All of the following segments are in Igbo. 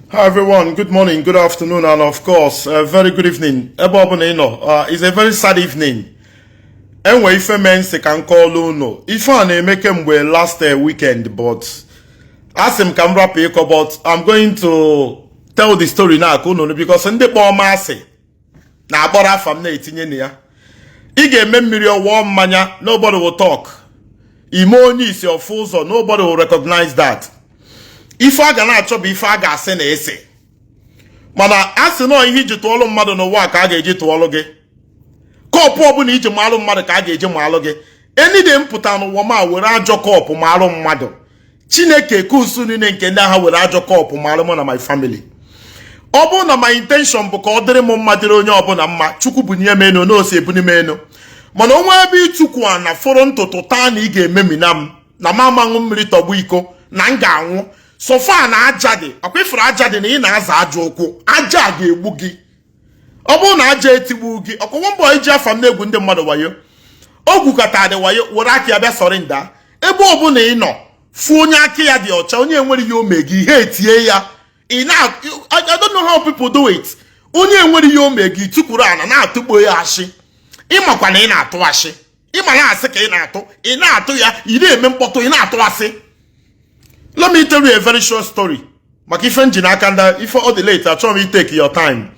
Hi everyone, good morning, good afternoon, and of course, a very good evening. Ebe ọbụla ị nọ, it's a very sad evening. Enwe ife mee nsị ka m kọọlụ unu. Ife a na-eme kemgbe last weekend, but asị m ka m rapụ ịkọ, but I'm going to tell the story now ka unu nụ, because ndị kpọọ m asị na-akpọrọ afa m na-etinye na ya. Ị ga-eme mmiri ọwụọ mmanya, nobody will talk. Ime onye isi ọfụ ụzọ, nobody will recognize that. Ife a ga na-achọ bụ ife a ga-asị na ese, mana a sị nọọ ihe iji tụọlụ mmadụ n'ụwa ka a ga-eji tụọlụ gị. Cup ọbụla iji maalụ mmadụ ka a ga-eji maalụ gị. Enide m pụta n'ụwa ma were ajọ cup maalụ mmadụ, Chineke kusu niile nke ndị agha were ajọ cup maalụ mụ na my family. Ọ bụrụ na my intention bụ ka ọ dịrị m mma, dịrị onye ọbụla mma, Chukwu bunye m enu na ose ebuni m enu. Mana onwe ebe ịchụkwu a na fọrọ ntụtụ taa na ị ga-ememina m na m amanwụ mmiri tọgbu iko na m ga-anwụ. Sofa na aja dị akwa ifuru aja dị na ị na-aza aja ụkwụ, aja a ga-egbu gị. Ọ bụrụ na aja etigbu gị, ọkwụkwọ mbọ iji afa m na-egwu ndị mmadụ wayo, o gwukọta dị wayo, were aka ya bịa sọrị nda. Ebe ọbụla ị nọ fụ onye aka ya dị ọcha, onye enwere ihe o mee gị, ihe etie ya. Ị na I don't know how people do it. Onye enwere ihe o mee gị, tukwuru ana na-atụkpo ya ashị. Ịmakwa na ị na-atụ ashị, ịma na asị ka ị na-atụ, ị na-atụ ya, ị na-eme mkpọtụ, ị na-atụ asị. Let me tell you a very short story maka ife nji n'aka ndị ife ọ dị late. Achọrọ m itake your time.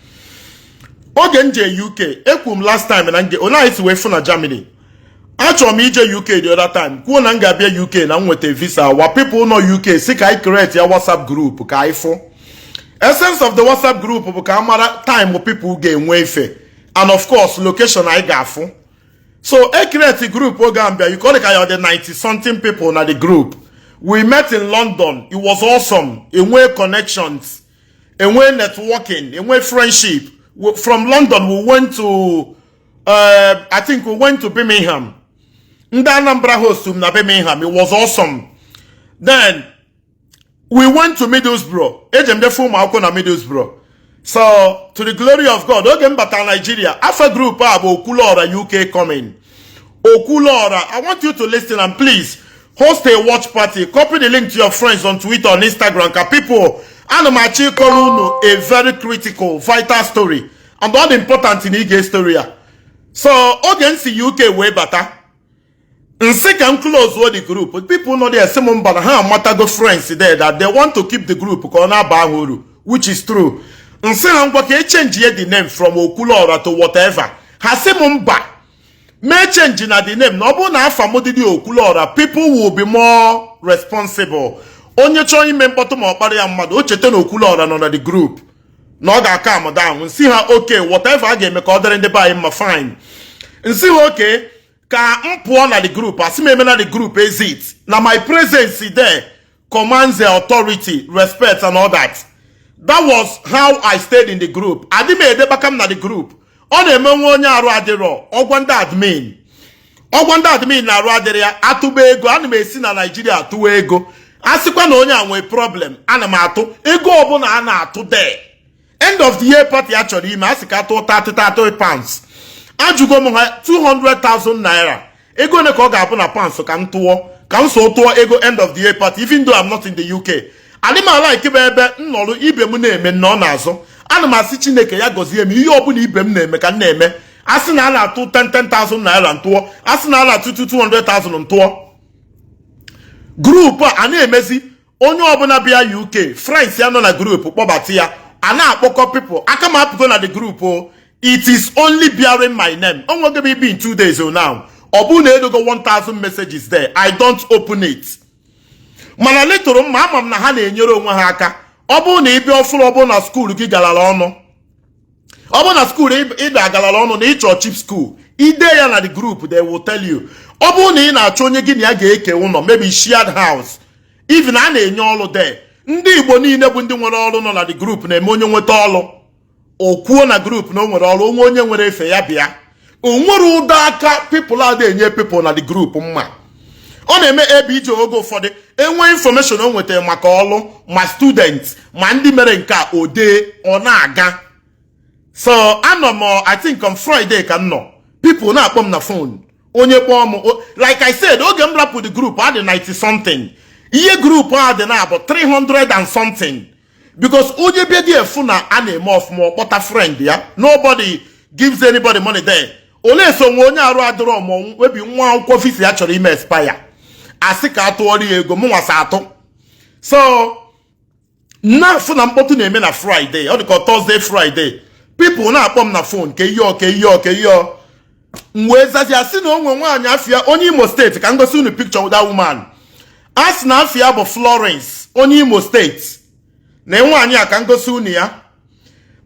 Oge m je UK, ekwu m last time na nge onye anyị si wee fụ na Germany. Achọrọ m ije UK the other time, kwuo na m ga-abịa UK na m nweta visa. Wa people nọ UK si ka anyị create ya WhatsApp group ka anyị fụ. Essence of the WhatsApp group bụ ka a mara time people ga-enwe efe and of course location anyị ga-afụ. So e create group oge a mbịa UK, ọ dị ka ya ọ dị 90 something people na the group. We met in London. It was awesome. Enwe connections, enwe networking, enwe friendship. From London we went to I think we went to Birmingham. Ndị Anambra host m na Birmingham. It was awesome. Then we went to Middlesbrough. Eje m defe ụmụ akwụkwọ na Middlesbrough. So to the glory of God, oge m batara Nigeria, afa group a bụ Okwuluora UK coming. Okwuluora, I want you to listen and please host a watch party. Copy the link to your friends on Twitter, on Instagram, ka people. Ana m achọ ịkọrọ unu a very critical, vital story, and all important in ige story a. So oge m si UK wee bata, nsị ka m close the group. People nọ there sị m mba, na ha amatago friends there, that they want to keep the group ka ọ na-aba ha uru, which is true. Nsị ha ngwa, ka e change ye the name from Okwuluora to whatever. Ha sị m mba, mee change na the name, na ọ bụrụ na afa m dị Okwuluora, people will be more responsible. Onye chọọ ime mkpọtụ ma ọ kpara ya mmadụ, o cheta na Okwuluora nọ na the group, na ọ ga-aka am down. Nsị ha okay, whatever a ga-eme ka ọ dịrị ndị be anyị mma, fine. Nsị ha okay, ka m pụọ na the group. Asị m eme na the group exit, na my presence there commands the authority, respect and all that. That was how I stayed in the group. Adị m edebaka m na the group. Ọ na-eme nwa onye arụ adịrọ, ọgwa ndị admin, ọgwa ndị admin na-arụ adịrị ya, atụba ego. Ana m esi na Naijiria atụwa ego. A sịkwa na onye a nwee problem, ana m atụ ego ọbụla a na-atụ there. End of the year party a chọrọ ime, a sị ka atụ £30 30. Ajụgo m ha, 200,000 naira, ego ole ka ọ ga-abụ na pounds? Ka m tụọ, ka m so tụọ ego end of the year party, even though I'm not in the UK. Adị m ala ikebe ebe m nọrọ ibe m na-eme nnọọ n'azụ. Ana m asị Chineke ya gọzie m. Ihe ọbụla ibe m na-eme ka m na-eme. A sị na a na-atụ 10 10,000 naira, ntụọ. A sị na a na-atụ 200,000, ntụọ. Group a na-emezi, onye ọbụla bịa UK, friends ya nọ na group kpọbata ya. A na-akpọkọ people. Aka m apụgo na the group o. It is only bearing my name. O nwego m ibi in 2 days o now. Ọ bụrụ na edogo 1000 messages there, I don't open it. Mana letụrụ m ma ama m na ha na-enyere onwe ha aka. Ọ bụrụ na ị bịa ọfụrụ, ọ bụrụ na school gị garara ọnụ, ọ bụrụ na school ịbịa garara ọnụ na ịchọ cheap school, ide ya na the group, they will tell you. Ọ bụrụ na ị na-achọ onye gị na ya ga-eke ụlọ, maybe shared house, even a na-enye ọrụ there. Ndị Igbo niile bụ ndị nwere ọrụ nọ na the group na-eme onye nweta ọrụ, o kwuo na group na o nwere ọrụ. Onwe onye nwere efe ya bịa. O nwere ụdọ aka people a na-enye people na the group mma. Ọ na-eme ebe ije oge ụfọdụ enwe information o nwetara maka ọrụ, ma student, ma ndị mere nke a, o dee, ọ na-aga. So anọ m, I think on Friday ka m nọ, people na-akpọ m na phone. Onye kpọọ m, like I said, oge m rapụ the group adị 90 something. Ihe group a dị na abụ 300 and something. Because onye bịa dị efu na a na-eme ọfụma, ọkpọta friend ya. Nobody gives anybody money there. Olee so nwe onye arụ adịrọ ma webi nwa akwụkwọ visa ya chọrọ ime expire, asị ka atụọrọ ya ego, mụ nwasa atụ. So na-afụ na mkpọtụ na-eme na Friday, ọ dị ka Thursday, Friday, people na-akpọ m na phone ka ihe ọ ka ihe ọ ka ihe ọ. M wee zazia, sị na onwe nwaanyị afịa onye Imo Steeti. Ka m gosi unu picture that woman. A sị na afịa bụ Florence, onye Imo Steeti. Na nwaanyị a, ka m gosi unu ya.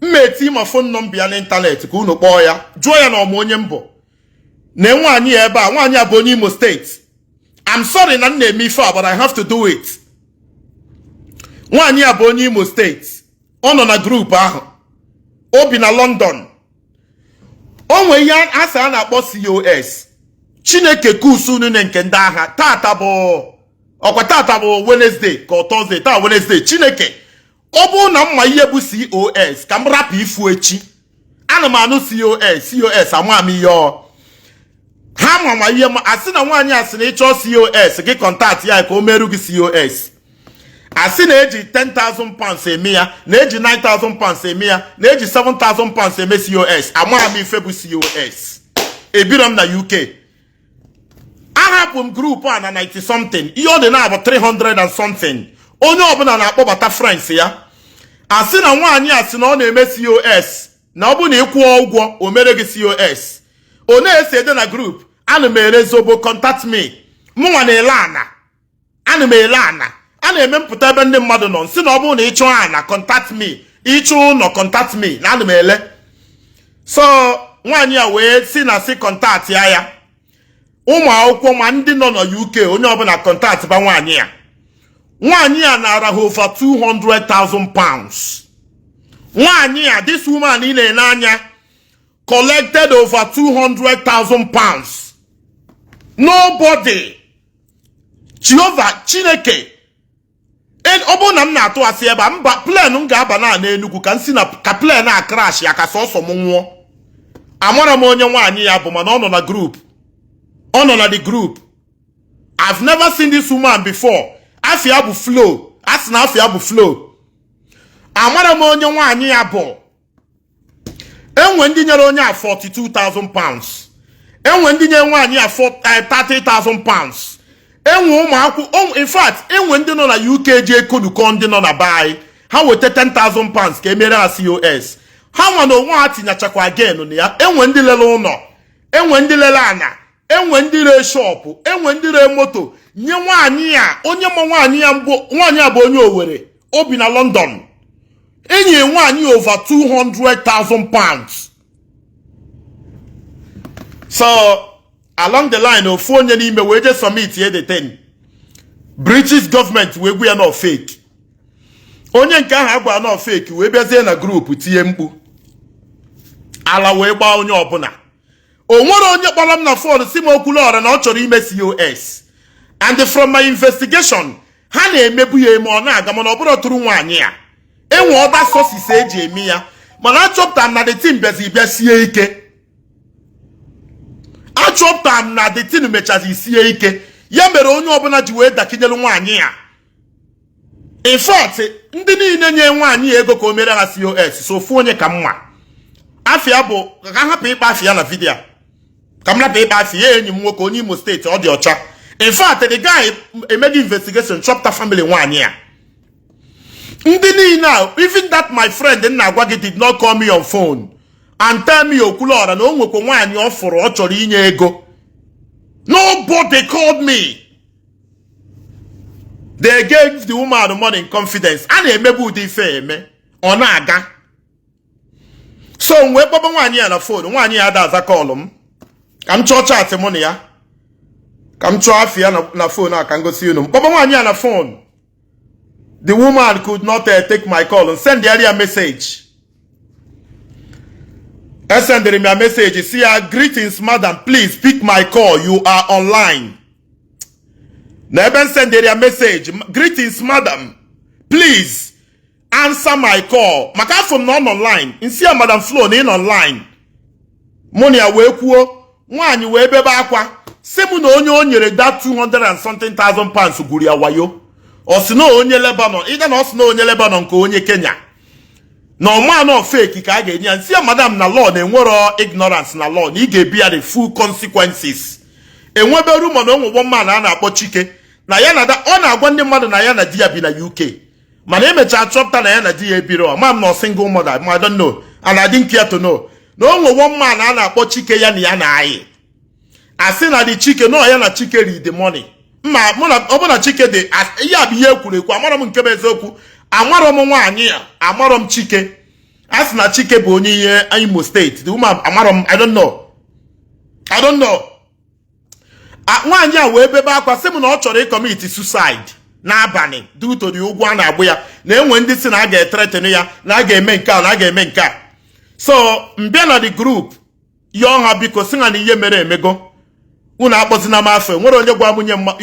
M eti ma phone number ya n'ịntanetị ka unu kpọọ ya, jụọ ya na ọma onye mbụ na nwaanyị ya ebe a. Nwaanyị a bụ onye Imo Steeti. I'm sorry na m na-eme ife a, but I have to do it. Nwaanyị a bụ onye Imo Steeti. Ọ nọ na group ahụ, o bi na London. O nwee ihe asị a na-akpọ COS. Chineke kusu unu nke ndị agha. Tata bụ ọkwa, tata bụ Wednesday ka ọ Thursday? Taa Wednesday. Chineke, ọ bụrụ na mma ihe bụ COS, ka m rapụ ifu echi. Ana m anụ COS, COS, ama m ihe ọ ha ma ihe ma. Asị na nwaanyị asị na ịchọọ COS, gị contact ya ka o meru gị COS. Asị na-eji £10,000 eme ya, na-eji £9,000 eme ya, na-eji £7,000 eme COS. Ama m ife bụ COS. Ebiro m na UK. Ahapụ m group a na 90 something. Ihe ọ dị na-abụ 300 and something. Onye ọbụla na-akpọbata friends ya. Asị na nwaanyị asị na ọ na-eme COS, na ọ bụ na ị kwụọ ụgwọ, o mere gị COS. Ọ na-ese ede na group, "Ana m ere zobo, contact me." Mụnwa na-ele ana, ana m ele ana. A na-eme mpụta ebe ndị mmadụ nọ, nsị na ọ bụrụ na ị chọọ ana, contact me, ịchọ ụlọ, contact me, na ana m ele. So nwaanyị a wee si na si contact ya. Ya ụmụ akwụkwọ ma ndị nọ na UK, onye ọbụla contact ba nwaanyị a. Nwaanyị a nara ha over £200,000. Nwaanyị a, this woman ị na-ene anya, collected over £200,000. Nobody. Jehova Chineke, ọ bụrụ na m na-atụ asị ebe a, mba, plane m ga-aba na n'Enugwu ka m si na ka plane a crash ya, ka sọsọ m nwụọ. Amara m onye nwaanyị ya bụ, mana ọ nọ na group, ọ nọ na the group. I've never seen this woman before. Afia bụ Flo. A sị na afia bụ Flo. Amara m onye nwaanyị ya bụ. Enwe ndị nyere onye a £42,000, enwe ndị nyere nwaanyị a £30,000, enwe ụmụ akwụkwọ. In fact, enwe ndị nọ na UK ji ekodukọ ndị nọ na be anyị, ha weta £10,000 ka emere ha COS. Ha nwa na onwe ha tinyechakwa again na ya. Enwe ndị lere ụlọ, enwe ndị lere ana, enwe ndị ree shop, enwe ndị ree moto nye nwaanyị ya. Onye ma nwaanyị ya mbụ, nwaanyị a bụ onye Owerri, o bi na London. Enyi nwaanyị over £200,000. So along the line, ofu onye n'ime wee jee submit ye the thing. British government wee gwu ya na fake. Onye nke ahụ agwa na fake wee bịazie na group tinye mkpu ala, wee gbaa onye ọbụla. O nwere onye kpọrọ m na phone si m, "Okwuluọra," na ọ chọrọ ime COS. And from my investigation, ha na-emebu ya eme, ọ na-aga, mana ọ bụrụ tụrụ nwaanyị a, enwe other sources eji eme ya. Mana achọpụtara m na the thing bịazi bịa sie ike. Achọpụtara m na the thing mechazi sie ike, ya mere onye ọbụla ji wee dakinyelu nwaanyị a. In fact, ndị niile nye nwaanyị ya ego ka o mere ha COS, so ofu onye ka mma afịa bụ, ka m hapụ ịkpa afịa na video, ka m rapụ ịkpa afịa ya. Enyi m nwoke, onye Imo Steeti, ọ dị ọcha. In fact, the guy emeghị investigation, chọpụta family nwaanyị a. Ndị niile a, even that my friend m na-agwa gị did not call me on phone and tell me, "Okwuluọra," na o nwekwa nwaanyị ọ fụrụ ọ chọrọ inye ego. Nobody called me. They gave the woman money in confidence. A na-emebu ụdị ife eme, ọ na-aga. So m wee kpọba nwaanyị ya na phone. Nwaanyị ya ada aza call m. Ka m chọọ chat mụ na ya, ka m chọọ afọ ya na phone a, ka m gosi unu. M kpọba nwaanyị ya na phone, the woman could not take my call. And send ya message, esendịrị m ya message, si ya, "Greetings madam, please pick my call, you are online." Na ebe m sendịrị ya message, "Greetings madam, please answer my call," maka afọ m na ọ nọ online. Nsi ya, "Madam Flo, na ị nọ online." Mụ na ya wee kwuo. Nwaanyị wee bebe akwa, si m na onye o nyere that 200 and something thousand pounds gwuru ya wayo. Ọ sị na onye Lebanon ịga na ọ sị na onye Lebanon ka onye Kenya na ọma nọ fake ka a ga-enye ya. Nsị ya, madam, na law na-enwero ignorance na law, na ị ga-ebi ya the full consequences. Enwebe rumour na onwegbo mma na a na-akpọ Chike na ya na ọ na-agwa ndị mmadụ na ya na di ya bi na UK, mana emechaa chọpụta na ya na di ya ebiro. Ma m na single mother ma, I don't know and I didn't care to know. Na o nwewo mma na a na-akpọ Chike, ya na ya na-ayị, asị na dị Chike nọ ya na Chike ri the money. Mma mụ na ọ bụ na Chike dị ihe a bụ ihe ekwuru ekwu. Amarọ m nke bụ eziokwu, amarọ m nwaanyị a, amarọ m Chike. A sị na Chike bụ onye ihe Imo State. The woman, amarọ m, I don't know, I don't know. Nwaanyị a wee bebe akwa, sị m na ọ chọrọ ịcommit suicide n'abalị due to the ụgwọ a na-agbụ ya, na enwe ndị si na a ga-ethreaten ya, na a ga-eme nke a, na a ga-eme nke a. So mbịa na the group yọọ ha biko, sị ha na ihe mere emego, unu akpọzina m afọ. Nwere onye gwa m nye mma.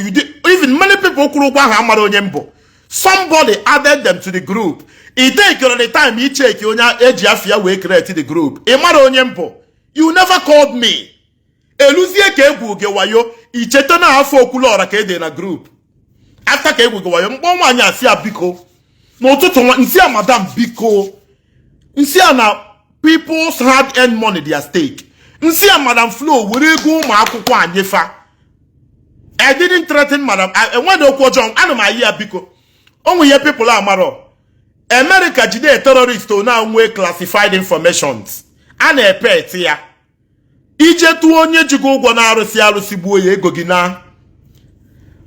Even many people kwụrụ ụgwọ ahụ amara onye mbụ. Somebody added them to the group. I take the time icheck onye eji afọ ya wee create the group. Ị mara onye mbụ, you never called me. Eluzie ka egwu gị wayo, icheta na afọ Okwuluọra ka ede na group. After ka egwu gị wayo, mkpọ nwaanyị asị ya biko n'ụtụtụ nwa, nsị a, madam, biko, nsị a na people's hard earned money their stake. Nsị a, Madam Flo were ego ụmụ akwụkwọ anyefa. I didn't threaten madam. Enweghị okwu ọjọọ, ana m ayị ya biko. Onwe ihe people amarọ, America jide terrorist na nwee classified informations, a na-epe eti ya ije tụọ onye ji gị ụgwọ na-arụsị arụsị, gbuo ya, ego gị na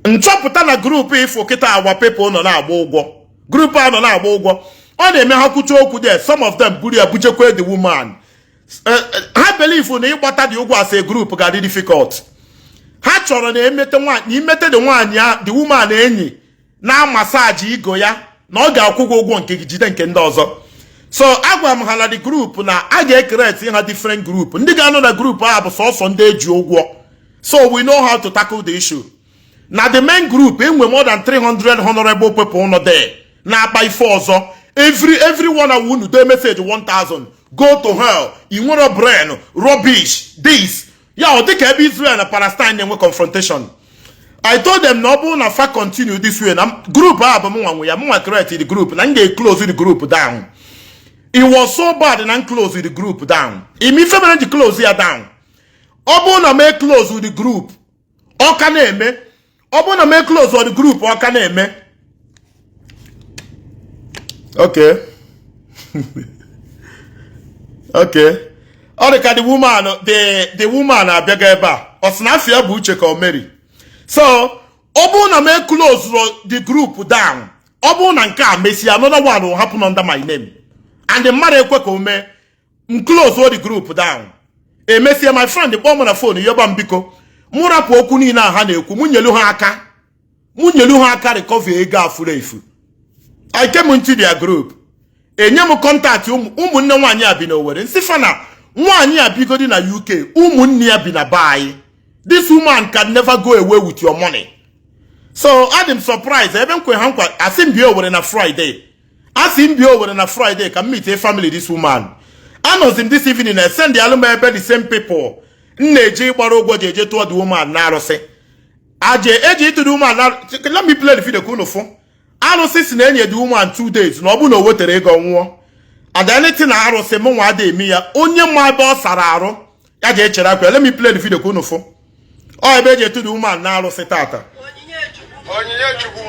nchọpụta na group. Ifo kịta agwa people nọ na-agba ụgwọ, group a nọ na-agba ụgwọ, ọ na-eme ha kwucha okwu there, some of them buru ya bujekwe the woman. Ha believe na ịgbata dị ụgwọ as a group ga-adị difficult. Ha chọrọ na emete nwaanyị, na imete the nwaanyị a, the woman enyi na massage igo ya, na ọ ga-akwụ gị ụgwọ nke gị, jide nke ndị ọzọ. So agwara m ha na the group na a ga-ecreate ha different group. Ndị ga-anọ na group ahụ bụ sọsọ ndị eji ụgwọ, so we know how to tackle the issue. Na the main group, enwe more than 300 honorable people nọ there na-akpa ife ọzọ. Every one of unu dee message 1000, "Go to hell, ị nwere brain, rubbish this." Ya ọ dịka ebe Israel na Palestine na-enwe confrontation. I told them na ọ bụrụ na fa continue this way, na group a bụ mụnwa nwe ya, mụnwa create the group, na m ga-close the group down. It was so bad na m close the group down. Ime ife mere ji close ya down, ọ bụrụ na m close the group, ọ ka na-eme. Ọ bụrụ na m close the group, ọ ka na-eme. Okay, ọ dị ka the woman abịago ebe a. Ọ sị na afọ ya bụ Uche ka o meri. So ọ bụrụ na m close the group down, ọ bụrụ na nke a mesie, another one will happen under my name, and the mmadụ ekwe ka o mee. M close the group down, emesie, my friend kpọọ m na phone, yọba m biko, mụ rapụ okwu niile a ha na-ekwu, mụ nyelu ha aka, mụ nyelu ha aka recover ego a furu efu. I came into their group, enye m contact ụmụnne nwaanyị a bi n'Owerri. Nsị fana nwaanyị a bigodi na UK, ụmụnne ya bi na be anyị. This woman can never go away with your money. So adị m surprise ebe m kwe ha nkwa, asị m bịa Owerri na Friday, asị m bịa Owerri na Friday ka m meet family this woman. Anọzi m this evening na send alụ m ebe the same people m na-eje ịgbara ụgwọ ji eje tụọ the woman na arụsị aje eji ịtụ the woman na. Let me play the video ka unu fụ. Arụsị si na enye the woman 2 days, na ọ bụ na o wetere ego, nwụọ. And anything na arụsị m nwa ada eme ya, onye ma ebe ọ sara arụ ya ji echere akwa. Let me play the video ka unu fụ. Ọ ebe eji etu the woman na arụsị tata. Onyinye Chukwu. Onyinye Chukwu.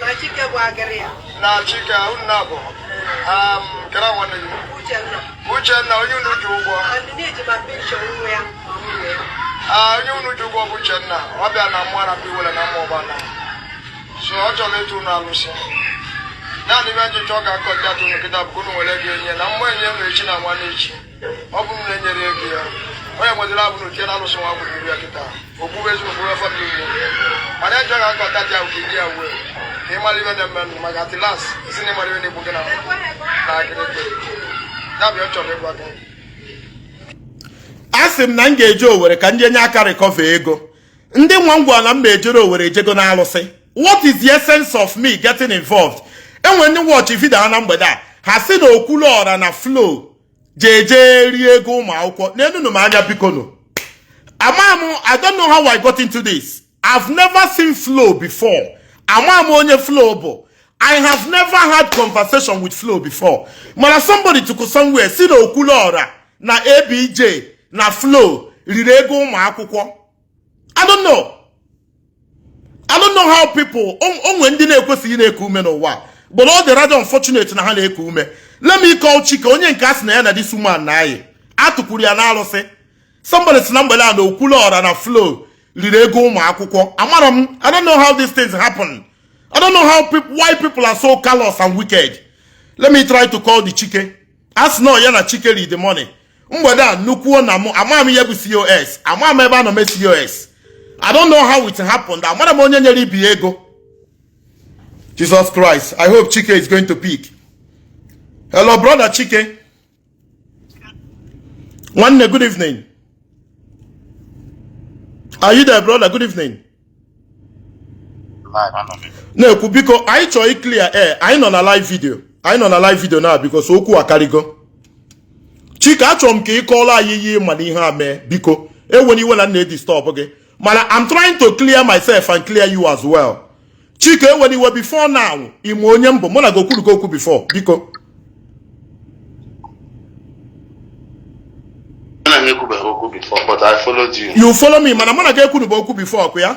Na Chike bụ agịrị ya. Na Chike unu na-abụ kere nwanne gị. Uchenna. Uchenna, onye unu ji ụgwọ. And na-eji ma pikchọ nwa ya ma nwunye ya. Ah, onye unu ji ụgwọ bụ Uchenna. Ọ bịa na mmụọ na mbiwele na mmụọ ọgbana, so ọ chọrọ ịtụ unu alụsị. Naanị ibe nji chọọ ka contact unu kịta bụ ka unu were ego enye na mmụọ enye unu echi na nwanne echi. Ọ bụ unu na-enyere ego ya, onye nweziri abụ na otie na alụsị nwa gwuru iru ya kịta, ogbube ezi ogbube family unu. Mana njọ ka contact ya bụ ka ịdị ya wee ka ị mara ibe na-eme nụ, maka at last isi na ịmara ibe na-egbu gị na agịrịgị ya bụ ọ chọrọ ịgwa gị. A sị m na m ga-eje Owere ka m je nye aka recover ego. Ndị nwa ngwa na m ma ejere Owere ejego na alụsị. What is the essence of me getting involved? Enwe ndị watch video ha na mgbede a, ha sị na Okwuluọra na Flo jeje rie ego ụmụ akwụkwọ n'enunu m anya. Biko nụ, ama m, I don't know how I got into this. I've never seen Flo before. Ama m onye Flo bụ. I have never had conversation with Flo before. Mana somebody took somewhere si na Okwuluora na ABJ na Flo riri ego ụmụ akwụkwọ. I don't know. I don't know how people onwe ndị na-ekwesịghị na-eku ume n'ụwa, but ọ dị rather unfortunate na ha na-eku ume. Let me call Chike, onye nke a sị na ya na this woman na-ayị atụkwuru ya n'arụsị. Somebody si na mgbede a na Okwuluora na Flo riri ego ụmụ akwụkwọ. Amara m, I don't know how these things happen. I don't know how people, why people are so callous and wicked. Let me try to call the Chike. As no ya na Chike read the money. Mgbede a nnukwuo na mụ ama m ihe bụ COS. Ama m ebe a nọ mee COS. I don't know how it happened. Amara m onye nyere ibi ego. Jesus Christ. I hope Chike is going to pick. Hello, brother Chike. Nwanne, good evening. Are you there, brother? Good evening. Na-ekwu biko, anyị chọrọ iclear air. Anyị nọ na live video. Anyị nọ na live video na because okwu akarịgo. Chike, achọrọ m ka ị kọọrọ anyị ihe ma na ihe a mee. Biko, ewena iwe na nna disturb gị. Mana I'm trying to clear myself and clear you as well. Chike, ewena iwe. Before now, ime onye mbụ mụ na gị okwurugo okwu before, biko. Before, but I followed you. You follow me, mana mụ na gị ekwurugo okwu before, ọkụ ya?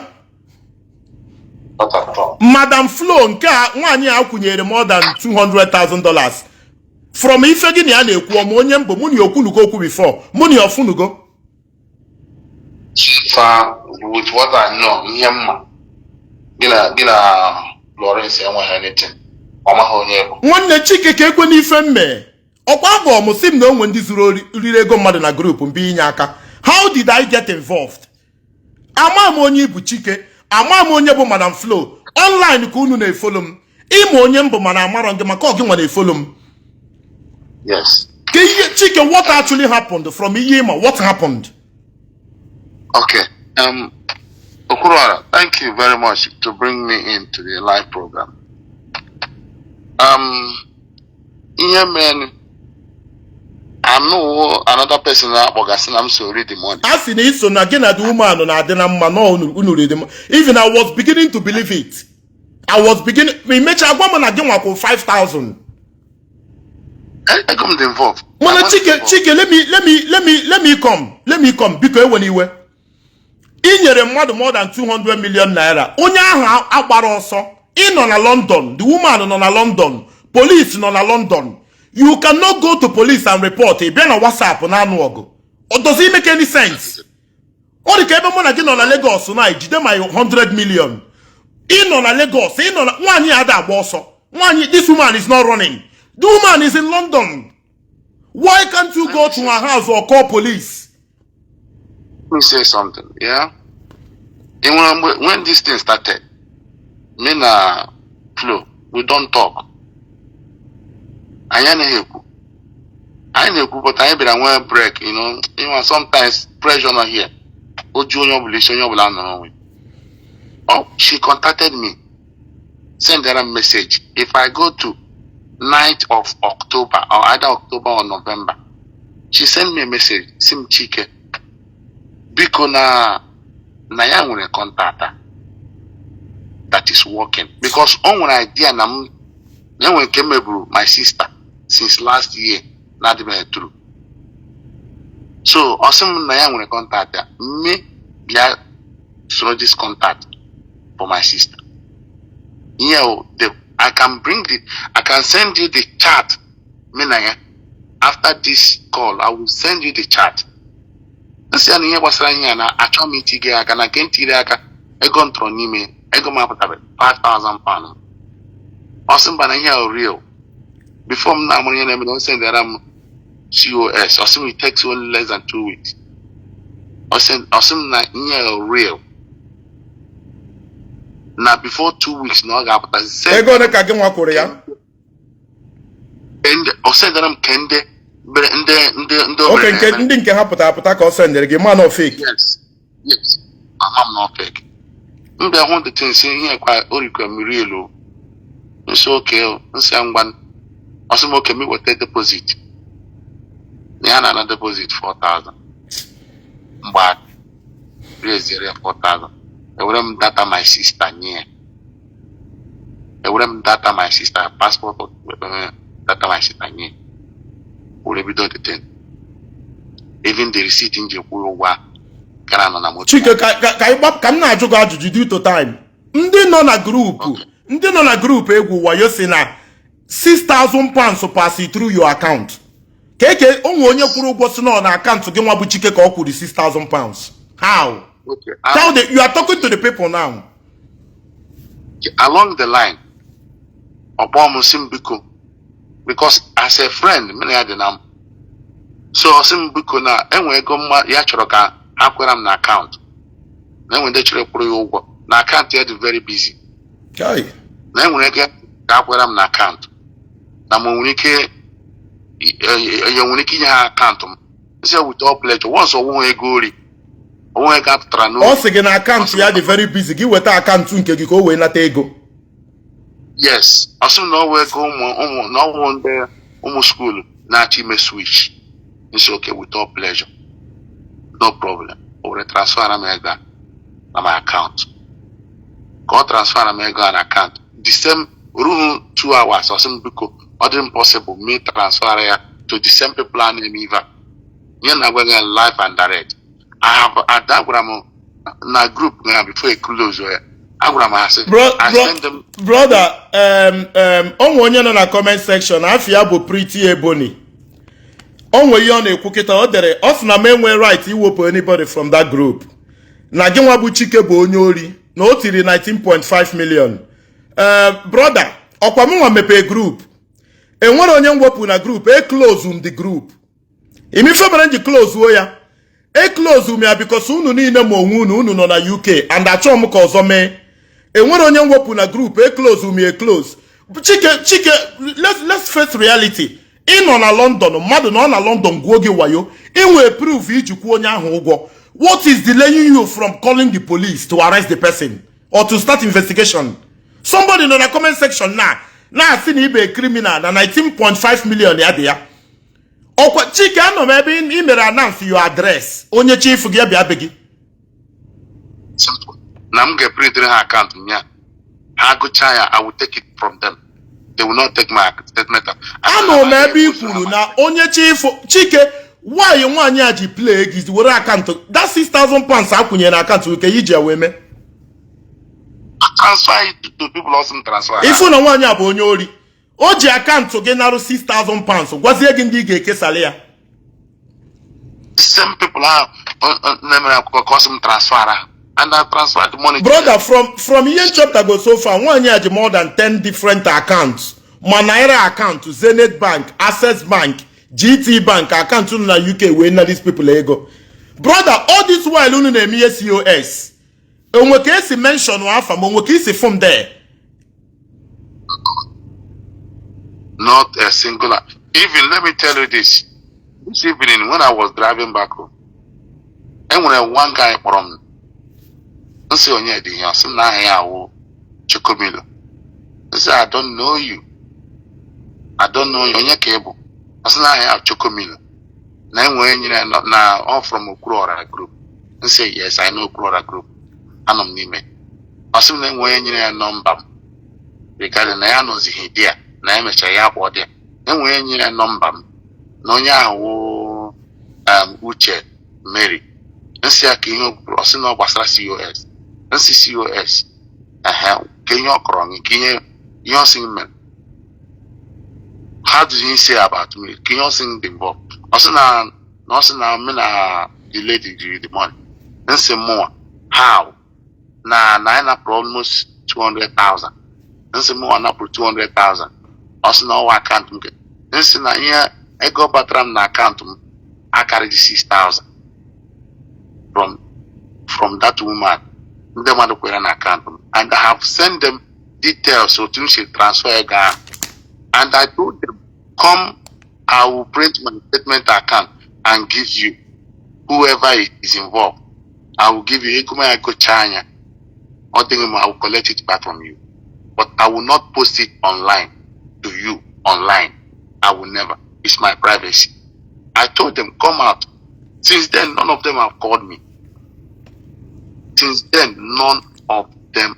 Not at all. Madam Flo nke a, nwaanyị a kwụnyere more than $200,000 from ife gị na ya na-ekwu, ọma onye mbụ mụ na ya okwunugo okwu before, mụ na ya ọfụnugo? Fa, with what I know, ihe mma gị na Lawrence enweghị anything. Ọ maghị onye bụ. Nwanne Chike, ka ekwe n'ife mme ọkwa agwa m sị m na onwe ndị zuru riri ego mmadụ na group mbe inye aka. How did I get involved? Ama m onye bụ Chike, ama m onye bụ Madam Flo. Online ka unu na-efollow m. Ịma onye mbụ, mana amarọ gị maka ọ gị nwa na-efollow m. Yes. Ka ihe, Chike, what actually happened from ihe ịma, what happened? Okay. Okwuluora, thank you very much to bring me into the live program. Ihe mere, I know another person na-akpọgasị na m so read the money. A sị na iso na gị na the woman na-adị na mma na unu riri m. Even I was beginning to believe it. I was beginning imecha gwa m na gị nwakwụ 5000. Ego m dị involved. Mana I want Chike, involved. Chike, let me come. Biko, ewena iwe. Ị nyere mmadụ more than 200 million naira. Onye ahụ agbara ọsọ. Ị nọ na London, the woman nọ na London, police nọ na London. You cannot go to police and report. Ị bịa na WhatsApp na-anụ ọgụ. Does it make any sense? Ọ dị ka ebe mụ na gị nọ na Lagos na ejide my 100 million. Ị nọ na Lagos, ị nọ na nwaanyị ada agba ọsọ. Nwaanyị, this woman is not running. The woman is in London. Why can't you go to her house or call police? Let me say something, yeah? And when this thing started, me na Flo, we don't talk. Anyị anaghị ekwu. Anyị na-ekwu, but anyị bịara nwee break, sometimes pressure nọ here. O ju onye ọbụla isi, onye ọbụla nọrọ onwe. Oh, she contacted me, send her a message. If I go to 9th of October, or either October or November, she sent me a message, sị m Chike, biko na ya nwere contact a that is working because o nwere idea na m ya nwere nke meburu my sister since last year na adịbeghị true. So ọ sị m na ya nwere contact a, mme bịa soro this contact for my sister. Yeah, I can send you the chat me na ya. After this call, I will send you the chat. Nsị ya na ihe gbasara ihe a na achọ m iti gị aka na nke ntiri aka ego m tọrọ n'ime ego m apụtabeghị £5,000. Ọ sị mba, na ihe a real. Before m na-amụrụ ihe na-eme na o sendara m COS, ọ sị m it takes only less than 2 weeks. Ọ sị m na ihe a real, na before 2 weeks na ọ ga-apụta. Ego ole ka gị nwa kwụrụ ya? Ọ sendara m ke ndị ndị Oke obere nke na-eme. Ndị nke ha pụtara apụta ka ọ sendịrị gị, man of fake. Yes, ama m na fake. M bịa hụ the thing, sị ihe kwa o rikwa mmiri elu. Nsị oke, nsị ya ngwa. Ọ sị m oke, m weta deposit, na ya na-ana deposit 4000. Mgbe a reziere ya 4000, ewere m data my sister nye ya. Ewere m data my sister passport, data my sister nye were bido the thing. Even the receipt m ji kwụrụ ụgwọ ahụ gara nọ na moto. Chike, ka anyị gbap ka m na-ajụ gị ajụjụ due to time. Ndị nọ na group, ndị nọ na group egwu wayo si na £6,000 pass through your account. Ka eke onwe onye kwụrụ ụgwọ si nọ na account gị nwa bụ Chike ka ọ kwuru £6,000. How? Okay. Tell the, you are talking to the people now. Along the line, ọkpọ m sị m biko, because as a friend m na ya dị na m, so ọ sị m biko na enwe ego mma ya chọrọ ka ha kwere m na account, na enwe ndị chọrọ ịkwụrụ ya ụgwọ na account ya dị very busy. Kai. Na enwere ego ka ha kwere m na account, na m nwere ike ya nwere ike inye ha account m. Sị with all pleasure, once ọwụghị ego ori, ọwụghị ego atụtara Ọ n'obi. sị gị na account ya dị very busy, gị weta account nke gị ka o wee nata ego. Yes, ọ sị m na ọwụ ego ụmụ ụmụ na ọwụ ndị ụmụ school na-achọ ime switch. Nsi okay, with all pleasure, no problem. O were transfer m ego a na my account. Ka ọ transfer m ego a na account, the same ruhu 2 hours, ọ sị m biko, ọ dị impossible me transfer ya to the same people a na-eme ive a. Nye na agwa gị live and direct, I have ada gwara m na group na before e close ya, agwara m ha sị Bro, I bro, send them. Brother, onwe onye nọ na comment section, afia bụ Pretty Ebony. O nwere ihe ọ na-ekwu kịta. O dere, ọ sị na m enwe right iwepụ anybody from that group, na gị nwa bụ Chike bụ onye ori, na o tiri 19.5 million. Brother, ọkwa m nwa mepee group, enwere onye m wepụ na group. E close m the group. Imife mere m ji close ya, e close m ya because unu niile ma onwe unu, unu nọ na UK and achọghị m ka ọzọ mee. Enwere onye m wepụ na group, e close m ya, e close. Chike, Chike, let's face reality. Ị nọ na London, mmadụ nọ na London gwuo gị wayo, inwe proof iji kwuo onye ahụ ụgwọ. What is delaying you from calling the police to arrest the person or to start investigation? Somebody nọ na comment section na na-asị na ibe criminal na 19.5 million ya dị ya. Ọkwa Chike, anọ m ebe ị mere announce your address, onye chief gị bịa be gị. Simple. Na m ga-eprintịrị ha account m ya, ha gụchaa ya, I will take it from them. They will not take my statement. Anọ m ebe ị kwuru na onye chief. Chike, nwaanyị nwaanyị a ji play gị were account that £6,000 akwụnyere na account nke iji ya wee mee. Transfer it to people also transfer. Ifu na nwaanyị a bụ onye ori, o ji account gị narụ £6,000, gwazie gị ndị ị ga-ekesara ya. The same people ahụ na-emere akwụkwọ ka ọ sị m transfer ha, and I transfer the money to Brother, them. from ihe nchọpụtago so far, nwaanyị a ji more than 10 different accounts, ma naira account, Zenith Bank, Access Bank, GT Bank account nọ na UK wee na these people ego. Brother, all this while unu na-eme ihe COS, onwe ka esi mention afa ma onwe ka isi fum there? Not a singular. Even let me tell you this. This evening when I was driving back home, enwere one guy kpọrọ m, nsị onye dị ihe, ọ sị m na aha ya awụ Chukwumilo. Nsị I don't know you, I don't know you, onye ka ị bụ? Ọ sị na aha ya Chukwumilo, na enwere nyere na ọ from Okwuluora group. Nsị yes, I know Okwuluora group, anọ m n'ime. Ọ sị m na enwere nyere ya nọmba m regarding na ya nọzighị di ya, na ya mechara ya kwụọ di ya, enwere nyere ya nọmba m, na onye ahụ wụ Uche Mary. Nsị ya ka ihe o kwuru? Ọ sị na ọ gbasara COS. Nsị COS ehe, ka ihe ọ kọrọ gị, ka ihe ihe ọ sị gị mere? How did he say about me? Ka ihe ọ sị gị dị involved? Ọ sị na ọ sị na me na the lady riri the money. Nsị mụnwa how? Na anyị napụrụ almost 200,000. Nsị mụnwa napụrụ 200,000? Ọ sị na ọwa account m. Nsị na ihe ego batara m na account m akarịghị 6,000 from that woman. Ndị mmadụ kwere na account m, and I have sent them details otu m si transfer ego ahụ, and I told them, come, I will print my statement account and give you whoever is involved. I will give you ego m ya gochaa anya, ọ dịghị m, I will collect it back from you, but I will not post it online to you online. I will never. It's my privacy. I told them come out. Since then, none of them have called me. Since then, none of them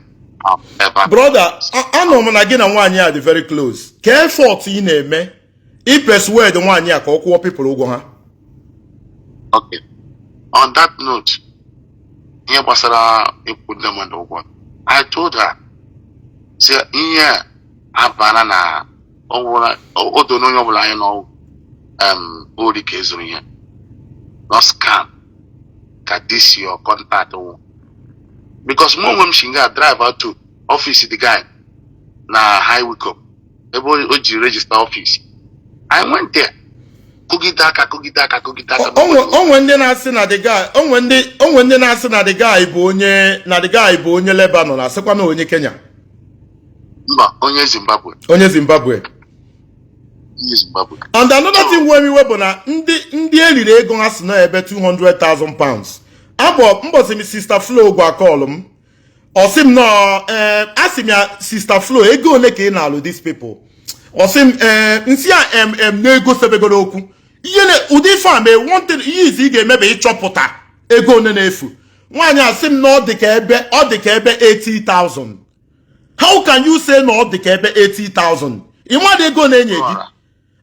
Ever. Brother, anọ m na gị na nwaanyị a dị very close. Ka effort ị na-eme i persuade nwaanyị a ka ọ kwụọ people ụgwọ ha? Okay. On that note, ihe gbasara ịkwụ ndị mmadụ ụgwọ, I told her, sị ihe a abana na o doro onye ọbụla anyị nọ ori ka ezuru ihe, no scam ka this your contact wụ, because mụ onwe m si nga drive out to office the guy na High Wycombe ebe o ji register office. I went there, kụgide aka, kụgide aka, kụgide aka. Onwe ndị na-asị na the guy, onwe ndị na-asị na the guy bụ onye, na the guy bụ onye Lebanon, asịkwa na onye Kenya. Mba, onye Zimbabwe. Onye Zimbabwe. Onye Zimbabwe. And another thing wee iwe bụ na ndị eriri ego ha si na ebe £200,000. Abụ mbọsị m Sister Flo gwa call m, ọ sị m nọọ, ee, asị m ya, "Sister Flo, ego ole ka ị na-alụ these people?" Ọ sị m, ee, nsị a na-ego sebegoro okwu ihe na ụdị ife a mee. One thing, ihe izi ị ga-eme bụ ịchọpụta ego one na-efu. Nwaanyị a sị m na ọ dị ka ebe 80,000. How can you say na ọ dị ka ebe 80,000? Ị mmadụ ego na-enye gị,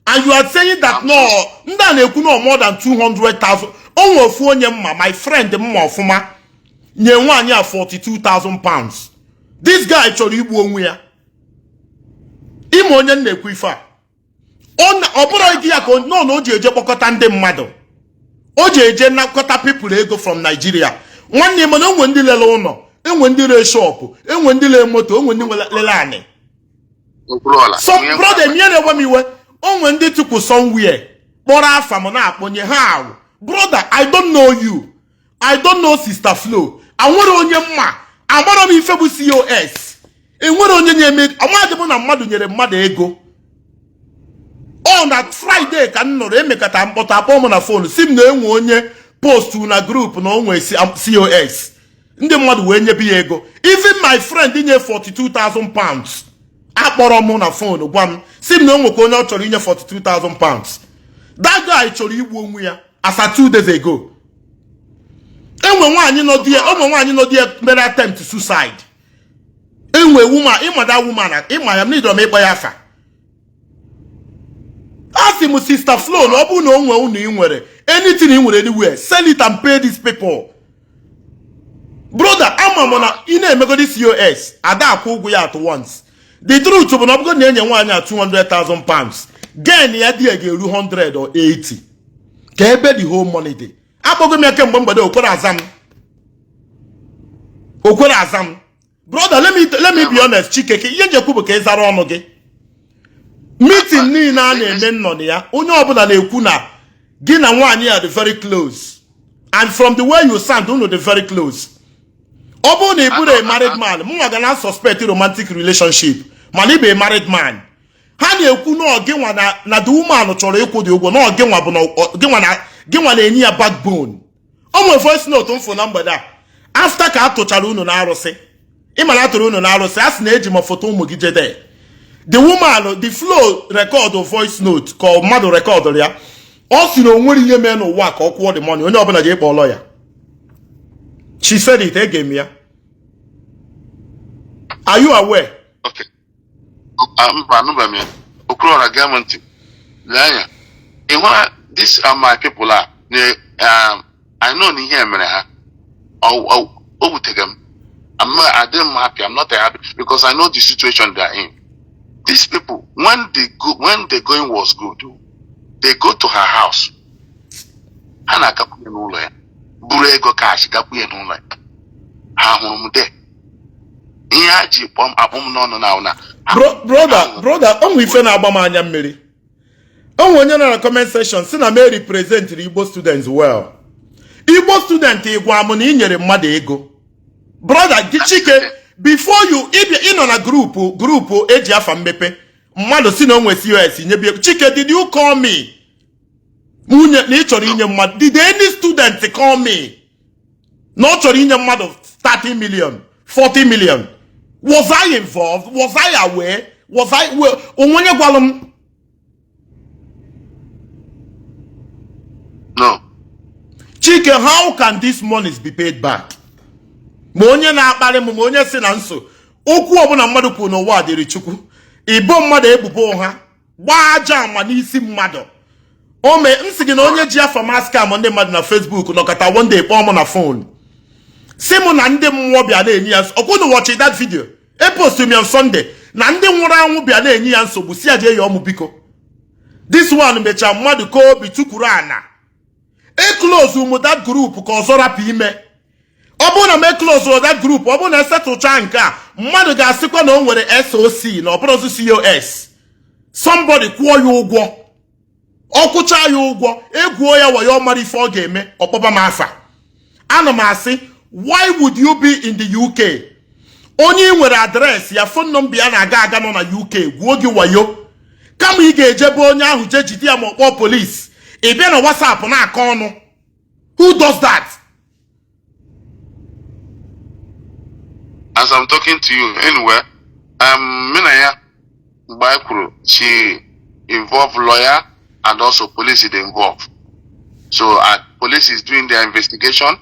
and you are saying that no, ndị a na-ekwu no more than 200,000. O nwe ofu onye mma, my friend mma ọfụma, nye nwaanyị a £42,000. This guy chọrọ igbu onwe ya. Ịma onye m na-ekwu ife a, ọ bụrụ gị ya ka nọ na o ji eje kpọkọta ndị mmadụ, o ji eje nakọta people ego from Nigeria. Nwanne, mana enwe ndị lele ụlọ, enwe ndị ree shop, enwe ndị lee moto, enwe ndị lele anị. Some brother m, ihe na-ewe m iwe, onwe ndị tukwu somewhere kpọrọ afa m na-akpọnye ha awụ. Brother, I don't know you, I don't know Sister Flo. Anwere onye mma, amara m ife bụ COS. Enwere onye na-eme amadị m na mmadụ nyere mmadụ ego. Ọ na Friday ka m nụrụ emekata mkpọtụ, akpọ m na phone, si m na enwe onye post na group na onwe COS, ndị mmadụ wee nyebe ya ego. Even my friend nye £42,000 akpọrọ m na phone gwa m, si m na o nwekwa onye ọ chọrọ inye £42,000. That guy chọrọ igbu onwe ya as at 2 days ago. Enwe nwaanyị nọ di ya, enwe nwaanyị nọ di ya mere attempt suicide. Enwe woman, ịma that woman, ịma ya, m n'idọrọ m ịkpọ ya afa. A sị m Sister Flo na ọ bụrụ na o nwee unu ị nwere anything ị nwere anywhere, sell it and pay these people. Brother, ama m na ị na-emegodi COS ada akwụ ụgwọ ya at once. The truth bụ na ọ bụrụ na enye nwaanyị a £200,000, gain ya dị ya ga-eru 100 or 80. Ka ebe the whole money dị? Akpọgo m ya kemgbe mgbede, okwere aza m, okwere aza m. Brother, let me be honest. Chike, ihe njekwu bụ ka ị zara ọnụ gị. Meeting niile a na-eme nnọ na ya, onye ọbụla na-ekwu na gị na nwaanyị ya dị very close, and from the way you sound, unu dị very close. Ọ bụrụ na ị bụrụ a married man, mụnwa ga na suspect romantic relationship, mana ị bụ a married man. Ha na-ekwu na gịnwa na the woman chọrọ ịkwụ dị ụgwọ, na gịnwa bụ na gịnwa na gịnwa na-enye ya backbone. O nwere voice note m fụ na mgbede a, after ka a tụchara unu na arụsị. Ị mara atụrụ unu na arụsị, a sị na eji m foto ụmụ gị jede. The woman, the Flo, record voice note ka mmadụ recordụrụ ya. Ọ sị na o nwere ihe mee n'ụwa ka ọ kwụọ the money, onye ọbụla ji ịkpọ lawyer. She said it. Ege m ya. Are you aware? Okay. Mba, anụba m ya. Okwuluọra, gee m ntị. Lee anya. Ị hụra this are my people a na I know na ihe mere ha. O wutere m. I didn't happy. I'm not happy because I know the situation they are in. These people, when the going was good, they go to her house. Ha na-agakwunye n'ụlọ ya, buru ego cash gakwunye n'ụlọ ya. Ha hụrụ m de. Ihe ha ji kpọọ m akpụ m n'ọnụ na Brother, brother, o nwere ife na-agba m anya mmiri. O nwere onye nọ na comment section si na m representịrị Igbo students well. Igbo student, ịgwa m na ị nyere mmadụ ego. Brother gị, Chike, before you ịbịa ịnọ na group eji afa mmepe, mmadụ si na o nwe COS nyebe ego. Chike, did you call me nwunye na ị chọrọ inye mmadụ? Did any student call me na ọ chọrọ inye mmadụ 30 million, 40 million? Was I involved? Was I aware? Was I well, onwe onye gwalụ m? No. Chike, how can these monies be paid back? Ma onye na-akparị m, ma onye si na nso Okwu ọbụla mmadụ kwuru n'ụwa dịrị Chukwu. Ibo mmadụ ebubo ụgha, gbaa aja ama n'isi mmadụ. O mee m sị gị na onye ji afa m scam ndị mmadụ na Facebook nọkọta one day kpọọ m na phone, si mụ na ndị mmụọ bịa na-enye ya. Ọkwụnụ watch that video e post m ya on Sunday, na ndị nwụrụ anwụ bịa na-enye ya nsogbu, si ya jee yọọ mụ biko. This one mechaa mmadụ ka obi tukwuru ana. E close mụ that group ka ọzọ rapụ ime. Ọ bụrụ na m e close that group, ọ bụrụ na esetụcha nke a, mmadụ ga-asịkwa na o nwere SOC na ọ bụrụzi COS. Somebody kwụọ ya ụgwọ, ọ kwụcha ya ụgwọ, egwuo ya wayo, mara ife ọ ga-eme, ọkpọba m afa. Ana m asị, why would you be in the UK, onye ị nwere address ya, phone number ya na-aga aga nọ na UK, gwuo gị wayo, kama ị ga-ejebe onye ahụ jee jide ya ma ọ kpọọ police, ị bịa na WhatsApp na-akọ ọnụ? Who does that? As I'm talking to you, anyway, me na ya mgbe anyị kwuru, she involve lawyer and also police dey involve. So police is doing their investigation.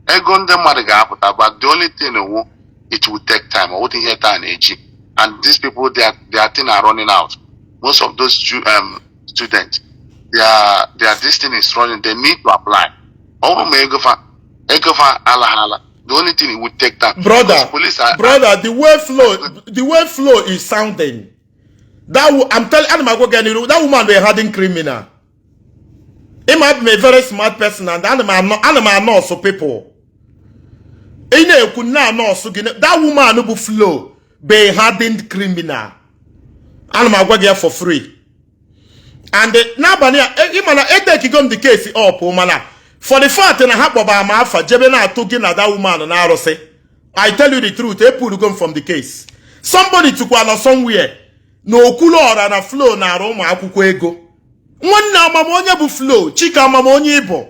Ego ndị mmadụ ga-apụta, but the only thing wu it will take time. Ọ wụghị ihe taa na-echi. And these people, their thing are running out. Most of those students, their this thing is running. They need to apply. Ọ bụrụ ma ego fa ala ha ala. The only thing, it would take time. Brother, Because police are brother, the way flow is sounding, that I'm telling, ana m agwa gị n'iru, that woman be a hardened criminal. Ịma abụ m a very smart person and ana m anọsụ people. Ị na-ekwu na anọsụ gị, that woman bụ Flow be a hardened criminal. Ana m agwa gị ya for free. And n'abalị a, ị ma na etekigo m the case up, mana for the fact na ha kpọbara m afa jebe na-atụ gị na that woman na arụsị, I tell you the truth, epurugo m from the case. Somebody tụkwala somewhere na okwulu ọra na Flow na-arụ ụmụ akwụkwọ ego. Nwanne, amam onye bụ Flow. Chika, amam onye ịbụ.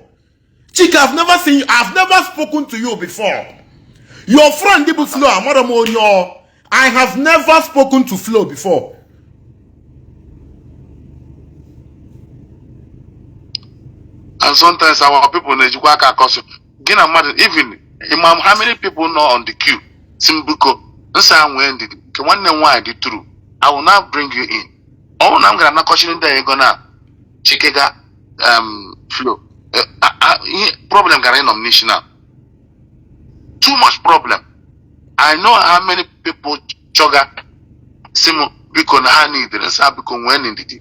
Chika, I've never seen you, I've never spoken to you before. Your friend bụ Flow, amara m onye ọ. I have never spoken to Flow before. And sometimes our people na-ejikwa aka akọsụ gị na mmadụ. Even imam, how many people nọ on the queue si m biko nsa nwee ndidi nke nwanne m nwaanyị dị true, I will now bring you in. Ọ bụrụ na m gara nakọchiri ndị a ego na chikega Flow, ihe problem gara ịnọ m n'isi now, too much problem. I know how many people chọga si m biko na ha nidere nsa biko nwee ndidi.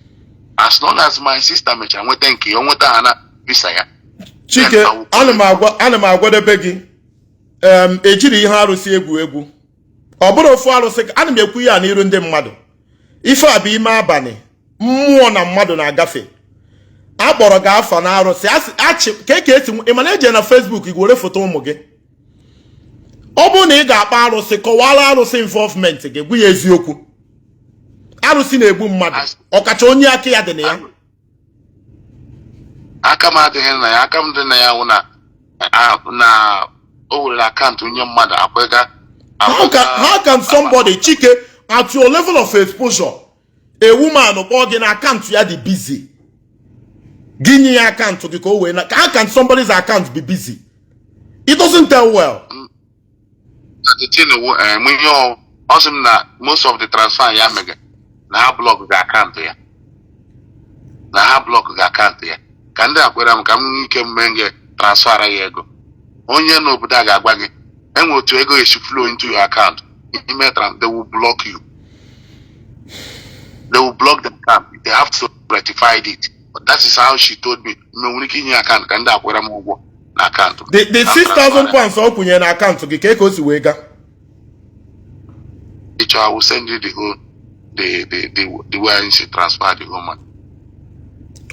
As long as my sister mechara nweta nke ya, o nweta ha na visa ya. Chike, ana m agwadebe gị, ejiri ihe arụsị egwu egwu. Ọ bụrụ ofu arụsị, ana m ekwu ya n'iru ndị mmadụ. Ife a bụ ime abalị, mmụọ na mmadụ na-agafe. A kpọrọ gị afa na arụsị achị ka esi. Ị mana eje na Facebook were foto ụmụ gị. Ọ bụrụ na ị ga-akpa arụsị, kọwara arụsị involvement gị, gwa ya eziokwu. Arụsị na-egbu mmadụ, ọkacha onye aka ya dị na ya. Aka m adịghị na ya. Aka m dị na ya wụ na o were account onye mmadụ akwega. How can somebody, Chike, at your level of exposure, a woman kpọọ gị na account ya dị busy, gị nye ya account gị ka o wee na? How can somebody's account be busy? It doesn't tell well. The thing wụ mụ ihe ọ sị m na most of the transfer ya mege na ha block ga account ya, na ha block ga account ya, ka ndị akwere m ka m nwee ike mee nge transfer ya ego. Onye n'obodo a ga-agwa gị enwe otu ego esi flow into your account ime they will block you, they will block the account. They have to rectify it. But that is how she told me. M nwere ike inye account ka ndị akwere m ụgwọ na account. The £6,000 ọ kwụnyere na account gị, ka o si wee gaa? Ịchọ, I will send you the whole the way I see transfer the whole money.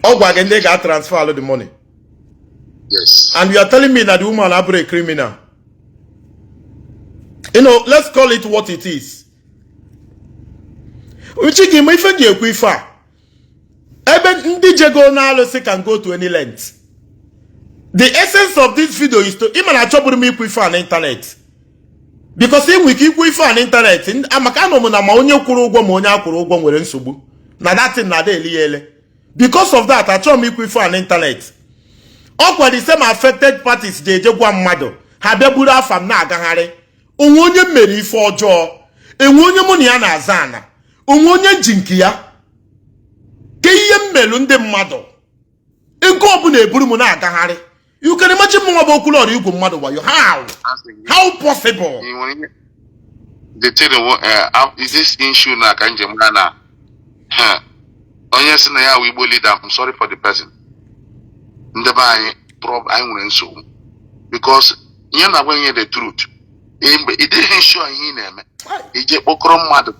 Ọ gwa gị ndị ga-transfer all the money? Yes. And you are telling me that the woman abụrụ a criminal? Let's call it what it is. Uche ma ife ji ekwu ife a, ebe ndị jego na-alụsị can go to any length. The essence of this video is to, ịma na achọbụrụ m ikwu ife a n'internet, because ị nwere ike ikwu ife a n'internet, maka anọ m na ma onye kwụrụ ụgwọ ma onye akwụrụ ụgwọ nwere nsogbu na datin na ada eli ya ele. Because of that, achọrọ m ikwu ife a n'internet. Ọkwa the same affected parties ji eje gwa mmadụ, ha bịa buru afa m na-agagharị onwe onye m mere ife ọjọọ. Enwe onye mụ na ya na-aza ana? Onwe onye ji nke ya? Ke ihe m melụ ndị mmadụ? Ego ọbụla eburu m na-agagharị. You can imagine mụnwa bụ Okwuluọra igwu mmadụ wayo? How? How possible? Ị nwere ihe the thing is this issue na ka njem ha na ha onye si na ya wụ Igbo leader, I'm sorry for the person. Ndị be anyị anyị nwere nsogbu because ihe na-agwa ihe, the truth, mgbe ị dịghị sure ihe ị na-eme, ije kpọkọrọ mmadụ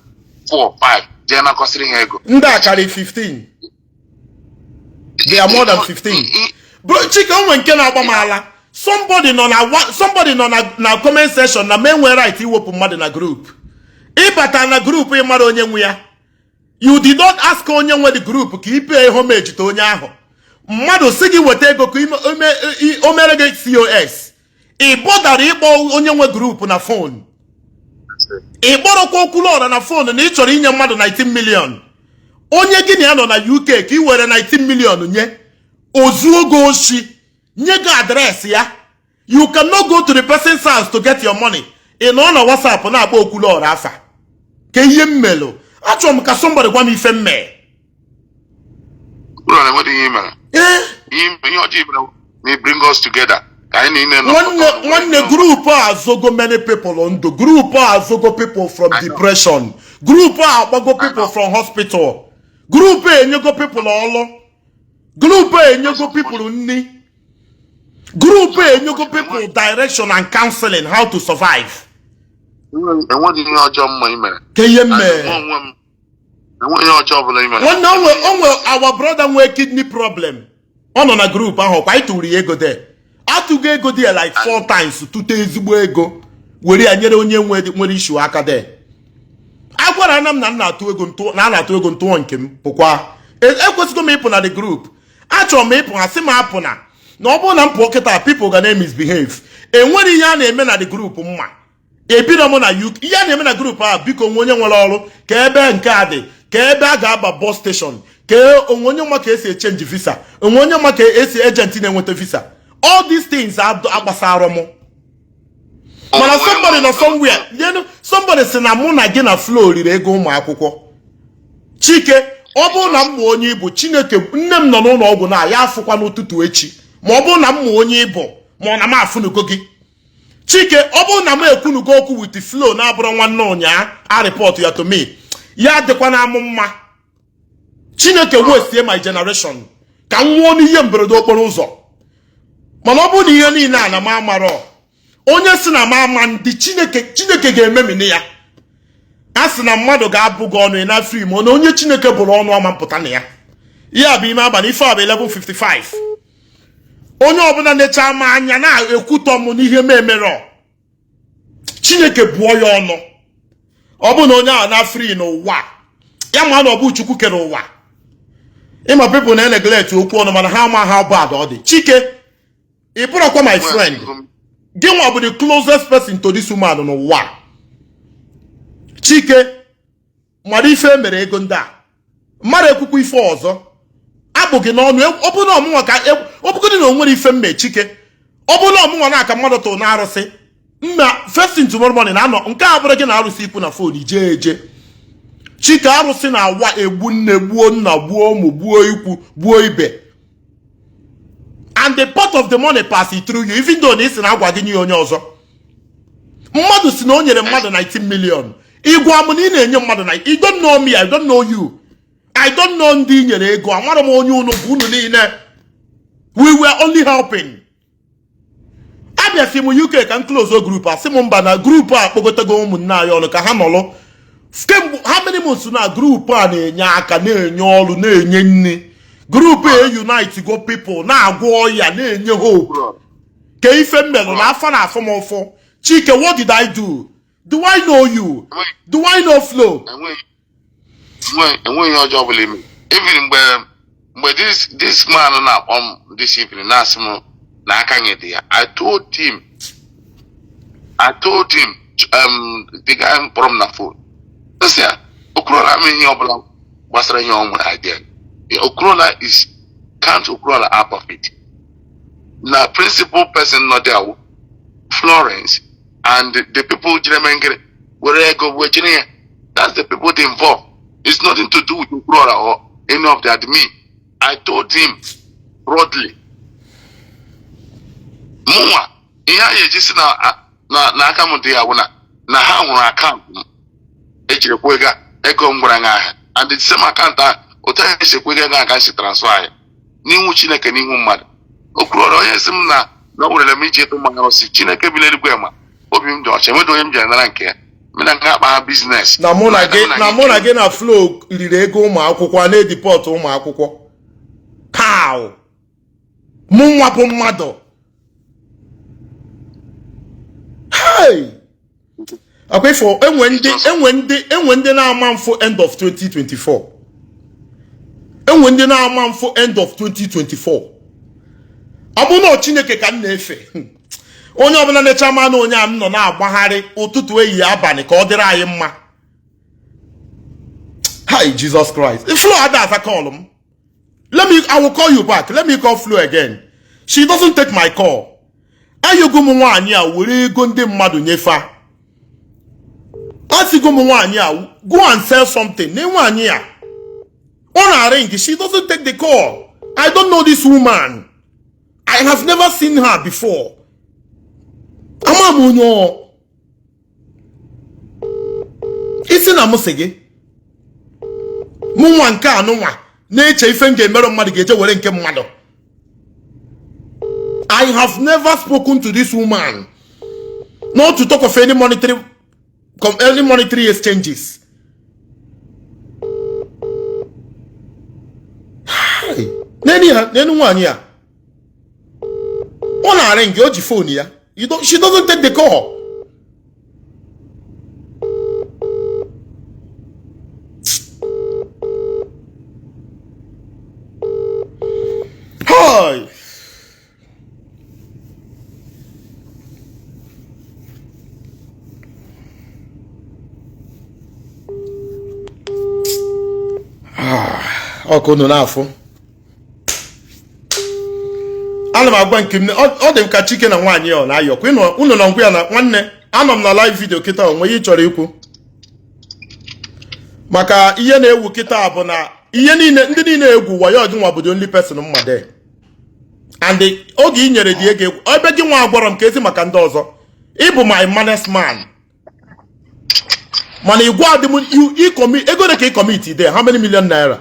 4 5 jee nakọsịrị ha ego. Ndị a karị 15. They are more than 15. Bro, Chike, onwe nke na-agba m ala. Somebody nọ na comment section na m enwe right iwepụ mmadụ na group. Ịbata na group, ị mara onye nwe ya. You did not ask onye nwe the group ka ị pay homage to onye ahụ. Mmadụ si gị weta ego ka o mere gị COS. Ị bọdara ịkpọ onye nwe group na phone. Ị kpọrọkwa Okwuluọra na phone na ị chọrọ inye mmadụ 19 million. Onye gị na ya nọ na UK ka ị were 19 million nye ozuo gị oshi, nye gị address ya. You cannot go to the person's house to get your money. Ị nọ na WhatsApp na-akpọ Okwuluọra afa. Ka ihe m melụ? Achọrọ m ka somebody gwa m ife m mee. Ụlọ na-enweghị ihe i mere. Ee. Ihe ọjọọ i mere na bring us together ka anyị niile nọ. Nwanne, nwanne, group a azogo many people ndụ. Group a azogo people from I know. depression. Group a akpọgo people from hospital. Group a enyego people ọlụ. Group a enyego people nni. Group a enyego people direction and counseling how to survive. Enweghị ihe ọjọọ mma i mere. Ka ihe m And mee? mụ onwe m, enweghị ihe ọjọọ ọbụla i mere. Nwanne, onwe our brother nwee kidney problem, ọ nọ na group ahụ. Kwa anyị tụrụ ya ego de, atụgo ego dị ya like four times, tụte ezigbo ego were ya nyere onye nwere issue aka de. Agwara na m na m na-atụ ego ntụ, na a na-atụ ego ntụọ nke m pụkwa. Ekwesịgo m ịpụ na the group. Achọrọ m ịpụ, ha sị m apụ na ọ bụrụ na m pụọ kịta, people ga na-misbehave. Enwere ihe a na-eme na the group mma ebido m na UK. Ihe a na-eme na group a, biko, nwe onye nwere ọrụ ka ebe nke a dị, ka ebe a ga-aba bus station, ka onwe onye ma ka esi echange visa, onwe onye ma ka esi agent na-enweta visa. All these things agbasara m, mana somebody nọ somewhere yenu, somebody si na mụ na gị na Flo riri ego ụmụ akwụkwọ. Chike, ọ bụrụ na m mụ onye ịbụ, Chineke, nne m nọ n'ụlọ ọgwụ na ya afụkwa n'ụtụtụ echi. Ma ọ bụrụ na m mụ onye ịbụ, ma ọ na m afụnugo gị. Chike, ọ bụrụ na m ekwunugo okwu with Flo na-abụrụ nwanne ụnyaa a report ya to me, ya dịkwa na amụ mma. Chineke westie my generation ka m nwụọ n'ihe mberede okporo ụzọ. Mana ọ bụrụ na ihe niile a na m amarọ, onye si na m ama ndị Chineke, Chineke ga-ememini ya. A sị na mmadụ ga-abụ gị ọnụ ị na free, ma na onye Chineke bụrụ ọnụ ama mpụta na ya. Ihe bụ ime abalị, ife a bụ 11:55. Onye ọbụla na-eche ama anya na-ekwutọ m n'ihe m emerọ, Chineke bụọ ya ọnụ. Ọ bụ na onye ahụ na free n'ụwa ya, ma na ọ bụ Chukwu kere ụwa. Ịma people na neglect okwu ọnụ, mana ha ama ha bad ọ dị. Chike, ị bụrụkwa my friend, gị nwa bụ the closest person to this woman n'ụwa. Chike, mara ife emere ego ndị a, mmadụ ekwukwa ife ọzọ abụ gị n'ọnụ. Ọ bụrụ na ọmụnwa ka ọ bụgodị na o nwere ife mme, Chike, ọ bụrụ na ọmụnwa na-aka mmadụ tụrụ na arụsị mma, first thing tomorrow morning na-anọ nke a bụrụ gị na arụsị ikwu na phone jee eje. Chike, arụsị na-awa egbu nne, gbuo nna, gbuo ụmụ, gbuo ikwu, gbuo ibe. And the part of the money pass it through you, even though na ị sị na agwa gị nye onye ọzọ. Mmadụ si na o nyere mmadụ 19 million, ịgwa m na ị na-enye mmadụ na you don't know me, I don't know you, I don't know ndị i nyere ego. Amara m onye unu bụ, unu niile. We were only helping. Abịa si m UK ka m close group a, sị m mba, na group a kpọgotego ụmụnne anyị ọnụ ka ha nọlụ kemgbe how many months na group a na-enye aka, na-enye ọrụ, na-enye nri. Group a unite go people, na-agwọ ọya, na-enye hope. Ka ife m melụ na afọ na afọ m ụfụ? Chike, what did I do? Do I know you? Do I know Flo? Enweghị ihe ọjọọ ọbụla ime. Even mgbe this man na-akpọ m this evening na-asị m na aka nye dị ya, I told him, the guy kpọrọ m na phone, sị ya Okwuluọra ama ihe ọbụla gbasara ihe ọ nwere idea. Okwuluọra is count Okwuluọra out of it. Na principal person nọ there wụ Florence and the people jere mee ngịrị were ego wee jere ya. That's the people they involved. It's nothing to do with Okwuluora or any of the admin. I told him broadly. Mụnwa ihe anyị eji si na aka m dị ya bụ na ha hụrụ akaụntụ m ejiri kwụ ego m gwara ha ahịa, and the same akaụntụ ahụ otu anyị si ekwe ego ahụ ka si transfer ya n'ihu Chineke, n'ihu mmadụ. Okwuluora onye si m na ọ werere m iji ịtụ mmanya arụsị, Chineke bi n'eluigwe ma obi m dị ọcha, enweghị onye m ji anara nke ya. Mena nga akpa ha business. Na mụ na gị na mụ na gị na Flo riri ego ụmụ akwụkwọ a na-edipọtụ ụmụ akwụkwọ. Kaw mụ nwa bụ mmadụ. Hey! Akwa ifo enwe ndị na-ama mfụ end of 2024. Enwe ndị na-ama mfụ end of 2024. Ọ bụ na Chineke ka m na-efe. Onye ọbụla na-eche ma na onye a m nọ na-agbagharị ụtụtụ ehihie abalị ka ọ dịrị anyị mma. Hi Jesus Christ. Flo ada aza call m. I will call you back. Let me call Flo again. She doesn't take my call. Ayọgo m nwaanyị a were ego ndị mmadụ nyefe. Asịgo m nwaanyị a go and sell something. Na nwaanyị a ọ na-ring. She doesn't take the call. I don't know this woman. I have never seen her before. Ama m onye ọ. Isi na m sị gị mụ nwa nke anụnwa na-eche ife m ga-emerụ mmadụ ga-eje were nke mmadụ. I have never spoken to this woman, not to talk of any monetary exchanges. N'enu nwaanyị a ọ na-arị nke o ji phone ya. She doesn't take the call. Hi. Ọkụ nọ n'afọ. Ana m agwa nke m ọ dị m ka Chike na nwaanyị ọ na-ayọkwa unu nọ ngwa ya na nwanne anọ m na live video kịta onwe ihe ị chọrọ ikwu maka ihe na-ewu kịta bụ na ihe niile ndị niile egwu wayo gị nwa bụ the only person mmadụ and oge ị nyere dị ego ebe gị nwa agwọrọ m ka ezi maka ndị ọzọ ịbụ my honest man mana igwe adị m ego dị ka ị commit there how many million naira?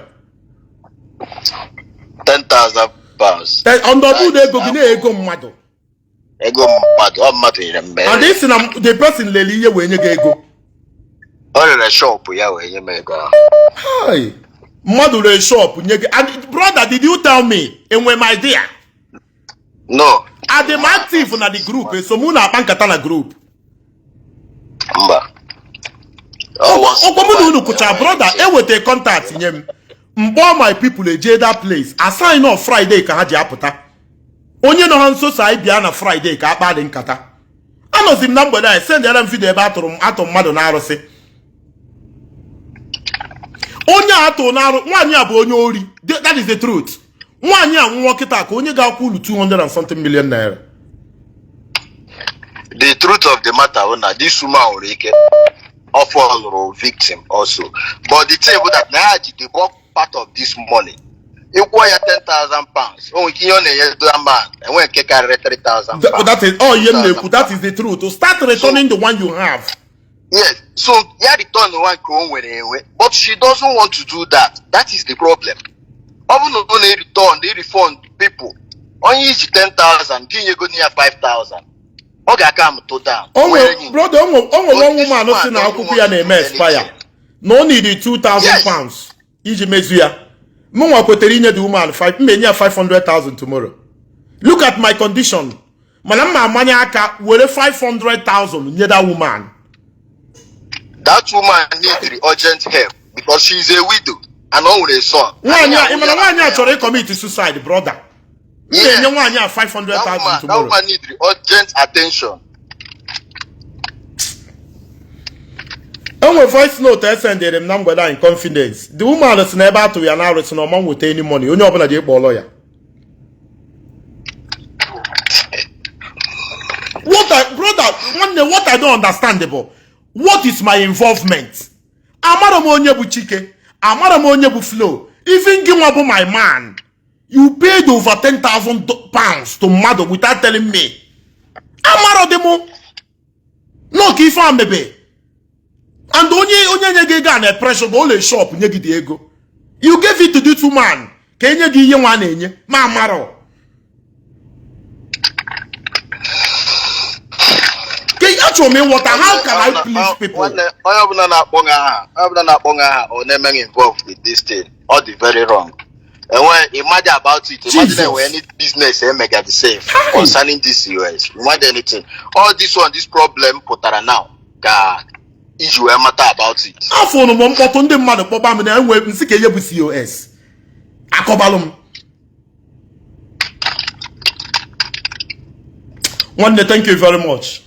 10,000 pounds. Ndị ọbụla ego gị na-ego mmadụ. Ego mmadụ, ọ mmadụ nyere m. And ị sị na the person lele ihe wee nye gị ego. Ọ rere shop ya wee nye m ego ahụ. Mmadụ rere shop nye gị. And brother, did you tell me? Enwe m idea? No. Adị m active na the group, so mụ na-akpa nkata na group. Mba. Ọkwa mụ na unu kụcha brother, eweta contact nye m. Mkpọ my people eje that place assign off Friday ka ha ji apụta. Onye nọ ha nso so anyị bịa na Friday ka akpa dị nkata. Anọzi m na mgbede anyị sendịara m vidio ebe atụ mmadụ na-arụsị. Onye a atụ na-arụ nwaanyị a bụ onye ori. That is the truth. Nwaanyị a nwụọ kịta ka onye ga-akwụ ulu 200 and something million naira. The truth of the matter bụ na this woman nwere ike ọ fọlụrụ victim also, but the thing bụ that na ya ji the bulk part of this money. Ịkwụọ ya 10,000 pounds, o nwere ike ihe ọ na-enye that man enwe nke karịrị 3,000 pounds. That is all ihe m na-ekwu. That is the truth. To start returning the one you have. Yes, so ya return the one ka o nwere enwe, but she doesn't want to do that. That is the problem. Ọ bụ na ọ na-return, they refund people. Onye iji 10,000 gị nyego ya 5,000. Ọ ga-aka m to down. Brother, o nwere one woman si na akwụkwọ ya na-eme expire. Na o need 2,000 pounds iji mezu ya. Mụnwa kwetere inye the woman 5, ya 500,000 tomorrow. Look at my condition. Mana mma amanye aka were 500,000 nye that woman. That woman needs urgent help because she is a widow and o nwere son. Nwaanyị a, ịmana nwaanyị a chọrọ ịcommit suicide, brother. Nye nwaanyị a 500,000 tomorrow. That woman needs urgent attention. Enwe voice note esendere m na mgbede in confidence. The woman si na ebe atụ ya na arụsị na ọma nweta any money. Onye ọbụla ji ịkpọ lawyer. What I, brother, nwanne, what I don't understand bụ, what is my involvement? Amara m onye bụ Chike, amara m onye bụ Flo. Even gị nwa bụ my man, you paid over £10,000 to mmadụ without telling me. Amara dị mụ nọ ka ife a mebe. And onye nye gị ego a na pressure gị ụlọ shop nye gị dị ego. You gave it to this woman ka enye gị ihe nwa na-enye ma amara. Achọrọ m ịghọta, how can I please people? Onye ọbụla na-akpọ gị aha, onye ọbụla na-akpọ gị aha, ọ na-eme gị involved with this thing, ọ dị very wrong. Enwe imagine about it, imagine Jesus. enwe any business emega the same concerning this US, imagine anything. All this one, this problem pụtara now ka iji wee mata about it. Afụrụ m mkpọtụ ndị mmadụ kpọba m na enwe nsị ka ihe bụ COS akọbalụ m. Nwanne, thank you very much.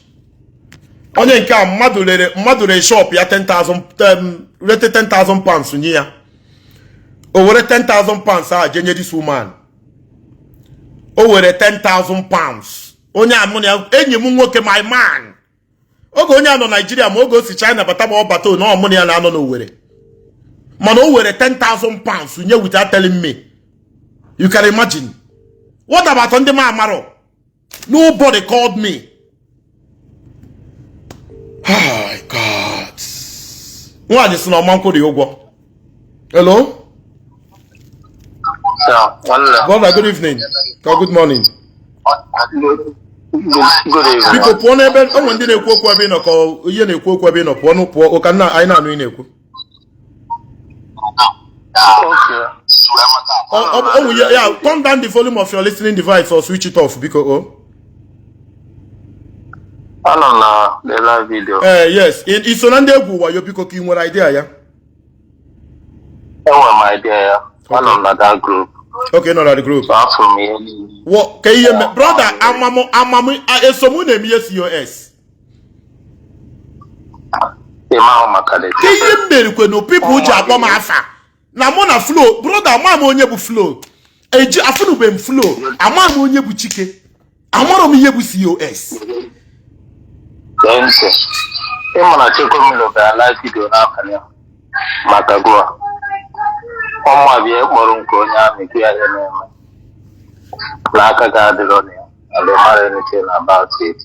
Onye nke a mmadụ rere shop ya 10,000, rete £10,000 nye ya. O were £10,000 a je nye this woman. O were £10,000. Onye a mụ na ya, enyi m nwoke, my man. Oge onye a nọ Naijiria ma oge o si China bata ma ọ bata na ọ mụ na ya na-anọ n'Owerri. Mana o were £10,000 nye without telling me. You can imagine. What about ndị m amarọ? Nobody called me. Oh my God. Nwaanyị sị na ọma nkwụ dị ụgwọ. Hello? Brother, good evening. Or good morning. Good evening. Biko pụọ n'ebe o nwere ndị na-ekwu okwu ebe ị nọ ka ihe na-ekwu okwu ebe ị nọ pụọ nụ pụọ ụka nna anyị na-anụ ị na-ekwu. Okay. Yeah, turn down the volume of your listening device or switch it off biko o. Anọ na the live video. Yes, i so na ndị egwu wayo biko ka ị nwere idea ya. Enwere m idea ya. Anọ m na that group. Okay, nọ na the group. So afọ m ihe niile. Ka ihe brother, amamụ eso mụ na-eme ihe COS. Ịma ahụ maka the Ka ihe m merikwe na people ji akpọ m afa. Na mụ na Flo, brother, ama m onye bụ Flo. Eji afụnube m Flo, ama m onye bụ Chike. Amarọ m ihe bụ COS. Gee ntị. Ịma na Chukwumilo gara live video n'abalị a maka Goa. Ọmụ abịa kpọrọ nke onye amị gị ya ihe na-eme. N'aka gị adịrọ na ya. And they mara anything about it.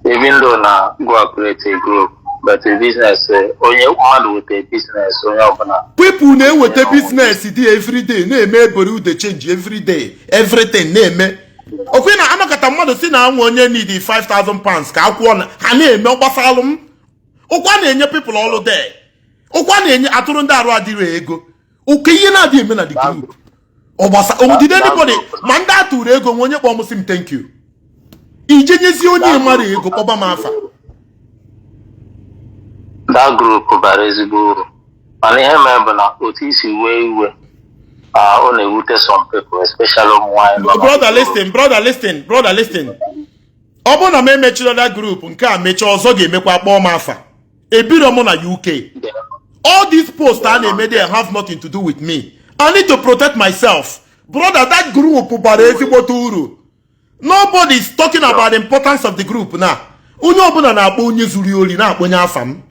Even though na Goa create a group, but the business, onye mmadụ weta business, onye ọbụla. People na-eweta business dị everyday, na-eme ebere ude change everyday, everything na-eme. Okwe na anọkọta mmadụ si na anwụ onye need £5,000 ka akwụọ na ha na-eme ọgbasalụ m. Ụkwa na-enye people ọlụ there. Ụkwa na-enye atụrụ ndị arụ adịrị ego. Ụka ihe na-adịghị eme na the group. Ọgbasa did anybody ma ndị atụrụ ego nwe onye kpọọ m sị m thank you. Ije nyezie onye mara ego kpọba m afa. That group bara ezigbo uru. Mana ihe mere bụ na otu isi wee iwe ọ na-ewute some people, especially ụmụ nwaanyị. Brother, listen. Ọ bụrụ na m emechiri that group nke a mechaa ọzọ ga-emekwa kpọọ m afa. Ebiro m na UK. All these posts a na-eme there have nothing to do with me. I need to protect myself. Brother, that group bara ezigbote uru. Nobody is talking about the importance of the group now. Onye ọbụla na-akpọ onye zuru ori na-akpọ onye afa m.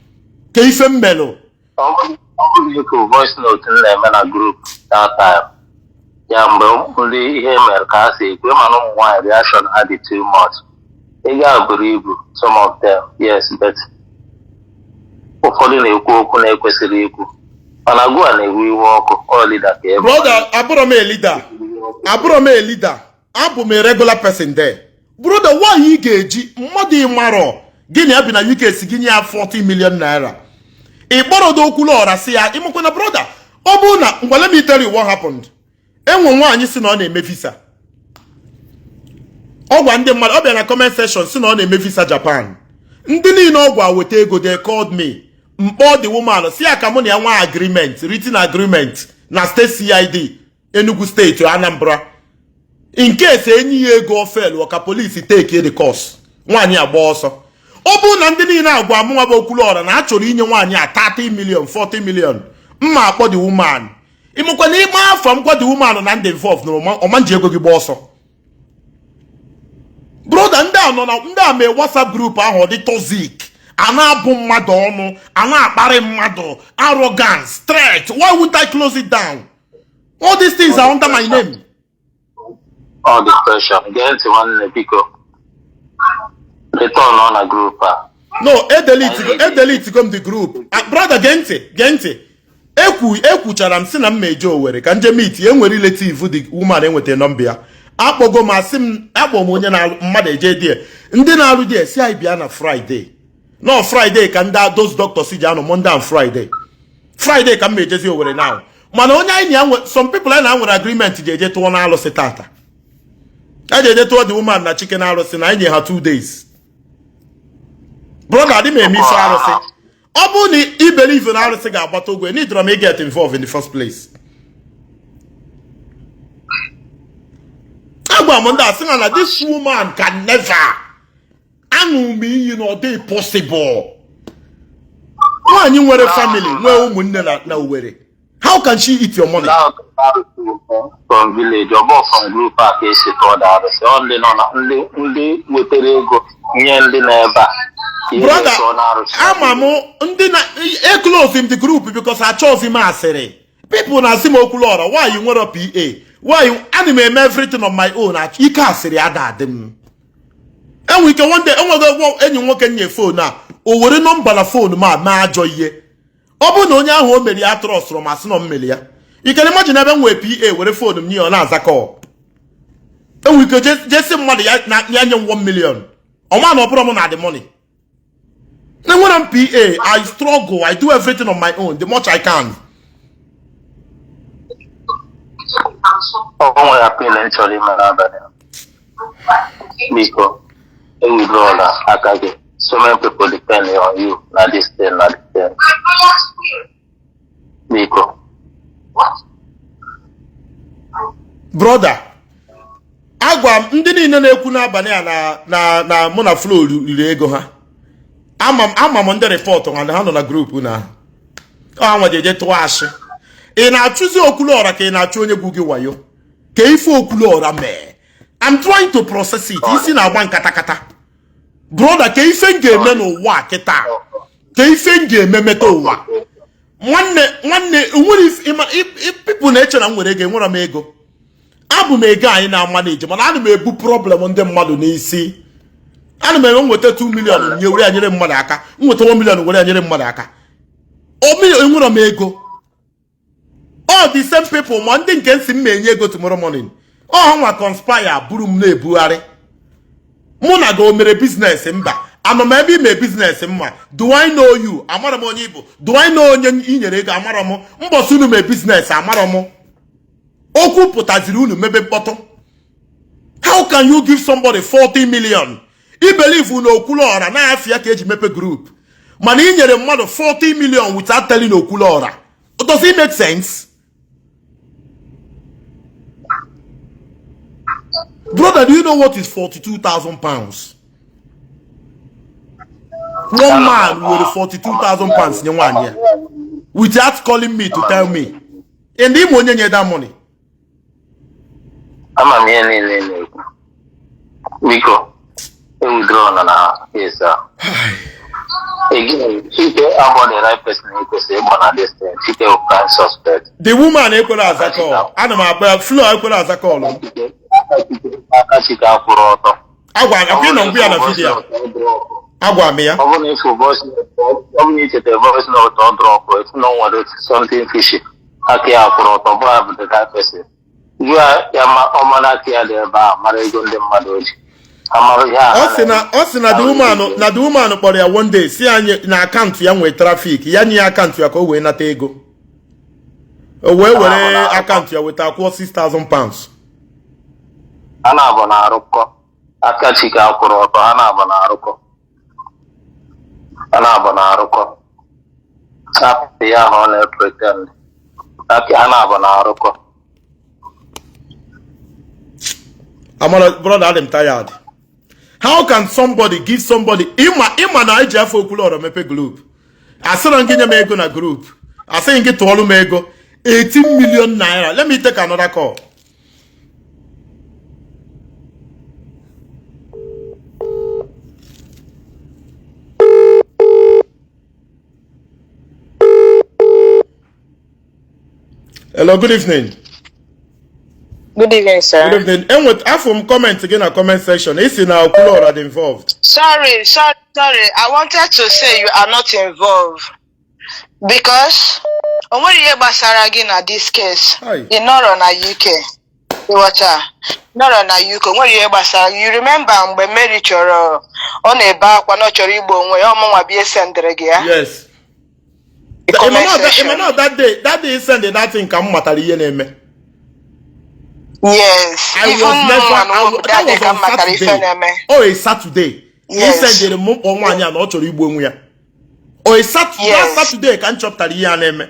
Ka ife m melụ. Ọ bụrụ ka voice note m na-eme na group that time. Ya mgbe ndị ihe mere ka ha si ekwe mana ụmụ nwaanyị reaction ha dị too much. Ego a buru ibu, some of them, yes, but ụfọdụ na-ekwu okwu na-ekwesịrị ikwu. Mana Goa na-ewe iwe ọkụ, ọ leader ka ebe. Brother, abụrọ m a leader. Abụrọ m a leader. Abụ m a regular person there. Brother, why ị ga-eji mmadụ ịmarọ gị na ya bi na UK si gị nye ya 40 million naira. Ị kpọrọdo Okwuluọra si ya ịmakwa na brother, ọ bụrụ na ngwa let me tell you what happened. Enwe nwaanyị si na ọ na-eme visa. Ọ gwa ndị mmadụ, ọ bịa na comment section si na ọ na-eme visa Japan. Ndị niile ọ gwa weta ego, they called me. Mkpọ the woman si ya ka mụ na ya nwa agreement, written agreement na state CID Enugu steeti Anambra. In case enyi ya ego ofel ka police take the course. Nwaanyị agba ọsọ. Ọ bụrụ na ndị niile agwa mụnwa bụ Okwuluọra na a chọrọ inye nwaanyị a 30 million 40 million, mma akpọ the woman. Ịmụkwa na ime afọ m gwa the woman na ndị involved na ọma nji ego gị gba ọsọ. Brother, ndị a nọ na ndị a mee WhatsApp group ahụ ọ dị toxic A na-abụ mmadụ ọnụ, a na-akparị mmadụ, arrogance, threat. Why wouldn't I close it down? All these things are under my name. All the pressure. Gee ntị nwanne, biko. Return ọ na group a. No, edelete go m the group. Ah, brother, gee ntị, gee ntị. Ekwuchara m si na m ma eje Owerri ka nje meet enwe relative the woman enweta nọmba ya. Akpọgo m, asị m akpọ m onye na-alụ mmadụ eje die ndị na-arụ die si anyị bịa na Friday. No, Friday ka ndị those doctors ji anọ Monday and Friday. Friday ka m ma ejezi Owerri now. Mana onye anyị na ya nwe, some people anyị na nwere agreement ji eje tụọ na alụsị tata. A ji eje tụọ the woman na Chike na arụsị na anyị nye ha 2 days. Brother, adị m eme ife arụsị. Ọ bụrụ na i believe na arụsị ga-agbata ogwe, need m get involved in the first place. Agwa m ndị a sị ha na this woman can never, aṅụ m iyi na ọ dị possible. Nwaanyị nwere family, nwee ụmụnne na Owerri, how can she eat your money? From village, ọ bụ from group a ka esi tụọ da arụsị. Ọ ndị nọ na ndị wetara ego nye ndị nọ ebe a ka ihe Brother, tụọ na arụsị. Ama m ndị na eclose m the group because achọghịzi m asịrị. People na-asị m, "Okwuluọra, why you nwere PA? Why you?" Ana m eme everything on my own. Ike asịrị ada adị m. Enwe ike one day enwego enyi nwoke nye phone a, o were nọmba na phone ma mee ajọ ihe. Ọ bụrụ na onye ahụ o mere ya trustụrụ ma sị na m mere ya, you can imagine ebe m nwee PA were phone m nye ya, ọ na-aza call. Enwe ike jesi mmadụ ya ya nye m 1 million, ọma na ọ bụrụ m na the money. Enwere m PA. I struggle, I do everything on my own the much I can. Ọ nwere appeal m chọrọ ime n'abalị a. Biko, ewithdrawla aka gị. So many people depend on you na this thing, na this thing. Biko. Brother, agwa m ndị niile na-ekwu n'abalị a na mụ na Flo riri ego ha. Ama m ndị report ha na ha nọ na group na ọ ha nwa ji eje tụọ ashị. Ị na-achụzi Okwuluọra ka ị na-achụ onye gwu gị wayo ka ife Okwuluọra mee. I'm trying to process it. Isi na-agba nkatakata. Brother, ka ife m ga-eme n'ụwa a kịta, ka ife m ga-eme meta ụwa. Nwanne, nwanne, nwere people na-eche na m nwere ego. Enwere m ego? Abụ m ego anyị na-ama na-eje, mana ana m ebu problem ndị mmadụ n'isi. Ana m enwe nweta 2 million nye were ya nyere mmadụ aka, nweta 1 million were ya nyere mmadụ aka. Enwere m ego? All the same people ma ndị nke nsi m ma enye ego tomorrow morning, ọ ha nwa conspire buru m na-ebugharị. Mụ na gị o mere business? Mba. Anọ m ebe ime business mma? Do I know you? Amara m onye ịbụ. Do I know onye i nyere ego? Amara m. Mbọsị unu mee business, amara m. Okwu pụtaziri unu mebe mkpọtụ. How can you give somebody 40 million? I believe na Okwuluọra na-afịa ka eji mepe group, mana ị nyere mmadụ 40 million without telling Okwuluọra. Does it make sense? Brother, do you know what is £42,000? One man were £42,000 nye nwaanyị ya without calling me to tell me. And ime onye nye that money. Ama m ihe niile ị na-ekwu. Biko, ewithdraw na case a. Again, Chike abụọ the right person ị kwesịrị ịgba na this thing. Chike bụ prime suspect. The woman ekwere aza call. Ana m akpa ya. Flo ekwere aza call. Aka Chike akwụrụ ọtọ. Agwa akwa ị nọ ngwa ya na video. Agwa m ya. Ọ bụrụ na ịfụ voice note, ọ bụrụ na icheta voice note ọ drop, efu na o nwere something fishy. Aka ya akwụrụ ọtọ bụ ya bụ the right person. Jụọ ya ma ọ mara aka ya dị ebe a, mara ego ndị mmadụ o ji. Amara ihe a. Ọ sị na the woman kpọrọ ya one day, si anyị na akaụntụ ya nwee traffic, ya nye ya akaụntụ ya ka o wee nata ego. O wee were akaụntụ ya weta akwụọ £6,000. Ha na-abụ na-arụkọ. Aka Chike akwụrụ ọtọ, ha na-abụ na-arụkọ, ha na-abụ na-arụkọ. Hapụ ya ahụ ọ na-epretend. Aka ha na-abụ na-arụkọ. Amara, brother, I'm tired. How can somebody give somebody, ịma na anyị ji afọ Okwuluọra mepe group? Asịrọ gị nye m ego na group. Asịghị gị tụọlụ m ego 18 million naira. Let me take another call. Hello, good evening. Good evening, sir. Good evening. Enwet afọ m comment gị na comment section. Ị sị na Okwuluora dị involved. Sorry, sorry, sorry. I wanted to say you are not involved because o nwere ihe gbasara gị na this case. Hi. Ị nọrọ na UK. Ịghọta? Nọrọ na UK. O nwere ihe gbasara gị. You remember mgbe Mary chọrọ, ọ na-ebe akwa na ọ chọrọ igbu onwe ya, ọmụnwa bịa sendịrị gị ya. Yes. The comment section. Ịma na that day send that thing ka m matara ihe na-eme. Yes. I Even was never mụnwa na I, onwe m that that day was ka on m matara ife Saturday. na-eme. Oh, a Saturday. Yes. He sendere m mkpọ nwaanyị a na ọ chọrọ igbu onwe ya. Oh, a Saturday, Yes. that Saturday ka m chọpụtara ihe a na-eme.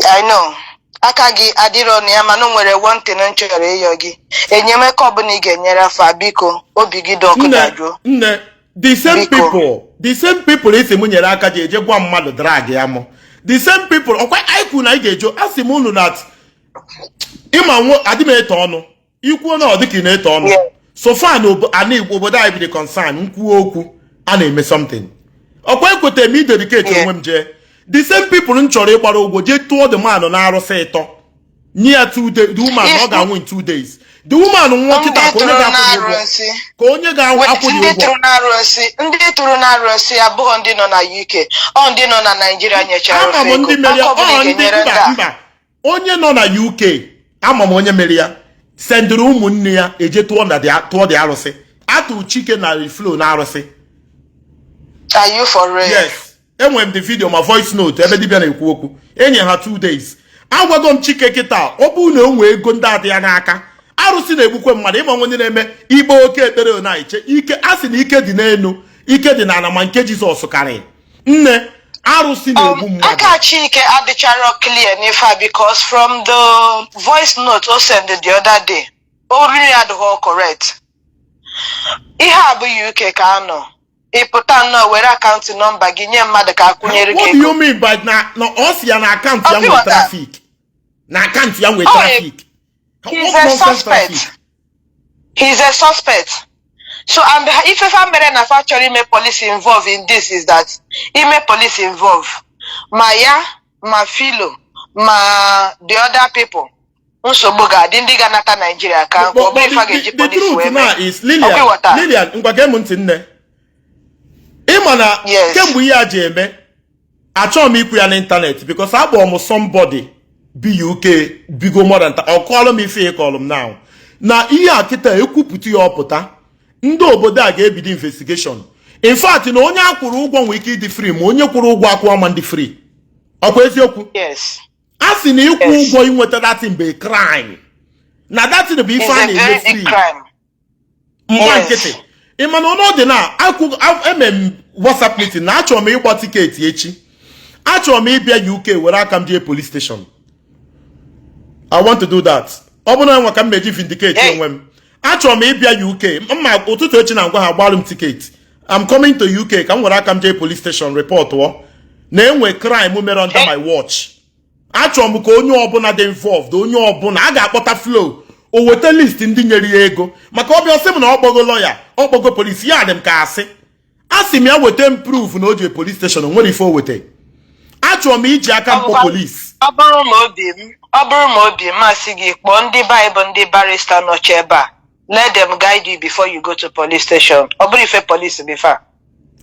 I know. Aka gị adịrọ na ya, mana o nwere one thing m chọrọ ịyọ gị. Enyemaka ọbụla ị ga-enyere afa, biko, obi gị dị ọkụ Nne, dajụọ. nne, the same Biko. people, the same people isi m nyere aka ji eje gwa mmadụ drag ya mụ. The same people, ọkwa anyị kwuru na anyị ga-ejo, asị m unu that ịma nwo adị m eto ọnụ. Ikwuo na ọ dị ka ị na-eto ọnụ. So far na ana Igbo obodo anyị bi dị concern, nkwuo okwu a na-eme something. Ọkwa ekwetara m idedicate onwe m jee. The same people m chọrọ ịgbara ụgwọ jee tụọ the man na arụsị ịtọ. Nye ya 2 days, the woman ọ ga-anwụ in 2 days. The woman nwụọ Ndị kịta, ka onye tụrụ ga-akwụ ụgwọ? n'arụsị. Ka onye ga-akwụ Ndị ụgwọ? tụrụ n'arụsị, ndị tụrụ n'arụsị abụghị ndị nọ na UK, ọ ndị nọ na Naịjirịa nyechara Ama ofe m ego. ndị mere ya. Aka ọbụla Ọ ị ndị ga-enyere ndị mba a. mba, onye nọ na UK, ama m onye mere ya, sendịrị ụmụnne ya eje tụọ na tụọ dị arụsị atụ Chike na Flo na arụsị. Are you for real? Yes, enwere m the video ma voice note ebe dibịa na-ekwu okwu. Enye ha 2 days. Agwago m Chike kịta, ọ bụrụ na o nwee ego ndị adị ya n'aka, arụsị na-egbukwe mmadụ. Ịma onye na-eme ikpe oke ekpere na-eche ike, a sị na ike dị n'elu, ike dị n'ala, ma nke Jizọs karịrị. Nne, arụsị na-egbu mmadụ. Aka Chike adịchara clear n'ife a, because from the voice note o send the other day, o really adịghị correct. Ihe a bụ UK ka a nọ. Ị pụta nnọọ were account number gị nye mmadụ ka akwụnyere gị What do ego. you mean by na ọ si ya na account ya Ọ nwee ghọtara. traffic, na account ya nwee Oh, traffic? He's What a nonsense suspect. traffic? He's a suspect. So, and ife fa mere na fa chọrọ ime police involve in this is that ime police involve, ma ya, ma Filo, ma the other people, nsogbu ga-adị. Ndị ga-anata Naijiria ka nkụ ọ bụrụ ife a ga-eji The police truth wee now mee. is, Lilian, Ọkwa ịghọta? Lilian, ngwa gee m ntị, nne. Ịma na Yes. kemgbe ihe a ji eme, achọghị m ikwu ya n'ịntanetị because akpọrọ m somebody bi UK bigo more than ọ kọọrọ m ife ịkọrọ m now na ihe a kịta ekwupụta ya, ọpụta, ndị obodo a ga-ebido investigation. In fact, na onye akwụrụ ụgwọ nwere ike ịdị free, ma onye kwụrụ ụgwọ akwụ ama ndị free. Ọkwa eziokwu? Yes. A sị na ịkwụ Yes. ụgwọ inweta that thing bụ a crime, na that thing bụ ife It's a a na-eme very big free crime. mgba Yes. nkịtị. Ị ma na ọnọdụ na akwụ eme m WhatsApp meeting na achọrọ m ịgba ticket echi, achọrọ m ịbịa UK were aka m jee police station. I want to do that. Ọ bụrụ na enwe ka m meji vindicate Hey. onwe m, achọrọ m ịbịa UK mma ụtụtụ echi na ngwa ha gbalụ m ticket. I'm coming to UK ka m were aka m jee police station report ọ na enwe crime mere under my watch. Achọrọ m ka onye ọbụla dị involved, onye ọbụla a ga-akpọta Flo, o weta list ndị nyere ya ego, maka ọbịa sị m na ọ kpọgo lọya, ọ kpọgo polisi ya, dị m ka asị. Asị m ya weta m proof na o jee police station. O nwere ife o weta. Achọrọ m iji aka m kpọ polisi. Ọ bụrụ ma obi m masị gị, kpọọ ndị Baịbụl, ndị barrister nọchi ebe a, let them guide you before you go to police station. Ọ bụrụ ife police before.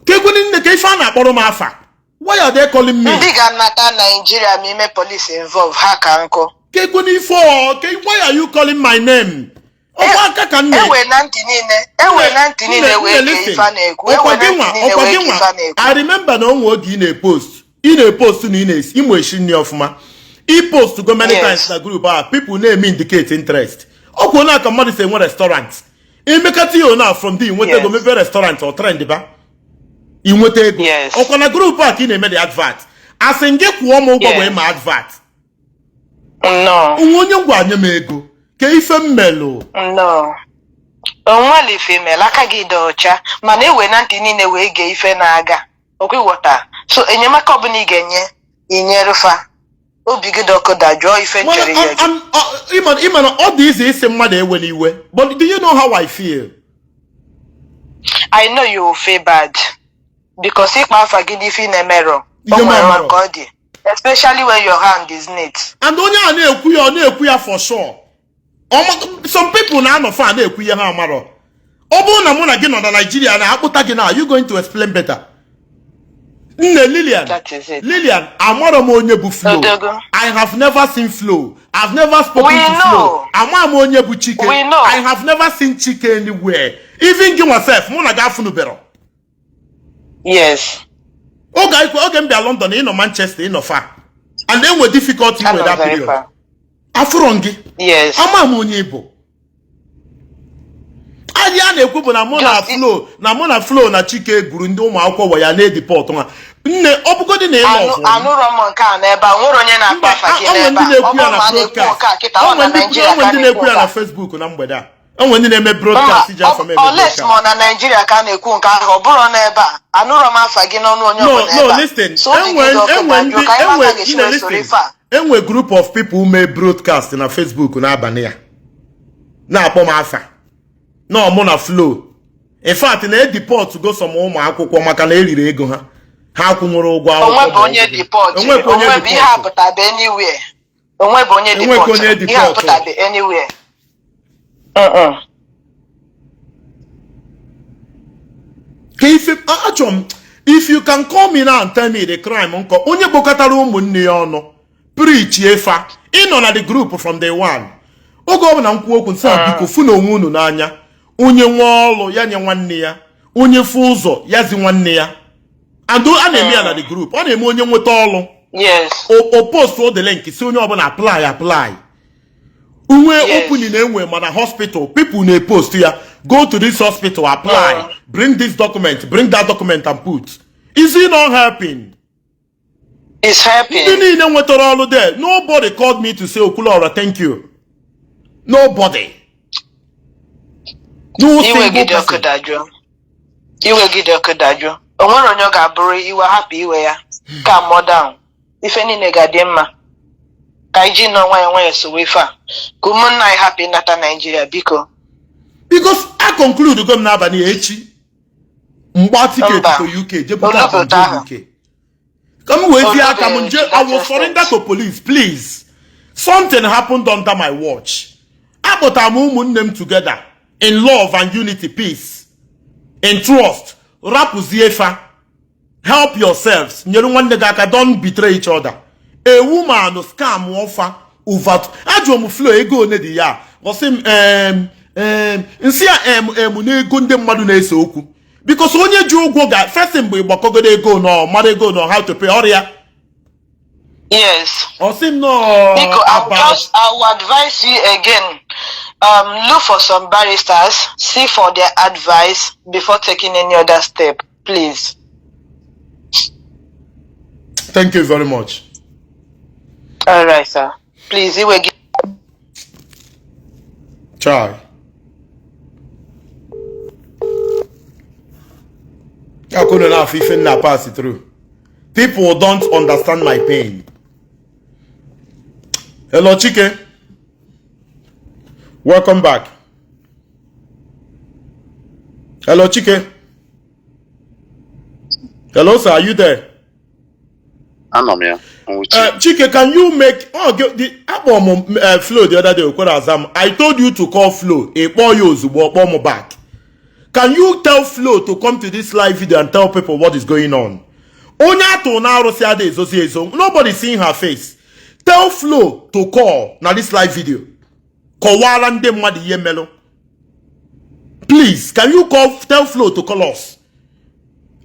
Ka ekwene, nne, ka ife a na-akpọrọ m afa? Why are they calling me? Ndị ga-anata Naijiria ma ime police involve ha ka nkụ. Ka ekwene ife ọ ke? Why are you calling my name? Ọkwa aka ka nne. Ewe na ntị niile, ewe na ntị niile wee gee ife a na-ekwu. Ọkwa Ewe gị na nwa ntị niile ọkwa wee gị gee nwa ife a na-ekwu. I remember na onwe oge ị na-epost na ị na-esi ịmụ esi nri ọfụma. Ị post go many times na group a, people na-eme indicate interest. Ọkwa onye aka mmadụ si enwe restaurant, emekata ihe na from there nweta ego, mepe restaurant, ọ trend ba, ị nweta ego. Ọkwa na group a ka ị na-eme the advert. Asị m gị kwụọ m ụgwọ wee ma advert? No. Onwe onye ngwa nye m ego ka ife m melụ? No, onwere ife mere. Aka gị dị ọcha, mana ewe na ntị niile wee gee ife na-aga. Okwu ịghọta, so enyemaka ọbụla ị ga-enye, inyerufa obi gị dị ọkụ dajụọ. Ife Mana nchere ya gị. Ịma na ọ dị ize isi mmadụ ewe n'iwe, but do you know how I feel? I know you will feel bad because ịkpa afa gị n'ife ị na-emerọ o Ihe m nwere amarọ. ka ọ dị. Especially when your hand is neat. And onye a na-ekwu ya, ọ na-ekwu ya for sure. Some people na-anọ fa na-ekwu ihe ha amarọ. Ọ bụrụ na mụ na gị nọ na Nigeria na-akpụta gị na, are you going to explain better? Nne Lilian, That is it. Lilian, amarọ m onye bụ Flo. Odogo. I have never seen Flo. I've never spoken We to Flo. know. Ama m onye bụ Chike. We know. I have never seen Chike anywhere. Even gị nwa sef, mụ na gị afụnubero. Yes. Oge oge m bịa London, ị nọ Manchester, ị nọ far. And enwe difficulty I'm with not that very period. far. Afụrọ m gị. Yes. Ama m onye ị bụ. Anyị a na-ekwu bụ na mụ na Flo na mụ na Flo na Chike gwuru ndị ụmụ akwụkwọ wa ya na-edeport ha. Nne, ọ bụgodị na ị love m. Anụrọ m nke a n'ebe a, nwere onye na-akpa Mba, afa gị o nwere n'ebe ndị a. na-ekwu Ọ ya bụrụ na ma a na-ekwu broadcast. nke a kịta, O ọ na nwere ndị Naịjirịa o ka nwere a ndị na-ekwu na-ekwu ya nke na a. Facebook na mgbede a. O nwere ndị na-eme broadcast iji Mba, afa m eme unless ma broadcast. ọ na Naịjirịa ka a na-ekwu nke ahụ, ọ bụrụ n'ebe a, anụrọ m afa gị n'ọnụ onye No, ọbụla no, ebe a. listen. So obi gị Enwe dị ọkụ enwe dajụọ ndị ka anyị enwe mata ga-esi nne wee soro listen. ife a. Enwe group of people mee broadcast na Facebook n'abalị a. Na-akpọ m afa. Na mụ na Flo. In fact, na edeport go some ụmụ akwụkwọ maka na eriri ego ha. Ha kwụnwere ụgwọ akwụkwọ Onwe bụ ma ọ onye bụghị. deport. Onwekwa onye Onwe bụ ihe deport. apụtabe anywhere. Onwe bụ onye Enwekwa deport. onye Ihe deport. apụtabe anywhere. Mm-mm. Ka ife achọrọ m, if you can call me now and tell me the crime nkọ onye kpọkọtara ụmụnne ya ọnụ preach efa ịnọ na the group from day one. Oge ọbụla m kwuo okwu nsị a, biko fụ na onwe unu n'anya. Onye nwe ọlụ ya nye nwanne ya, onye fụ ụzọ ya zi nwanne ya. And a na-eme ya na the group, ọ na-eme onye nweta ọlụ o post o the link si onye ọbụla apply apply. Uwe opening na-enwe mana hospital people na-epost ya, go to this hospital, apply, bring this document, bring that document and put. Is he not helping? It's helping. Ndị niile nwetara ọrụ there, nobody called me to say, "Okwuluora, thank you." Nobody, no Iwe single gị dị ọkụ person. dajụọ. Iwe gị dị ọkụ dajụọ. O nwere onye ọ ga-abụrụ iwe hapụ iwe ya ka mụọ down. Ife niile ga-adị mma. Ka anyị ji nọ nwayọọ nwayọọ sowe ife a. Ka ụmụnna anyị hapụ ịnata Naijiria, biko. Because I conclude go m n'abalị echi mgba ticket Mba. to UK jepụta akpa Olubụta nje ahụ. UK ka m wee tie aka m nje. I will Olubụta. surrender to police, please. Something happened under my watch. Akpọtara m ụmụnne m together in love and unity, peace in trust. Rapụzie fa, help yourselves, nyere nwanne gị aka, don't betray each other. A woman scam ọfa over. Ajụọ m Flo ego one dị ya, ọ sị m nsị ya em na ego ndị mmadụ na-ese okwu because onye ji ụgwọ ga first mgbe ịgbakọgodo ego nọ mara ego nọ how to pay ọrịa. Ọ sị m nọ Biko, I will about just I will advise you again. Look for some barristers, see for their advice before taking any other step, please. Thank you very much. All right, sir. Please, iwe gị. Chai. I couldn't have even na pass it through. People don't understand my pain. Hello, Chike. Welcome back. Hello, Chike. Hello, sir. Are you there? Anọ m ya nwuchi. Chike, can you make oh the akpọ m Flo the other day, okwere aza m. I told you to call Flo. Ị kpọọ ya ozugbo, kpọọ m back. Can you tell Flo to come to this live video and tell people what is going on? Onye atụ na arụsị ada ezozi ezo. Nobody seeing her face. Tell Flo to call na this live video. Kọwara ndị mmadụ ihe melụ. Please, can you call tell Flo to call us?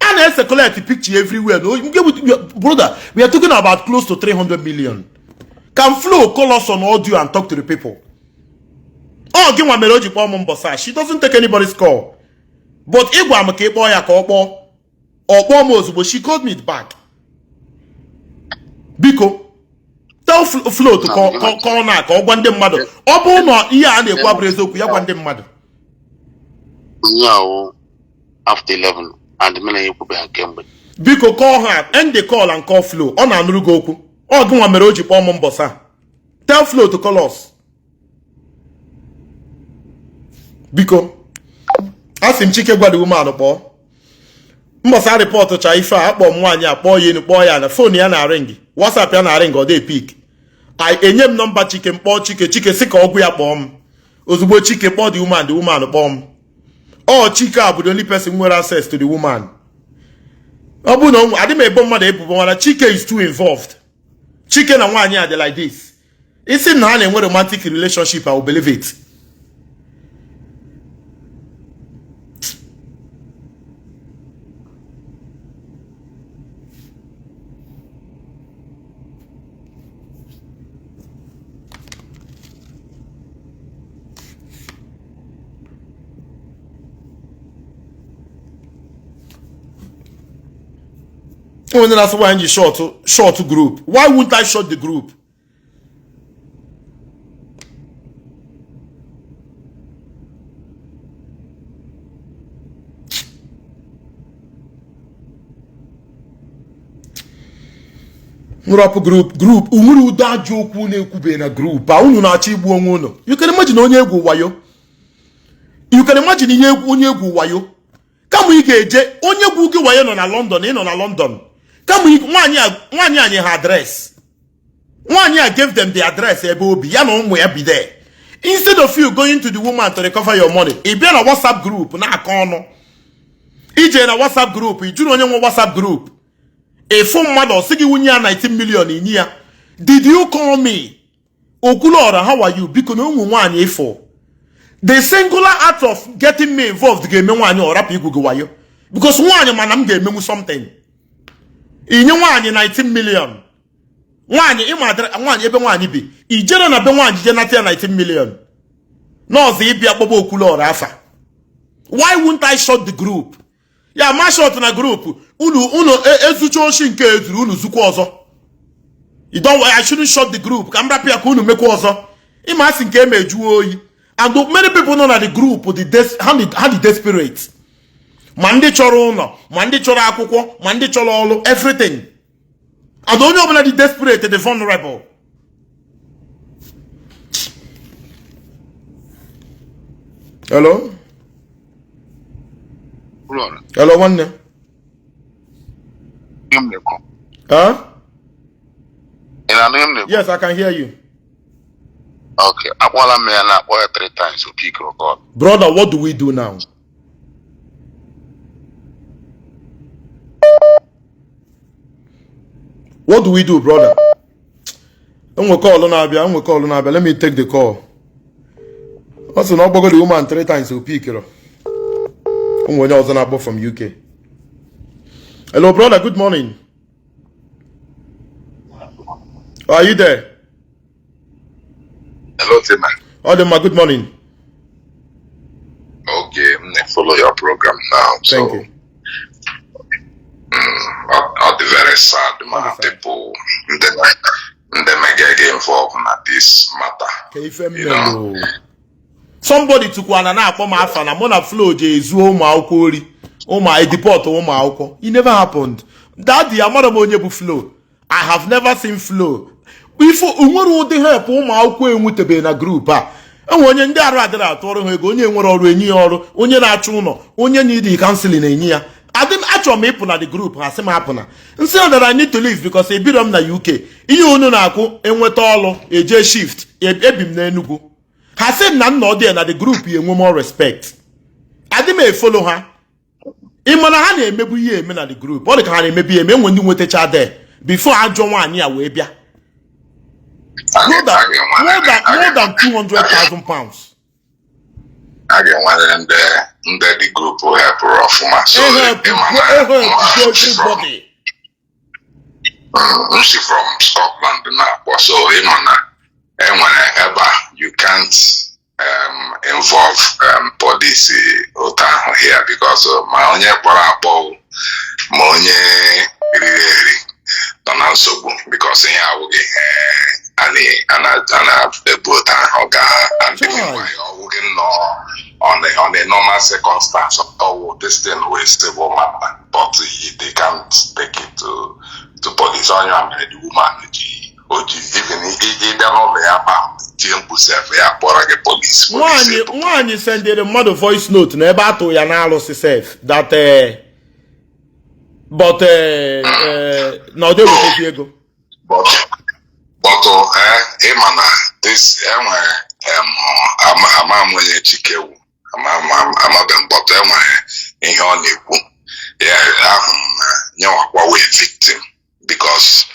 A na-ecirculate picture everywhere. No, brother, we are talking about close to 300 million. Can Flo call us on audio and talk to the people? Ọ gị nwa mere o ji kpọọ m mbọsa. She doesn't take anybody's call. But ịgwa m ka ị kpọọ ya ka ọ kpọọ. Ọ kpọọ m ozugbo. She called me back. Biko, tell Flo to call, call, call na ka ọ gwa ndị mmadụ. Ọ bụrụ na ihe a na-ekwu abụrụ eziokwu, ya gwa ndị mmadụ. Onye ahụ after 11 and m na ya ekwubeghị kemgbe. Biko call her, end the call and call Flo. Ọ na-anụrụ gị okwu. Ọ gị nwa mere o ji kpọọ m mbọsa. Tell Flo to call us. Biko, a sị m Chike gwa the woman kpọọ. Mbọsị a report cha ife a, akpọ m nwaanyị, akpọọ ya enu, kpọọ ya na phone ya na-ring, WhatsApp ya na-ring, ọ dị pick. Enye m nọmba Chike, m kpọọ Chike. Chike sị ka ọgwụ ya kpọọ m ozugbo. Chike kpọọ the woman, the woman kpọọ m. Ọ Chike a bụ the only person nwere access to the woman. Ọ bụ na adị m ebo mmadụ ebubo, mana Chike is too involved. Chike na nwaanyị a dị like this. Ị sị na ha na-enwe romantic relationship, I will believe it. Onye na-asị nwaanyị ji shut shut group, why won't I shut the group? Nrọpụ group group nwere ụdị ajọ okwu na-ekwube na group a. Unu na-achọ igbu onwe unu. You can imagine onye egwu wayo. You can imagine ihe egwu onye egwu wayo. Kama ị ga-eje onye gwu gị wayo nọ na London, ị nọ na London. Kama nwaanyị a nye ha address. Nwaanyị a gave them the address ebe o bi ya na ụmụ ya bi there. Instead of you going to the woman to recover your money, ị bịa na WhatsApp group na-akọ ọnụ. Ije na WhatsApp group, ị jụrụ onye nwe WhatsApp group. Ị fụ mmadụ ọ sị gị wunye ya 19 million inye ya. Did you call me? Okwuluọra, how are you? Biko na ụmụ nwaanyị ịfụ. The singular act of getting me involved ga-eme nwaanyị ọ rapụ igwu gị wayo. Because nwaanyị ma na m ga-emenwu something. Inye nwaanyị 19 million. Nwaanyị ịma nwaanyị ebe nwaanyị bi. I jere na be nwaanyị je nata ya 19 million. Nọọsụ ịbịa kpọba Okwuluọra afa. Why won't I shut the group? Ya ma shut na group unu unu ezucha oshi nke ezuru unu zukwa ọzọ. You don't I shouldn't shut the group ka m rapụ ya ka unu mekwa ọzọ. Ịma asị nke eme ejuo oyi. And many people nọ na the group ha dị desperate. Ma ndị chọrọ ụlọ, ma ndị chọrọ akwụkwọ, ma ndị chọrọ ọrụ, everything. And onye ọbụla dị desperate dị vulnerable. Hello? Hello, nwanne. Huh? Yes, I can hear you. Okay, akpọla m ya na akpọ ya 3 times, o pick call. Brother, what do we do now? What do we do, brother? Enwe call na-abịa, enwe call na-abịa. Let me take the call. Ọ sị na ọ kpọgo the woman 3 times o pickirọ. Ụmụ onye ọzọ na-akpọ from UK. Hello, brother, good morning. Are you there? Hello, Tima. Ọ dị mma, good morning. Okay, m na-follow your program now. Thank you. Ọ dị very sad ma people ndị mega get involved na this matter. Ka ife m Somebody tukwana na-akpọ m afa na mụ na Flo ji ezuo ụmụ akwụkwọ ori, ụmụ edipọt ụmụ akwụkwọ. It never happened. Daddy, amara m onye bụ Flo. I have never seen Flo. Ife nwere ụdị help ụmụ akwụkwọ enwetabeghị na group a. Enwe onye ndị arụ adịrị atụ ọrụ ha ego, onye nwere ọrụ enye ya ọrụ, onye na-achọ ụlọ, onye need counseling na-enye ya. Adị m achọrọ m ịpụ na the group, ha sị m apụ na nsị na that I need to leave because ebiro m na UK. Ihe unu na-akwụ enweta ọrụ eje shift, ebi m n'Enugu. Ha sị m na nna ọ dị na the group ya enwe more respect. Adị m efollow ha. Ị ma na ha na-emebu ihe eme na the group, ọ dị ka ha na-emebu ihe eme, enwe ndị nwetacha there before ajọ nwaanyị a wee bịa. More than 200,000 pounds. A ga-enwere ndị the group helpụrụ ọfụma. So m si from Scotland na-akpọ, so ịma na enwere ebe a you can't involve police otu ahụ here because ma onye kpọrọ akpọ ma onye riri eri nọ na nsogbu because ihe awụghị ihe a na-ebu otu ahụ gaa and ọwụghị nnọọ on a normal circumstance ọwụ this thing wey civil matter but they can't take it to police. Onye a mere the woman ji oji even ịbịa n'ụlọ ya ma tie mkpu sef ya kpọrọ gị police. Nwaanyị sendere mmadụ voice note na ebe atụ ya n'alụsị sef that But na ọ dị ewetezi ego. But ịma na this enwere ama m onye Chike wu, amabe m, but enwere ihe ọ na-ekwu ya ahụ m na nyenwakwa wee victim, because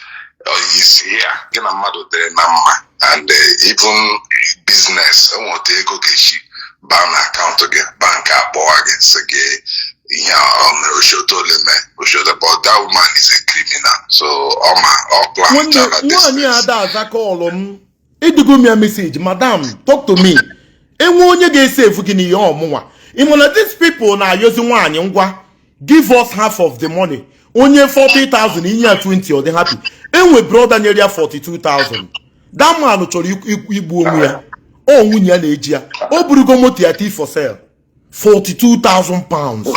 you see here, gị na mmadụ dịrị na mma and even business, enwe otu ego ga-esi baa na akaụntụ gị, bank akpọwa gị sị gị ihe a ọ mere osioto ole mee osioto. But that woman is a criminal, so ọ ma ọ plan. Nwanne nwaanyị a ada aza call m. Edugo m ya message, "Madam, talk to me." Enwe onye ga-ese efu gị n'ihe ọmụnwa. Ị ma na these people na-ayọzi nwaanyị, "Ngwa, give us half of the money." Onye 40,000, inye ya 20, ọ dị happy. Enwe brother nyere ya 42,000. That man chọrọ igbu onwe ya. Ọ nwunye ya na-eji ya. O burugo moto ya tii for sale, £42,000,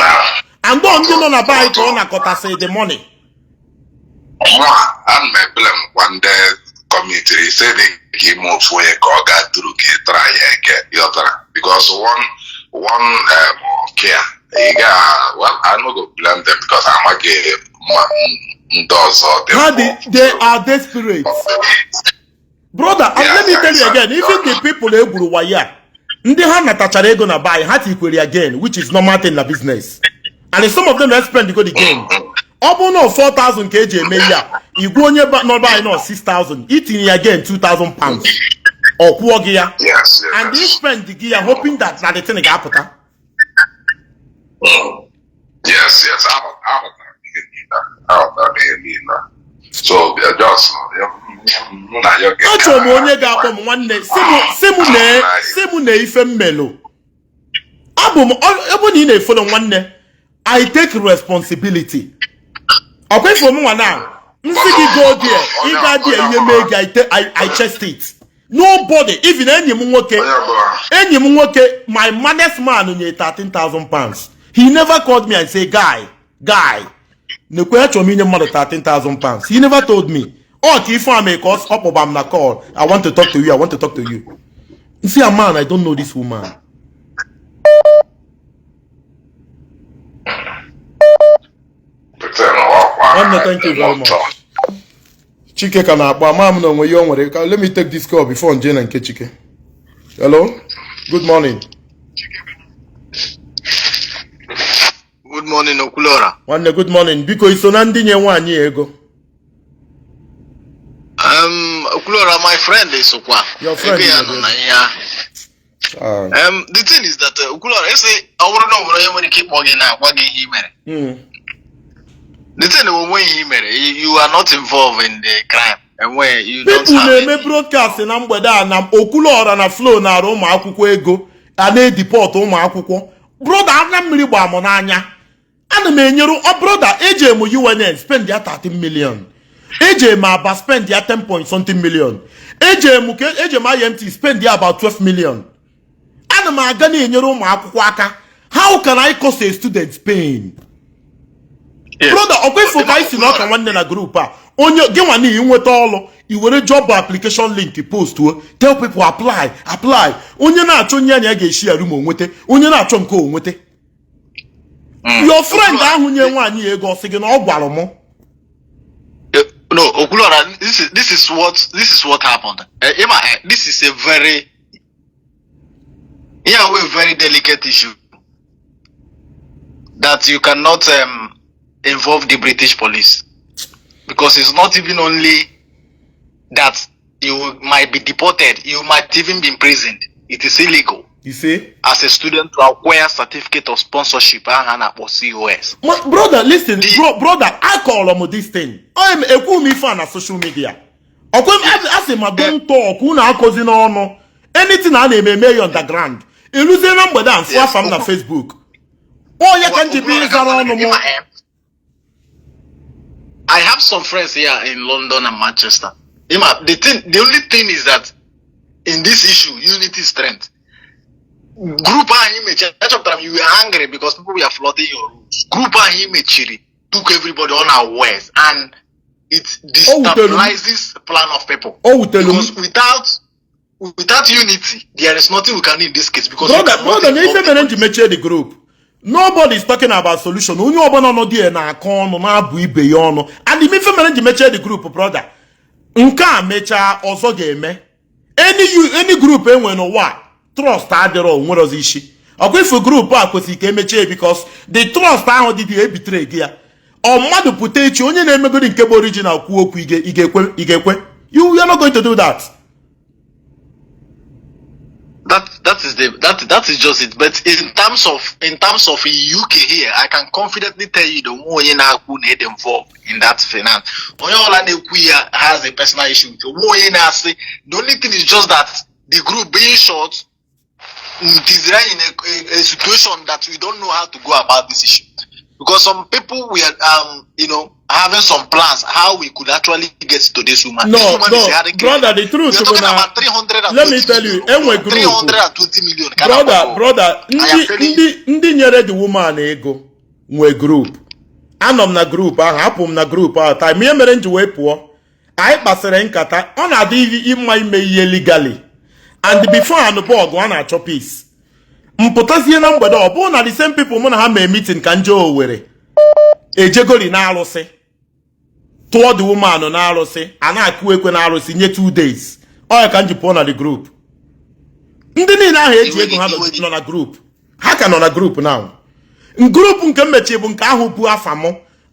and ọ ndị nọ na be anyị ka ọ na-akọtasị the money. Mụa ana m ebele m kwa ndị committee ise dị ka ime ofu onye ka ọ gaa tụrụ ka ị tara ya eke ịghọtara, because one care ị ga, well, I no go blame them because amaghị ma ndị ọzọ dị. Ha dị, they are desperate, brother. And let me tell you again, even the people egburu wayo a, ndị ha natachara ego na buy ha tikwere again, which is normal thing na business, and some of them na spend go the gain. Ọ bụrụ na 4000 ka eji eme ihe a, igwe onye n'ọba anyị nọ 6000, itinye ya gain £2000, ọ kwụọ gị ya. And you spend gị ya hoping that na the thing ga-apụta. Yes, aghọtara m ihe niile. Aghọtara m ihe niile. So, just mụ na ya ga- Achọrọ m onye ga-akpọ m, "Nwanne," sị m na ife mmelụ abụ m ebe na ị na-efolo. Nwanne, I take responsibility. Ọkwa ifo m nwa na nsị gị, go there, ịga there, ihe mee gị, I chest it. Nobody, even enyi m nwoke, Onye ọbụla. enyi m nwoke, my maddest man, nye £13,000. He never called me and say, "Guy, guy, nekwe, achọrọ m inye mmadụ £13,000." He never told me. Ọ ka ife a mee ka ọ kpọba m na call, "I want to talk to you, I want to talk to you." See a man, I don't know this woman. Nwanne, thank you very much. Chike ka na-akpọ, ama m na onwe ihe o nwere. Let me take this call before nje na nke Chike. Hello, good morning. Good morning, Okwuluora. Nwanne, good morning. Biko, iso na ndị nye nwaanyị ego? Okwuluora, my friend esokwa. Your friend Ego ya is nọ na ihe ahụ. Ah. The thing is that Okwuluora, ese ọ bụrụ na ọ nwere onye nwere ike ịkpọ gị na agwa gị ihe i mere. The thing bụ, onwe ihe i mere. You are not involved in the crime. Enwe, you don't People have na-eme any. broadcast na mgbede a na Okwuluọra na Flo na-arụ ụmụ akwụkwọ ego, a na-edeport ụmụ akwụkwọ. Brother, anya mmiri gbaa m n'anya. Ana m enyere ọ, brother, eji m UNN spend ya 13 million, eji m Aba spend ya 10 point something million, eji m ka eji m IMT spend ya about 12 million. Ana m aga na-enyere ụmụ akwụkwọ aka. How can I cause a student pain? Yes. Brother, ọkwa ifo ka anyị si n'ọka nwanne na group a, onye gị nwa n'ihi nweta ọlụ, i were job application link post o, tell people apply, apply. Onye na-achọ onye anya ga-esi ya room onwete, onye na-achọ nke onwete. Your friend ahụ nye nwaanyị ya ego, ọ sị gị na ọ gwara mụ? No, Okwuluora, this is what happened. Ima, this is a very yeah, a very delicate issue that you cannot involve the British police, because it's not even only that you might be deported, you might even be imprisoned. It is illegal You see? as a student to acquire certificate of sponsorship aha na-akpọ COS. Brother, listen, bro, brother, akọrọ m this thing. I'm ekwu m ife a na social media. Ọkwa m asị ma don't talk, unu akọzi n'ọnụ. Anything a na-eme, eme ya underground. Eluzie na mgbede a mfụ afa m na Facebook. Ọ ya ka m ji bịa ịzara ọnụ m. I have some friends here in London and Manchester. Ima, the only thing is that in this issue, unity is strength. Group ahụ mechiri, achọpụtara m you were angry because people were flooding your rooms. Group ahụ mechiri took everybody unawares and it O wutere m. destabilizes plan of people. O wutere m. Because without unity, there is nothing we can do in this case because you Brother, cannot brother, na ife involve mere m ji mechie the group. Nobody is talking about solution. Onye ọbụla nọ there na-akọ ọnụ, na-abụ ibe ya ọnụ. And ife mere ji mechie the group, brother, nke a mechaa, ọzọ ga-eme. Any group enwe n'ụwa, trust adịrọ, onwerozi isi. Ọkwa ifu group a kwesịrị ka emechie, because the trust ahụ dị dị ebitere gị ya. Ọ mmadụ pụta echi, onye na-emegodi nke bụ original kwuo okwu, ị ga-ekwe? Ị ga-ekwe? You are not going to do that. That is the that that is just it. But in terms of UK here, I can confidently tell you the onye na-akwu na ịdị involved in that finance. Onye ọbụla na-ekwu ya has a personal issue with you. Onye na-asị, the only thing is just that the group being short tiziri anyị in a situation that we don't know how to go about this issue, because some people were having some plans how we could actually get to this woman. No, This woman no, is a hard brother, the truth We are bụ talking na about 320 let me tell you, million. Enwe group. 320 million. Brother, brother, I am ndị telling ndị nyere the woman ego nwe group. Anọ m na group ahụ, apụ m na group ahụ time. Ihe mere m ji wee pụọ, anyị kpasịrị nkata. Ọ na-adị mma ime ihe legally, and before anụbọ ọgụ, a na-achọ peace. Mpụtazie na mgbede, ọ bụrụ na the same people mụ na ha mee meeting ka nje Owere ejegori na arụsị, tụọ the woman na arụsị, a na-akụ ekwe na arụsị nye 2 days. Ọ ya ka m ji pụọ na the group. Ndị niile ahụ eji ego ha nọ na group, ha ka nọ na group now. Group nke m mechie bụ nke ahụ bụ afa m.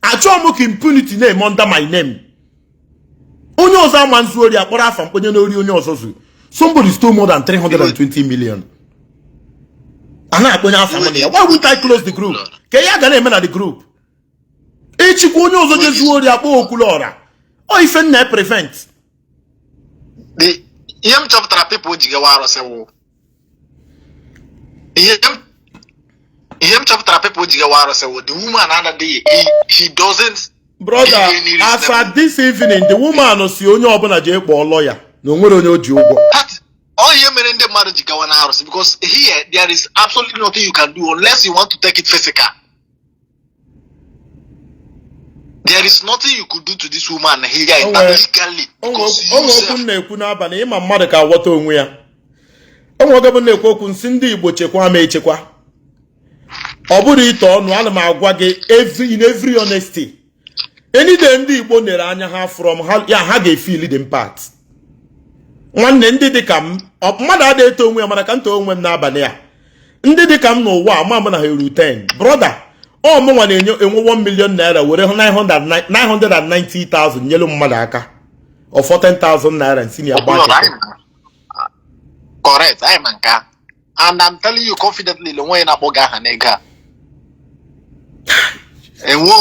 Achọghị m ka impunity na-eme under my name. Onye ọzọ ama nzu ori, akpọrọ afa mkponye n'ori onye ọzọ zuru. Somebody stole more than 320 million, a na-akpọnye afa m na ya. Why wouldn't I close the group? Ka ya ga na-eme na the group echikwa, onye ọzọ jezuo ori, akpọ Okwuluọra. Ọ ife nna prevent. The ihe m chọpụtara people ji gawa arụsị wụ ihe m chọpụtara people ji gawa arụsị wụ the woman anaghị he doesn't Brother, give any as at this evening, the woman si onye ọbụla jee kpọọ lawyer, na onwere onye o ji ụgwọ. That ọ ihe mere ndị mmadụ ji gawa na arụsị, because here there is absolutely nothing you can do unless you want to take it physical. There is nothing you could do to this woman here legally because you Onwe okwu sef m na-ekwu n'abalị, ịma mmadụ ka aghọta onwe ya. Onwe oge bụ na-ekwu okwu nsị ndị Igbo chekwa ma echekwa. Ọ bụrụ ite ọnụ, ana m agwa gị in every honesty, any day ndị Igbo nere anya ha from ha ya, ha ga-efeel the impact. Nwanne, ndị dị ka m, mmadụ adịghị eto onwe ya, mana ka m too onwe m n'abalị a, ndị dị ka m n'ụwa, ama m na ha eru 10. Brother, ọ mụnwa na-enye enwe 1 million naira, were 990,000 nyelu mmadụ aka, or 14,000 naira, nsi na ya gbaa keke. Correct, anyị ma nke ahụ. And I'm telling you confidently na onwe onye na-akpọ gị aha n'ego a. Enwe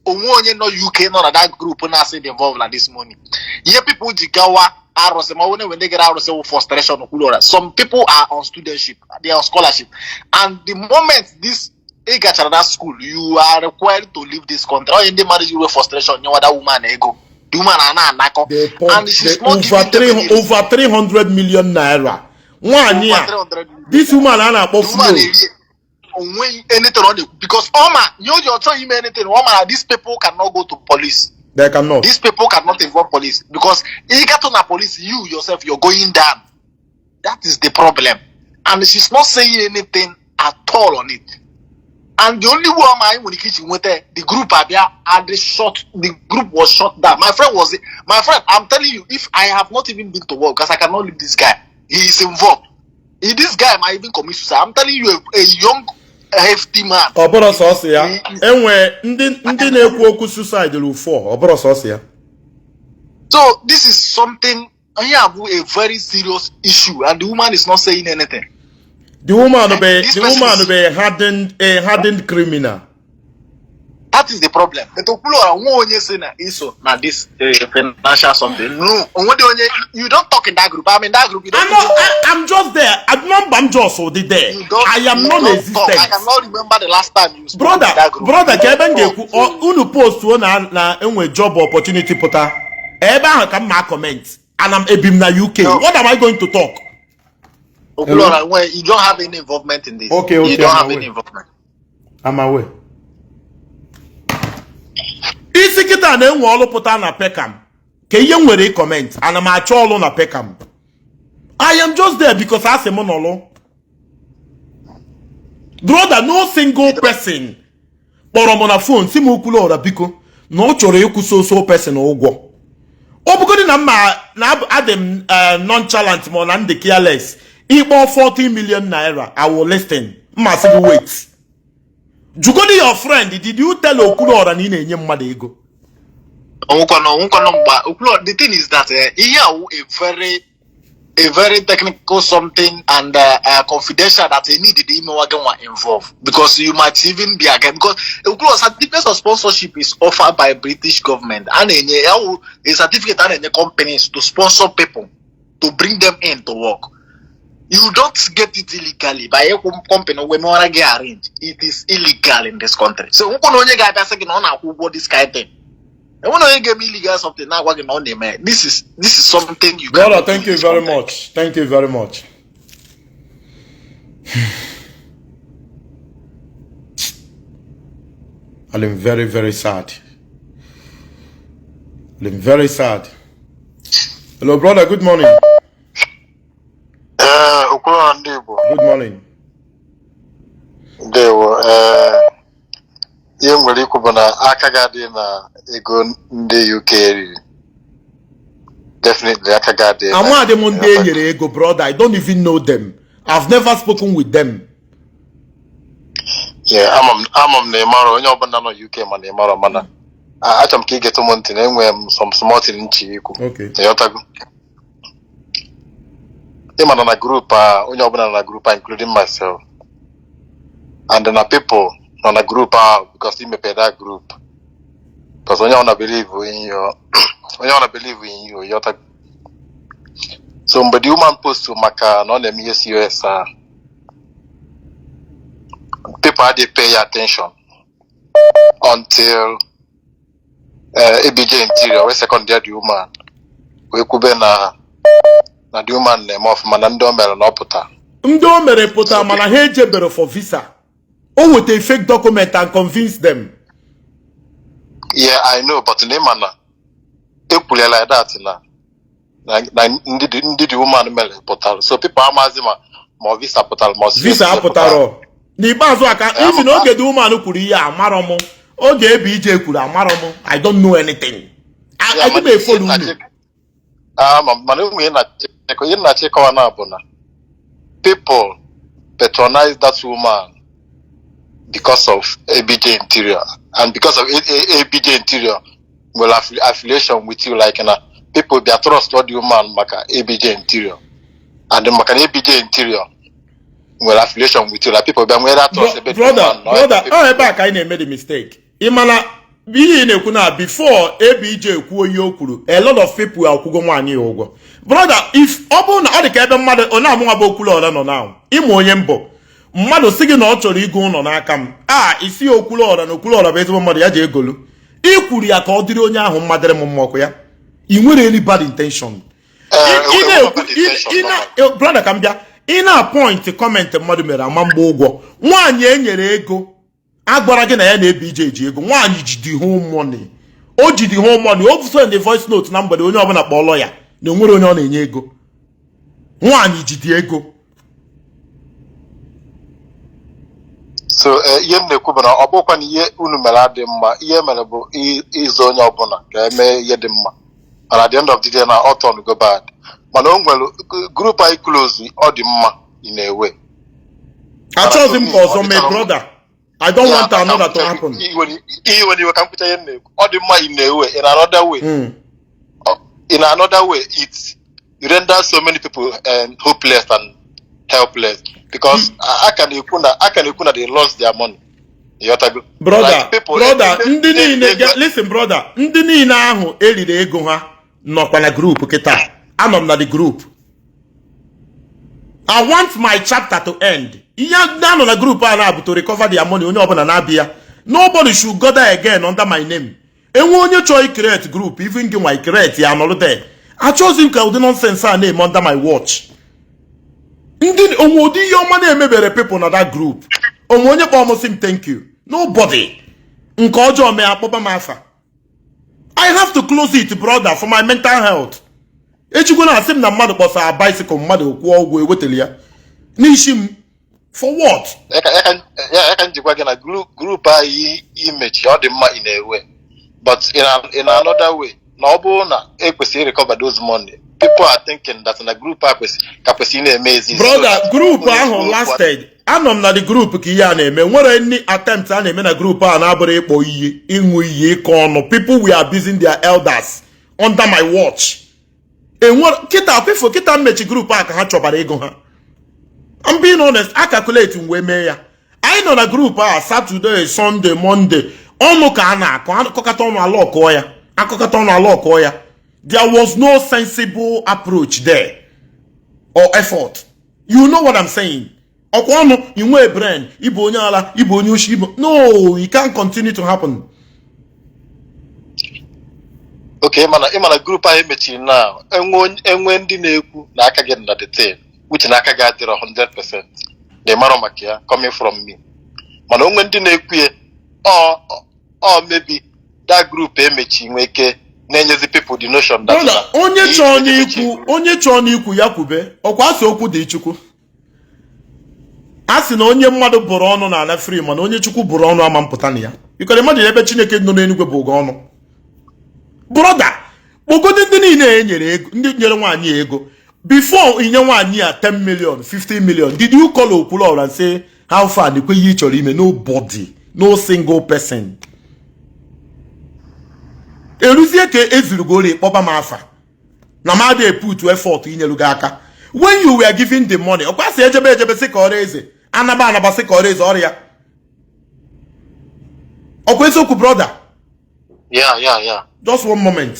onye nọ UK nọ na that group na-asị dị involved na this money. Ihe people ji gawa arụsị, ma ọ bụ na enwe ndị gara arụsị, wụ frustration. Okwuluọra, some people are on studentship, they are on scholarship, and the moment this ị gachara that school, you are required to leave this country. Onye ndị mmadụ ji wee frustration nyewa that woman ego, the woman a na-anakọ They pump and she's they not over giving them three any over 300 million naira. Nwaanyị Over a, 300 million. this woman a na-akpọ The woman Flo. na-eri onweghị anything ọ na-ekwu, because ọ ma nye o ji ọ chọghị ime anything. Ọ ma na these people cannot go to police. They cannot. These people cannot involve police, because ị gatụ na police, you yourself, you're going down. That is the problem, and she's not saying anything at all on it. And the only way ọma anyị nwere ike iji nweta the group abịa at the short, the group was shut down. My friend, I'm telling you, if I have not even been to work, because I cannot leave this guy. He is involved. If this guy might even commit suicide, I'm telling you, a young hefty man. Ọ bụrụ sọsọ ya, enwe ndị na-ekwu okwu suicide ru 4. Ọ bụrụ sọsọ ya. So this is something here, a very serious issue, and the woman is not saying anything. The woman be This the person woman is- be a hardened criminal. That is the problem. But Okwuluora, nwa onye si na iso na this financial something, no, onwe dị onye. You don't talk in that group. I'm in that group. You don't I'm not I'm just there. Number m just dị there. You don't, I am you don't talk. I non-existent. cannot remember the last time you spoke Brother, in that group. brother, You ka ebe m don't ga-ekwu talk. unu postuo na enwe job opportunity pụta ebe ahụ ka m ma comment. Ana m ebi m na UK. No. What am I going to talk? Okwuluora, when you don't have any involvement in this. Okay, You don't I'm have aware. any involvement. I'm aware. Isi kịta na-enwe ọlụ pụta na Peckham, ka ihe m nwere comment, ana m achọ ọlụ na Peckham? I am just there because asị m nọlụ. Brother, no single person kpọrọ m na phone si m Okwuluọra biko na ọ chọrọ ịkwụ so so person ụgwọ. Ọ bụgodị na mma na adị m nonchalant ma ọ na ndị careless, ịkpọ 40 million naira, I will listen. Mma sị gị wait. Jugodi your friend, did you tell Okwuluọra na ị na-enye mmadụ ego? Onwekwanụ mgba Okwuluọra, the thing is that ihe a wụ a very technical something and confidential that they need the imewa gị nwa involve, because you might even be again, because Okwuluọra, certificate of sponsorship is offered by British government. A na-enye ya wụ a certificate a na-enye companies to sponsor people, to bring them in to work. You don't get it illegally by ịkwụ company wee mewara gị arrange. It is illegal in this country. So nwekwa na onye ga-abịa sị gị na ọ na-akwụ ụgwọ this kind thing, enwere onye ga-eme illegal something na-agwa gị na ọ na-eme. This is something you Brother, cannot do thank in you this very country. much. Thank you very much. I'm very, very sad. I'm very sad. Hello, brother. Good morning. Ee, Okwuluọra ndị Igbo. Good morning. Ndewo. Ee, ihe m nwere ikwu bụ na aka ga-adị na ego ndị UK riri. Definitely aka ga-adị na Amadị m ndị e nyere ego, brother. I don't even know them. I've never spoken with them. Yeah, ama m na ịmarọ onye ọbụla nọ UK, mana ịmarọ, mana achọrọ m ka ị getụ m ntị na enwere m some small thing nchi ikwu. Okay. Ịghọtago? Ịma na group a, onye ọbụla nọ na group a, including myself, and na people nọ na group a because i mepere that group because onye ọbụla believe in you, onye ọbụla believe in you. Ịghọtago? So mgbe the woman post maka na ọ na-eme ihe COS a, people adịghị pay ya attention until ABJ Interior wee second the woman, wee kwube na the woman na-eme ọfụma, na ndị o mere na ọ pụta. Ndị o mere pụta, mana ha ejebere for visa. O weta fake document and convince them. Yeah, I know, but na ịma na ekwulie like that na ndị the woman mere pụtara, so people amazi ma ọ visa pụtara ma ọ COS. Visa apụtara n'ikpeazụ aka. Even oge the woman kwuru ihe, amarọ m. Oge ebe ije kwuru, amarọ m. I don't know anything. I didn't follow unu. Ah, mana enwe ihe na-achọ ịkọwa na bụ na people patronize that woman because of ABJ Interior and because of ABJ Interior nwere affiliation with you, like na people bịa trust the woman maka ABJ Interior, and maka na ABJ Interior nwere affiliation with you, like people bịa nwere that trust ebe the Brother, woman nọ. brother, ọ ebe a ka anyị na-eme the mistake. Ị mana ihe ị na-ekwu na before ABJ ekwuo ihe o kwuru, a lot of people akwụgo nwaanyị ya ụgwọ. Brother, if ọ bụrụ na ọ dị ka ebe mmadụ ọ na-amụnwa bụ Okwuluọra nọ na ịmụ onye mbụ, mmadụ sị gị na ọ chọrọ igo ụlọ n'aka m, a isi Okwuluọra na Okwuluọra bụ ezigbo mmadụ, ya ji egolu, ikwuru ya ka ọ dịrị onye ahụ mma, dịrị m mma, ọkụ ya ị nwere any bad intention. Ị na-ekwu brother, ka m bịa, ị na-appoint comment mmadụ mere ama mgba ụgwọ. Nwaanyị e nyere ego agwara gị na ya na-ebi ije eji ego. Nwaanyị ji the whole money, o ji the whole money. O send the voice note na mgbede, onye ọbụla kpọọlọ ya na onwere onye ọ na-enye ego. Nwaanyị ji dị ego. So ihe m na-ekwu bụ na ọ bụkwa na ihe unu mere adị mma. Ihe mere bụ ịzụ onye ọbụla ka eme ihe dị mma, mana at the end of the day na ọ turn go bad. Mana o nwere group anyị close, ọ dị mma in a way. Achọghịzi m ka ọzọ mee, brother. I don't want another to happen. Iwe iwe ka m kwucha ihe m na-ekwu. Ọ dị mma in a way, in another way, in another way it renders so many people hopeless and helpless, because a ka na-ekwu na they lost their money. Ịghọtago? Brother, Like people- brother, ndị niile, listen, brother, ndị niile ahụ eriri ego ha nọkwa na group kịta. Anọ m na the group. I want my chapter to end. Ihe ndị anọ na group a na-abụ to recover their money. Onye ọbụla na-abịa, nobody should go there again under my name. Enwe onye chọọ create group, even gị nwa create ya, nọrọ there. Achọghịzi m ka ụdị nonsense a na-eme under my watch. Ndị onwe ụdị ihe ọma na-emebere people na that group, onwe onye kpọọ m sị m thank you? Nobody. Nke ọjọọ mee, akpọba m afa. I have to close it, brother, for my mental health. Ejikwa na asị m na mmadụ kpọsara bicycle, mmadụ kwụọ ụgwọ, ewetara ya n'isi m. For what? Ya ka m jikwa gị na group anyị imechi, ọ dị mma in a way, but in another way, na ọ bụrụ na ekwesịrị recover those money, people are thinking that na group a kwesị ka kwesịrị na-eme exist. Brother, group Onye ahụ group lasted. Anọ m na the group ka ihe a na-eme. Nwere any attempt a na-eme na group a na-abụrụ ịkpọ iyi, ịṅụ iyi, ịkọ ọnụ. People were abusing their elders under my watch. Enwere kịta akwụfo kịta mmechi group a ka ha chọbara ego ha. I'm being honest, a calculate m wee mee ya. Anyị nọ na group a Saturday, Sunday, Monday, ọnụ ka a na-akọ, akọkọta ọnụ ala ọkụọ ya, akọkọta ọnụ ala ọkụọ ya. There was no sensible approach there or effort. You know what I'm saying? Ọkwa ọnụ inwe brain, ịbụ onye ala, ịbụ onye oshi, ịbụ, no, it can't continue to happen. Okay, ịmana group anyị mechiri na enwe ndị na-ekwu na aka gị dị na the thing, which na aka gị adịrọ 100%, na ịmarọ maka ya coming from me, mana onwe ndị na-ekwu ya, ọ maybe that group emechi nwee ike na-enyezi people the notion that Brother, onye chọọ n'ikwu, onye chọọ n'ikwu ya kwube. Ọkwa asị okwu dị Chukwu. A sị na onye mmadụ bụrụ ọnụ na ala free, mana onye Chukwu bụrụ ọnụ ama mpụta na ya. You can imagine ebe Chineke nọ n'eluigwe bụ gị ọnụ. Brother, kpọgodi ndị niile e nyere ego, ndị nyere nwaanyị ego. Before inye nwaanyị a 10 million, 50 million, did you call Okwuluora and say, "How far, nekwe ihe ị chọrọ ime"? Nobody, no single person. Eruzie ka ezuru gị ori, kpọba m afa na m adịghị put effort inyelu gị aka when you were giving the money. Ọkwa sị ejebe ejebe sị ka ọrụ eze, anaba anaba sị ka ọrụ eze ọrịa. Ọkwa eziokwu, brother? Yeah. Just one moment.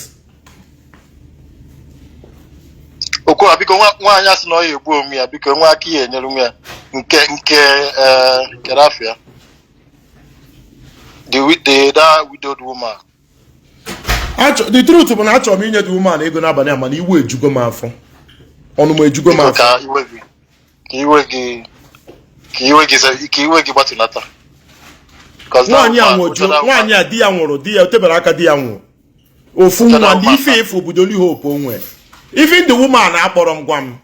Okwuwa, biko, nwaanyị asị na ọ ya egbu onwe ya, biko, nwa aka ya enyere nwa ya nke kerafia, the that widowed woman. The truth bụ na achọrọ m inye the woman ego n'abalị a, mana iwe ejugo m afọ, ọnụ m ejugo m Biko, afọ. Ka iwe gị gbatụnata. 'Cause that Nwaanyị a woman- nwụju that woman- nwaanyị a, di ya nwụrụ, di ya otebere aka, di ya nwụrụ, ofu nwa ndị ife efu obodo only hope o nwere. Even the woman akpọrọ m gwa m,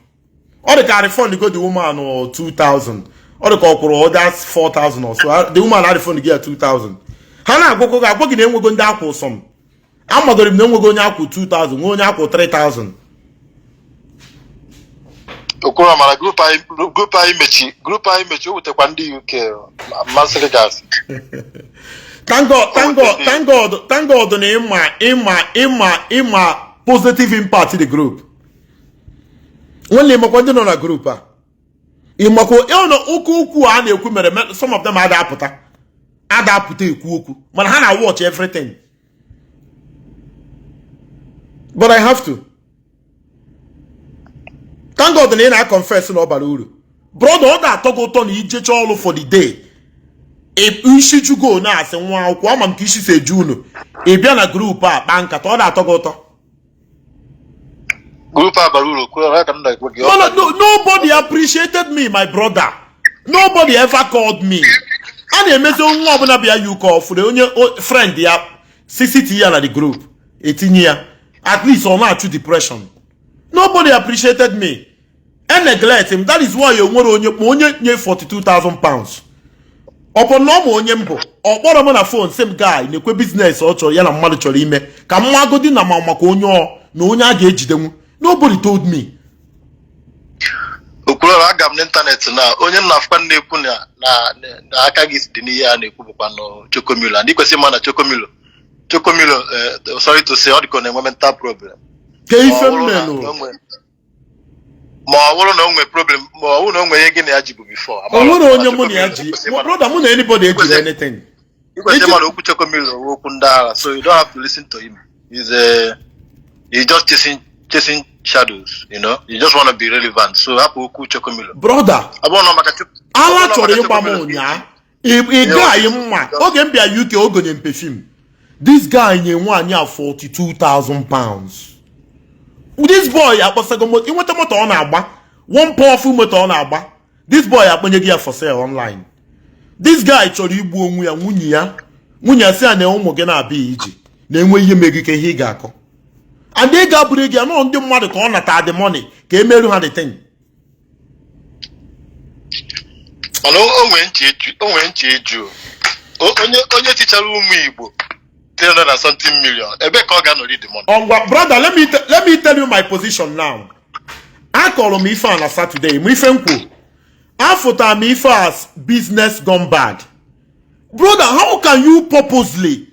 ọ dị ka refund go the woman or 2000, ọ dị ka ọ kwụrụ others 4000 or so. The woman a refund gị ya 2000. Ha na-agwakọ gị, agwa gị na enwego ndị akwụ sọm. Amadoro m na enwego onye akwụ 2000, nwee onye akwụ 3000. Okoro, mana group anyị mechi, o wutekwa ndị UK masịrị gasị. Thank God, thank God, thank God, thank God na ịma positive impact the group. Nwanne, ịmakwa ndị nọ na group a, ịmakwa ịnọ ụka ukwu a na-ekwu mere some of them ada apụta ekwu okwu, mana ha na watch everything. But I have to thank God na ị na-confess na ọ bara uru. Brother, ọ ga-atọ gị ụtọ na ijecha ọrụ for the day, isi jugo na-asị nwa akwụkwọ ama m ka isi si eju unu, ị bịa na group a kpaa nkata, ọ na-atọ gị ụtọ. Group a bara uru, Okoro, ya ka m na-ekwe gị. No, nobody appreciated me, my brother. Nobody ever called me. A na-emezi nwa ọbụla bịa UK ọfụrụ onye friend ya CCT ya na the group, etinye ya, at least ọ na-achụ depression. Nobody appreciated me e neglect him. That is why o nwere onye ma onye nye £42,000. Ọ bụ na ọ ma onye mbụ, ọ kpọrọ m na phone sị m, "Guy, na-ekwe business ọ chọrọ ya na mmadụ chọrọ ime ka m magodi na ma maka onye ọ na onye a ga-ejidenwu." Nobody told me. Okwuluora, aga m n'ịntanetị na onye m na-afụkwa na-ekwu na aka gị dị n'ihe a na-ekwu bụkwa nụ Chokomilo. Ndị kwesịrị ịma na Chokomilo, sorry to say, ọ dịka ọ na-enwe mental problem. Ka ife Ma ọ m bụrụ na melụ? Ma ọ bụrụ na o nwee problem, ma ọ bụrụ na o nwee ihe gị na ya ji bụ before. O nwere onye mụ na ya ji, brother, mụ na anybody ejiri anything. Ikwesịrị ịma na okwu Chokomilo bụ okwu ndị agha, so you don't have to listen to him. He's just chasing shadows. You just want to be relevant, so hapụ okwu Chokomilo. Brother, Ọ bụrụ na maka ọ ala bụrụ na chọrọ maka ịgba m Chokomilo. ụnyaa. Ị guy mma oge m bịa UK, ogonye m perfume. This guy nye nwaanyị a £42,000. This boy akpọsago moto, inweta moto ọ na-agba, one powerful moto ọ na-agba. This boy akpọnye gị ya for sale online. This guy chọrọ igbu onwe ya. Nwunye ya sị ya na ụmụ gị na-abịa iji na-enwe ihe megị ka ihe ị ga-akọ, and ị ga-abụrụ gị ya nọ ndị mmadụ ka ọ nata the money ka emerụ ha the thing. Mana o nwee nche eju onye tichara ụmụ Igbo 300 and something million, ebe ka ọ ga-anọrị the money? Ngwa, brother, let me tell you my position now. Akọrọ m ife a na Saturday, m ife m kwu. Afụtara m ife as business gone bad. Brother, how can you purposely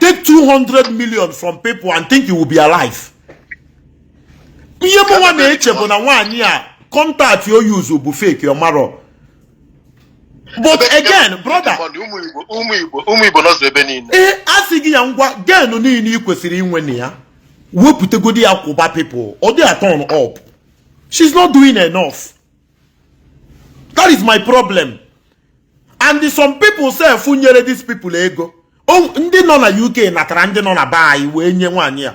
take 200 million from people and think you will be alive? Ihe mụnwa na-eche bụ na nwaanyị a contact o use bụ fake ọ marọ. But again, brother, ụmụ Igbo nọzọ ebe niile. Ee, a sị gị ya ngwa genu niile ị kwesịrị inwe na ya wepụtagodi ya kwụba people ọ dị a turn up. She's not doing enough. That is my problem. And some people sef nyere these people ego. Ndị nọ na UK natara ndị nọ na be anyị wee nye nwaanyị a.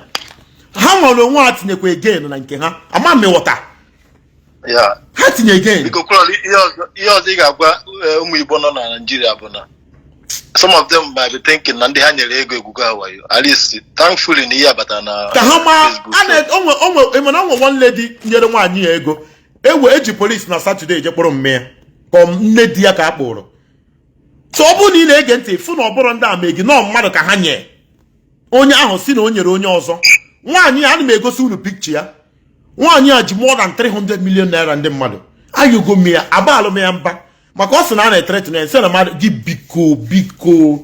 Ha nwere onwe ha tinyekwa again na nke ha. Ama m ịghọta. Ha tinye again. Biko kwuru ihe ọzọ ị ga-agwa ụmụ Igbo nọ na Nigeria bụ na some of them might be thinking na ndị ha nyere ego egwugo ha wayo. At least thankfully na ihe abata na ka ha ma onwe one lady nyere nwaanyị ya ego. Ewe eji police na Saturday je kpọrọ mme ya ka nne di ya ka a kpụrụ. So ọ bụrụ na ị na-ege ntị fụ na ọ bụrụ ndị ama gị nọọ mmadụ ka ha nye onye ahụ si na o nyere onye ọzọ. Nwaanyị a ana m egosi unu pikcha ya. Nwaanyị a ji more than 300 million naira ndị mmadụ. Ayọgo m ya, abalụ m ya mba maka ọ sị na a na-etretụ na nsị na mmadụ gị biko biko.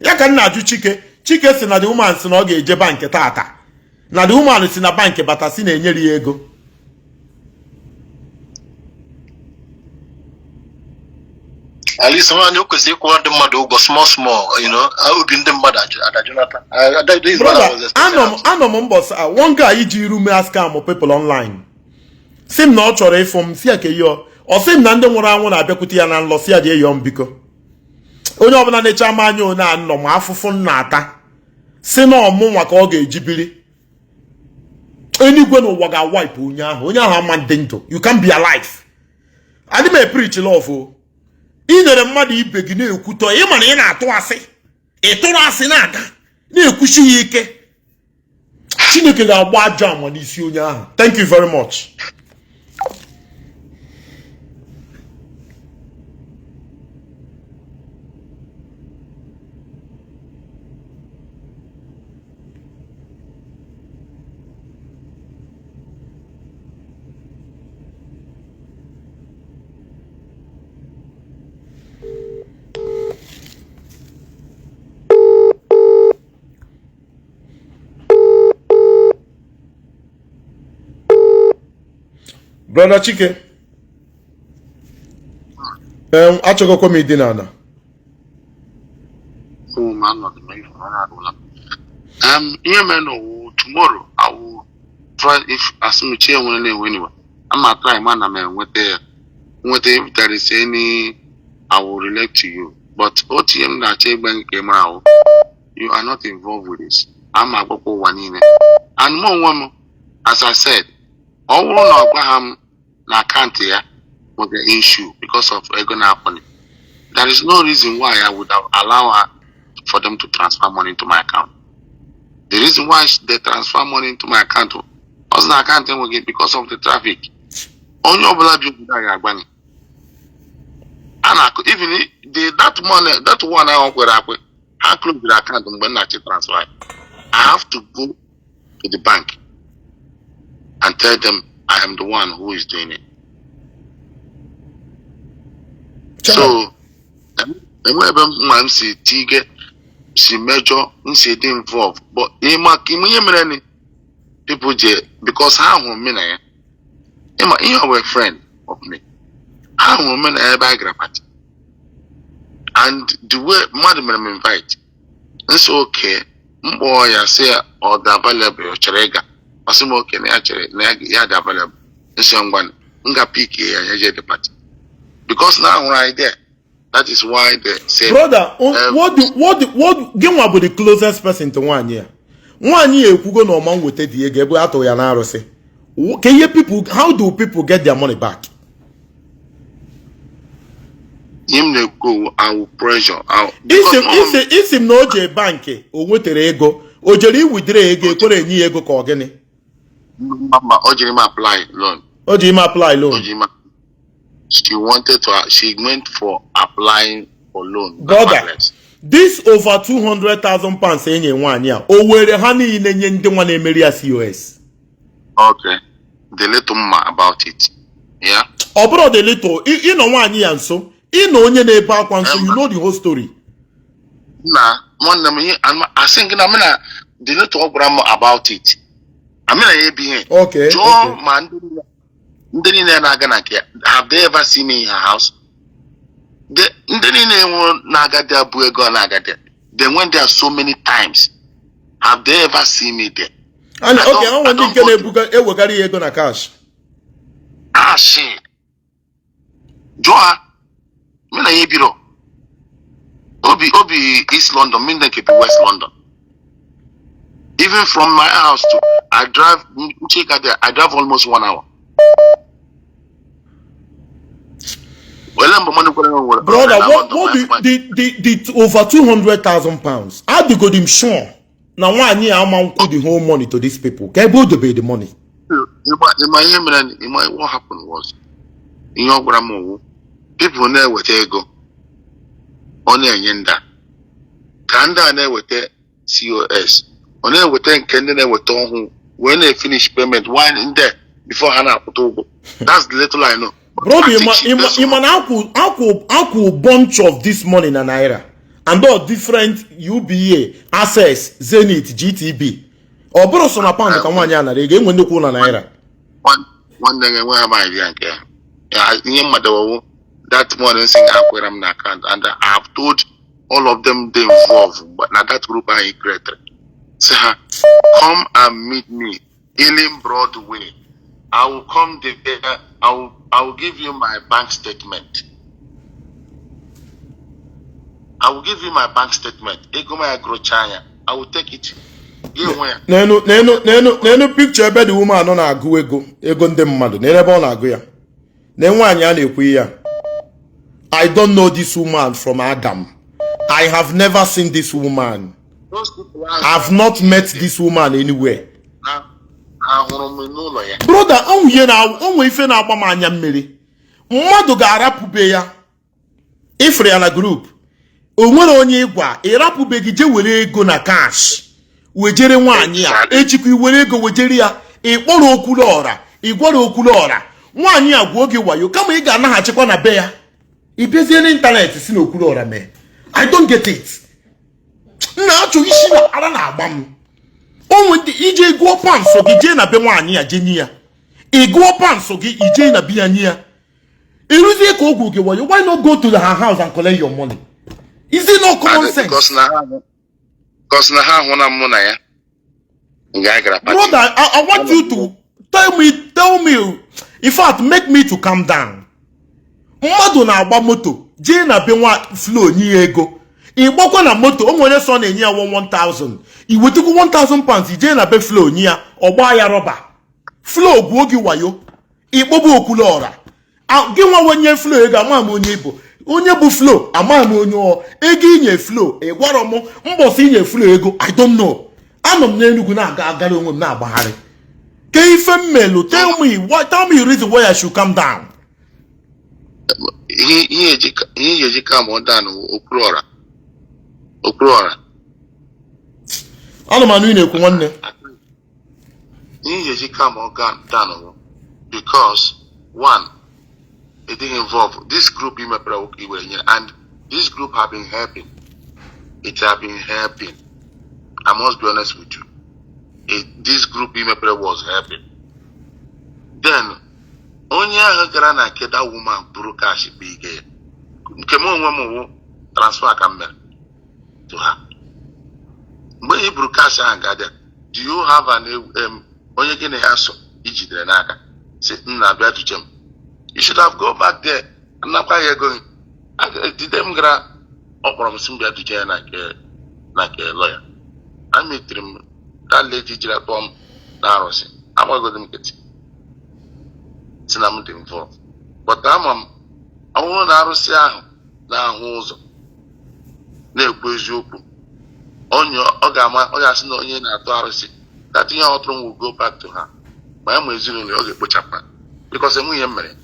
Ya ka m na-ajụ Chike. Chike si na the woman si na ọ ga-eje bankị tata. Na the woman si na bankị bata si na-enyere ya ego. At least nwaanyị o kwesịrị ịkwụwa ndị mmadụ ụgwọ small small, you know, obi ndị mmadụ adajụnata. Brother, anọ m mbọsị one guy ji iru mee scam people online. Sị m na ọ chọrọ ịfụ m, si ya ka yọọ. Ọ sị m na ndị nwụrụ anwụ na-abịakwute ya na nlọ, si ya jee yọọ m biko. Onye ọbụla na-eche ama anya one anọ ma afụfụ m na-ata. Si na ọmụnwa ka ọ ga-eji biri. Eluigwe n'ụwa ga-awaipụ onye ahụ. Onye ahụ ama ndị ndụ. You can be alive. Adị m epreach love o. Ị nyere mmadụ ibe gị na-ekwutọ, ị ma na ị na-atụ asị, ị tụrụ asị na-aga na-ekwuchi ya ike. Chineke ga-agba ajọ ama n'isi onye ahụ. Thank you very much. Brother Chike, achọgokwa m idina ana. Ihe mere na tomorrow I will try if asịmchi enwere na-enwe anyway. I'm not trying man I'm enweta if there is any I will relate to you. But OTM na-achọ ịgba nke mara ahụ, you are not involved with this. I'm agbakwa ụwa niile. And mụ onwe m, as I said, ọ bụrụ na ọ gwa ha m na akaụntụ ya nwere issue because of ego na-apụnị, there is no reason why I would have allowed her for them to transfer money into my account. The reason why they transfer money into my account was na akaụntụ enweghị because of the traffic. Onye ọbụla bi obodo a ga-agbanye. A na-akụ even the that money that one ahụ kwere akwe ha close the account mgbe m na-achị transfer. I have to go to the bank and tell them I am the one who is doing it. So, enwe ebe m si tige si mejọ m si dị involved, but ịma ihe mere ni people je because ha hụrụ m na ya. Ịma ihe ọ were friend of me. Ha hụrụ m na ya ebe a gara party. And the way mmadụ mere m invite, nso oke mkpọ ya sị ya ọ dị available, ọ chọrọ ịga. Ọ sị m oke na ya chere na ya dị available. Nso ngwa m ga pick ya ya jee the party. Because now hụrụ anyị there, that is why they say, brother, what gịnwa bụ the closest person to nwaanyị a? Nwaanyị a ekwugo na ọma nweta dị ego ebe atụ ya na arụsị. Ka ihe people, how do people get their money back? Him dey go, I will pressure. Isi m na o jee bankị o nwetere ego, o jere iwidere ego ekwere enye ya ego ka ọ gịnị? O jiri m apply loan. O ji ime apply loan. She wanted to, she went for applying for loan. Brother, this over £200,000 enye nwaanyị a, o were ha niile nye ndị nwa na-emeri ya COS. Okay. The little ma about it. Yeah. Ọ bụrụ the little, ịnọ nwaanyị ya nso, ịnọ onye na-ebe akwa nso, you know the whole story. Na nwanne m ihe asị gị na m na the little ọ gwara m about it. Amị na ya ebighị. Okay. Jụọ ma ndị niile na-aga na nke ya, have they ever seen me in her house? Ndị niile nwụrụ na-aga there bụ ego na-aga there. They went there so many times. Have they ever seen me there? And okay, ọ nwere ndị nke na-ebuga ewegara ya ego na cash. Asị. Jụọ ha. Mụ na ya ebiro. Obi East London, mụ na nke bi West London. Even from my house to I drive Chika there, I drive almost 1 hour. Brother, what the over £200,000? How do you go them sure? Now 1 year I'm on the whole money to these people. Can you pay the money? What happened was, people na-eweta ego ọ na-enye nda ka ndị a na-eweta COS ọ na-eweta nke ndị na-eweta ọhụụ wee na-finish payment while ndị before ha na-akwụta ụgwọ. That's the little I know. Brother, ima na akwụ bunch of this money na naira and all different UBA, Access, Zenith, GTB. Ọ bụrụ so na pound ka nwaanyị a nara ego enwe nnukwu na naira. Nwanne gị enweghị m idea nke ya. Ihe mmadụ ọwụ that money sing akwere m na account, and I have told all of them they involved na that group I created. Say, come and meet me Ealing Broadway. I will come there. I will give you my bank statement. I will give you my bank statement. Ego my agro China. I will take it. Nenu nenu nenu nenu picture ebe the woman nọ na-agụ ego ego ndị mmadụ na ebe ọ na-agụ ya. Na nwaanyị a na-ekwu ya. I don't know this woman from Adam. I have never seen this woman. I've not met this woman anywhere. Brother, onwe ife na-agba m anya mmiri. Mmadụ ga-arapụbe ya. Ifere ya na group. O nwere onye ịgwa ịrapụbe gị je were ego na cash. Wejere nwaanyị a. Ejikwa iwere ego wejere ya. Ị kpọrọ Okwuluọra. Ị gwara Okwuluọra. Nwaanyị a gwuo gị wayo kama ị ga-anaghachikwa na be ya. Ị bịazie n'ịntanetị si na Okwuluọra mee. I don't get it. Nna achọghị isi na ara na-agba m. Onwe ndị ije gụọ pansụ gị jee na be nwaanyị ya jee nye ya. Ị gụọ pansụ gị ijee na be ya nye ya. Ịrụzie ka ogwu gị wayo, why not go to her house and collect your money? Is it not common sense? Because na ha hụ na mụ na ya. Brother, I want you to tell me, in fact, make me to calm down. Mmadụ na-agba moto jee na be nwa Flo nye ya ego. Ị gbakwa na moto o nwere sọ na-enye ya 1,000. I wetukwu £1,000 ijee na be Flo nye ya, ọ gbaa ya rọba. Flo gwuo gị wayo. Ị kpọba Okwuluọra. Gị nwa onye Flo ego ama m onye bụ. Onye bụ Flo ama m onye ọ. Ego inye Flo ị gwara m mbọsị inye Flo ego I don't know. Anọ m n'Enugu na-aga agara onwe m na-agbagharị. Ke ife m melu, tell me reason why I should calm down. Ihe eji calm down Okwuluọra. Okwuluọra. Ana m anụ ị na-ekwu nwanne. Ihe eji calm down because one, it didn't involve this group and this group have been helping. It have been helping. I must be honest with you. This group was helping. Then onye ahụ gara na nke that woman buru cash bụ ige ya. Nke m onwe m wụ transfer ka m mere to her. Mgbe ị buru cash ahụ ga there, do you have an onye gị na ya so ijidere n'aka si nna bịa duche m? You should have go back there. Anakwa ya ego gị. Dide m gara ọ kpọrọ m si m bịa duche ya na nke lawyer. Ametiri m that lady jiri akpọ m na arụsị. Agbagodo m nkịtị. Si na m dị involved. But ama m ọ bụrụ na arụsị ahụ na-ahụ ụzọ na-ekwu eziokwu, onye ọ ga-ama ọ ga-asị na onye na-atụ arụsị that ihe ọ tụrụ m will go back to her. Ma ya ma ezinụlọ ọ ga-ekpochapụ because enweghị ihe m mere.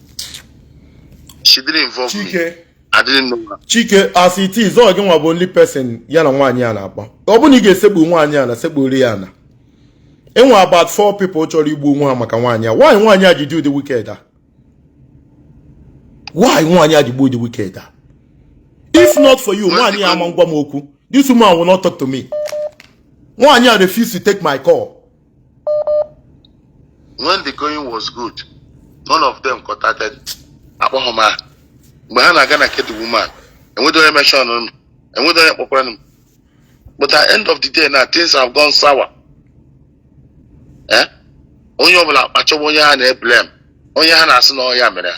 She didn't involve me. Chike. I didn't know her. Chike, as it is, ọ gị nwa bụ only person ya na nwaanyị a na-akpa. Ọ bụrụ na ị ga-esekpu nwaanyị a na sekpuru ya na enwe about four people chọrọ igbu onwe ha maka nwaanyị a. Why nwaanyị a ji do the wicked a? Why nwaanyị a ji gbuo the wicked a? If not for you, nwaanyị a ama ngwa m okwu. This woman will not talk to me. Nwaanyị a refuse to take my call. When the going was good, none of them contacted akpọghọ m aha. Mgbe ha na-aga na nke the woman, enweghị onye mention m, enweghị onye kpọkwara m. But at the end of the day now, things have gone sour. Eh? Onye ọbụla achọba onye ha na-eblame, onye ha na-asị na ọ ya mere ya.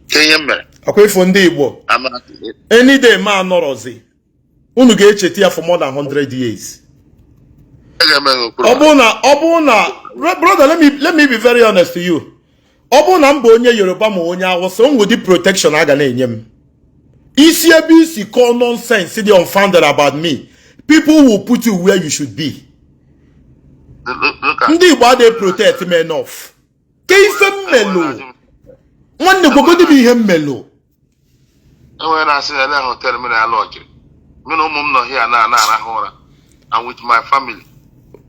Ke ihe m mere? Akwa ifo ndị Igbo. Ama Any day ma anọrọzi, unu ga-echeta ya for more than 100 years. Ga-eme n'okpuru. Ọ bụrụ na brother, let me be very honest to you. Ọ bụrụ na m bụ onye Yoruba ma onye Awụsa, o nwere protection a ga na-enye m. Isi ebe isi call nonsense dị unfounded about me, people will put you where you should be. Look at Ndị Igbo adịghị protect me enough. Ke ife mmelụ, nwanne, gwagodi m ihe mmelụ. Enwere na-asị na ele hotel m na lọjiri mụ na ụmụ m nọ here na na-arahụ ụra and with my family.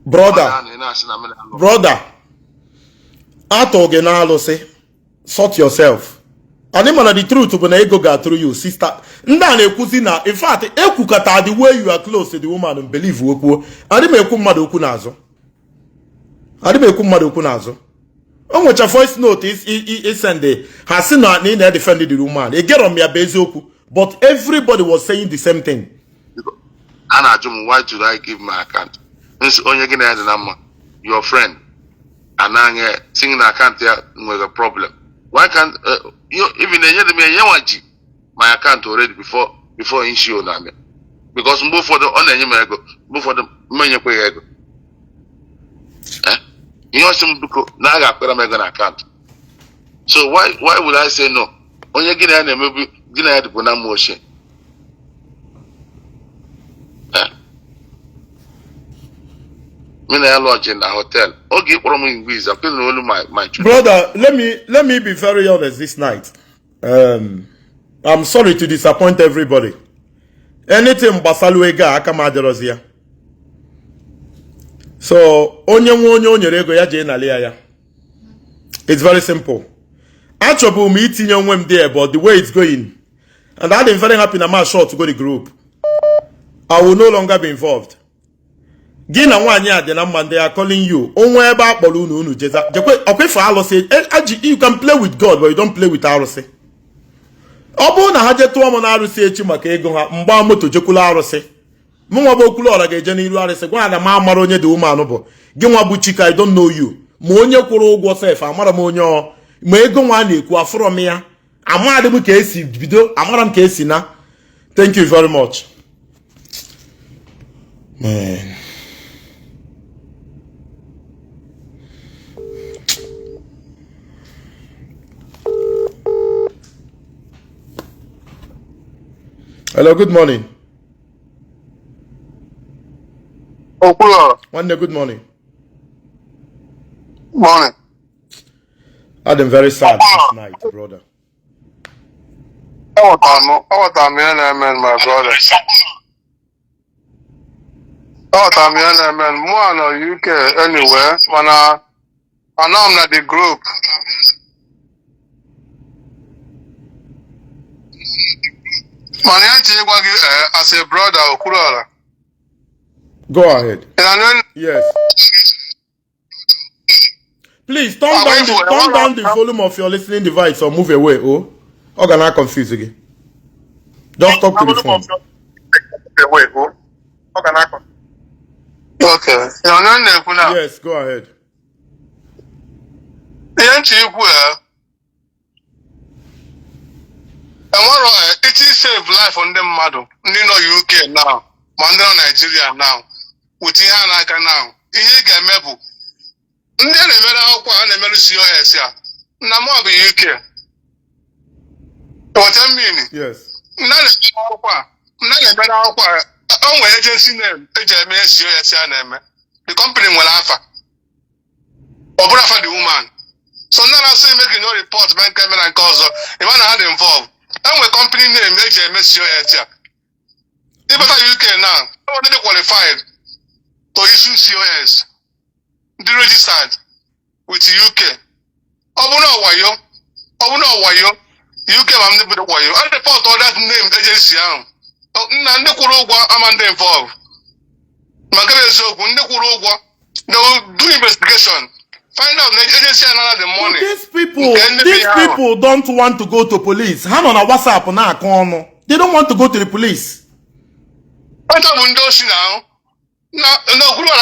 Brother. Ọ na-asị na m na Brother, atụ gị na-alụsị, sort yourself. Anyị mana the truth bụ na ego ga-atụrụ you, sister. Ndị a na-ekwuzi na, in fact, ekwukọta the way you are close to the woman, believe okwuo. Adị m ekwu mmadụ okwu n'azụ, adị m ekwu mmadụ okwu n'azụ. O nwecha voice note isend, ha sị na ị na-edefend the woman. Egerọ m ya bụ eziokwu, but everybody was saying the same thing. A na-ajụ m, why should I give my account? Nsị onye gị na ya dị na mma, your friend, anaghị tinye na account ya nwere problem. Why can't you even enye m enye nwa ji my account already before issue na abịa? Because mgbe ụfọdụ ọ na-enye m ego, mgbe ụfọdụ m enyekwa ya ego. Eh? Ihe ọsị m biko na a ga-akpara m ego na account, so why would I say no? Onye gị na ya na-emebu, gị na ya dịbụ na mma ochie. Eh? Me na ya lodge na hotel oge ị kpọrọ m English akwụghị na olu my children. Brother, let me be very honest this night. I'm sorry to disappoint everybody. Anything gbasalụ ego a, aka m adịrọzi ya. So onye nwe onye o nyere ego ya jee nalị ya ya. It's very simple. Achọbụ m itinye onwe m there, but the way it's going, and I'm very happy na ma short go the group, I will no longer be involved. Gị na nwaanyị a dị na mma, ndị are calling you. Onwe ebe a kpọrọ unu, unu jeza jekwe. Ọkwa alụsị aji. You can play with God, but you don't play with arụsị. Ọ bụrụ na ha jee tụọ m na arụsị echi maka ego ha, mgba moto jekwula arụsị. Mụ nwa bụ Okwuluọra ga-eje n'iru arụsị gwa ha na m amara onye dị umeanụ bụ gị nwa bụ Chike. I don't know you. Ma onye kwụrụ ụgwọ sef, amara m onye ọ ma ego nwa a na-ekwu, afụrọ m ya. Amadị m ka esi bido, amara m ka esi na. Thank you very much, man. Hello, good morning. Okwuluọra. Nwanne, good morning. Morning. I'm very sad this night, brother. Aghọtara m ihe na-eme, my brother. Aghọtara m ihe na-eme. Mụ a nọ UK anyway, mana anọ m na the group. Mana ihe nche ịgwa gị as a brother, Okwuluọra. Go ahead. Ị na-anụ? Yes. Please turn down the volume of your listening device or move away. Oh, ọ ga na confuse gị. Just talk to the phone. Okay. Ị na-anụ ihe m na-ekwu na? Yes, go ahead. Ihe nche ikwu, enwero iti save life ndị mmadụ, ndị nọ UK now ma ndị nọ Nigeria now, with ihe a na-aga now. Ihe ị ga-eme bụ ndị a na-emere akwụkwọ a na-emerụ COS a na mụ bụ UK, ghọta mmiri? Yes. Ndị a na-emere akwụkwọ a, ndị a na-emere akwụkwọ a, o nwere agency name eji eme ihe COS a na-eme. The company nwere afa, ọ bụrụ afa the woman. So ndị na-asị eme gị no report mee nke mere nke ọzọ, ịma na ha dị involve. Enwe company name eji eme COS a. Ịbata UK now, enwe ndị qualified to issue COS, ndị registered with UK. Ọ bụrụ na ọwayo, ọ bụrụ na ọwayo, UK ma ndị bido wayo a report all that name agency ahụ. Nna, ndị kwụrụ ụgwọ ama ndị involve. Ma nke bụ eziokwu, ndị kwụrụ ụgwọ, they will do investigation, find out na agency anara the money. These people, Nke ndị these bi ahụ. people don't want to go to police. Ha nọ na WhatsApp na-akọ ọnụ. They don't want to go to the police. Ọcha bụ ndị osi na ahụ na na okwuru na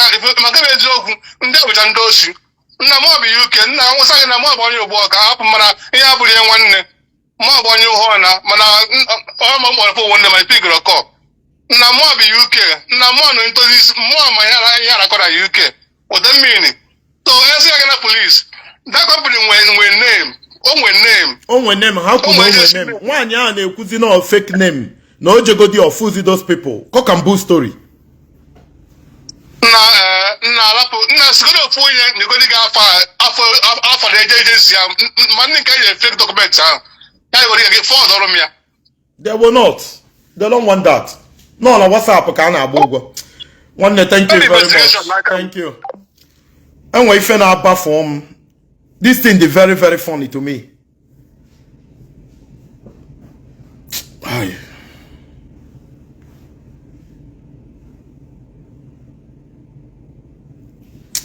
ma nke bụ eziokwu, ndị abụcha ndị osi. Nna m ọ bụ UK, nna nwụsa gị na mụ bụ onye ogbu ọka hapụ, mana ihe abụrụ ihe nwanne mụ bụ onye ụhọ na mana ọ ma mkpọrọ fon nwanne ma ipigoro kọ. Nna mụ bụ UK, nna mụ nọ ntozi mụ ma ihe arakọ na UK ụdị mmiri so ezi ya gị na police. That company nwe name, o nwe name. O nwe name, ha kwuru na o nwe name. Nwaanyị ahụ na-ekwuzi na ọ fake name na o jegodi ọfụzi those people. Cock and bull story. Nna nna alapụ nna sigodi ofu onye nyegodi gị afọ afọ afọ na eje agency ahụ, ma ndị nke eji fake document ahụ ya nyegodi gị fọd ọrụ m ya. They will not. They don't want that. Nọ na WhatsApp ka a na-agba ụgwọ. Nwanne, thank you very much. Thank you. Enwe ife na-abafu m. This thing dị very very funny to me. Ai.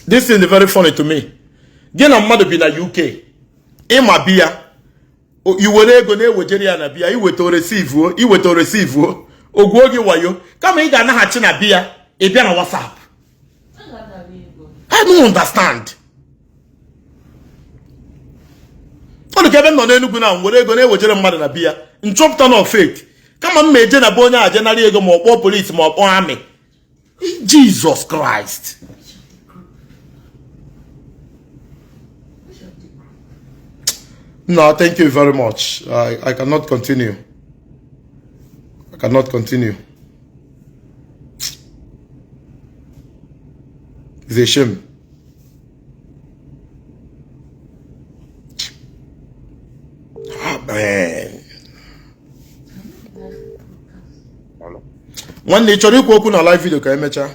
This thing dị very funny to me. Gị na mmadụ bi na UK, ịma bi ya, i were ego na-ewejere ya na biya, iweta oresivuo, iweta oresivuo, ogwuo gị wayo, kama ị ga-anaghachi na biya, ị bịa na WhatsApp. I don't understand. Ọ dị ka ebe m nọ n'Enugu na m were ego na-ewejere mmadụ na biya, nchọpụta na fake, kama m ma eje na be onye a je nara ego, ma ọ kpọọ polisi ma ọ kpọọ amị. Jesus Christ. No, thank you very much. I cannot continue. I cannot continue. It's a shame. Ah, man. Nwanne, ị chọrọ ikwu okwu na live video ka emechaa?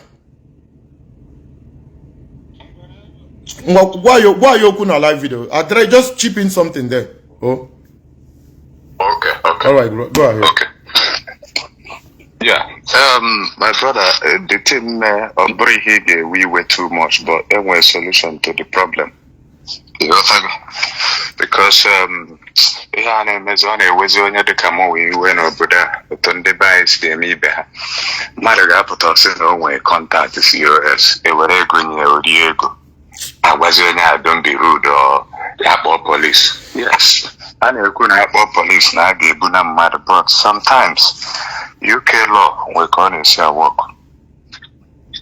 Ngwa, gwa ya okwu na live video. Adre, just chip in something there. Oh. Okay. All right, go ahead. Okay. Yeah. My brother, the thing ọ bụrụ ihe ị ga-ewe iwe too much, but enwere solution to the problem. Ịghọtago? Because ihe a na-emezi, ọ na-ewezi onye dịka mụ wee iwe n'obodo a, otu ndị be anyị si eme ibe ha. Mmadụ ga-apụta ọsị na o nwee contact COS, ewere ego nye ya, o rie ego. Agwazi onye a, don't be rude, or ya kpọọ police. Yes, a na-ekwu na akpọọ police na a ga-ebu na mmadụ, but sometimes UK law nwee ka ọ na-esi awọk.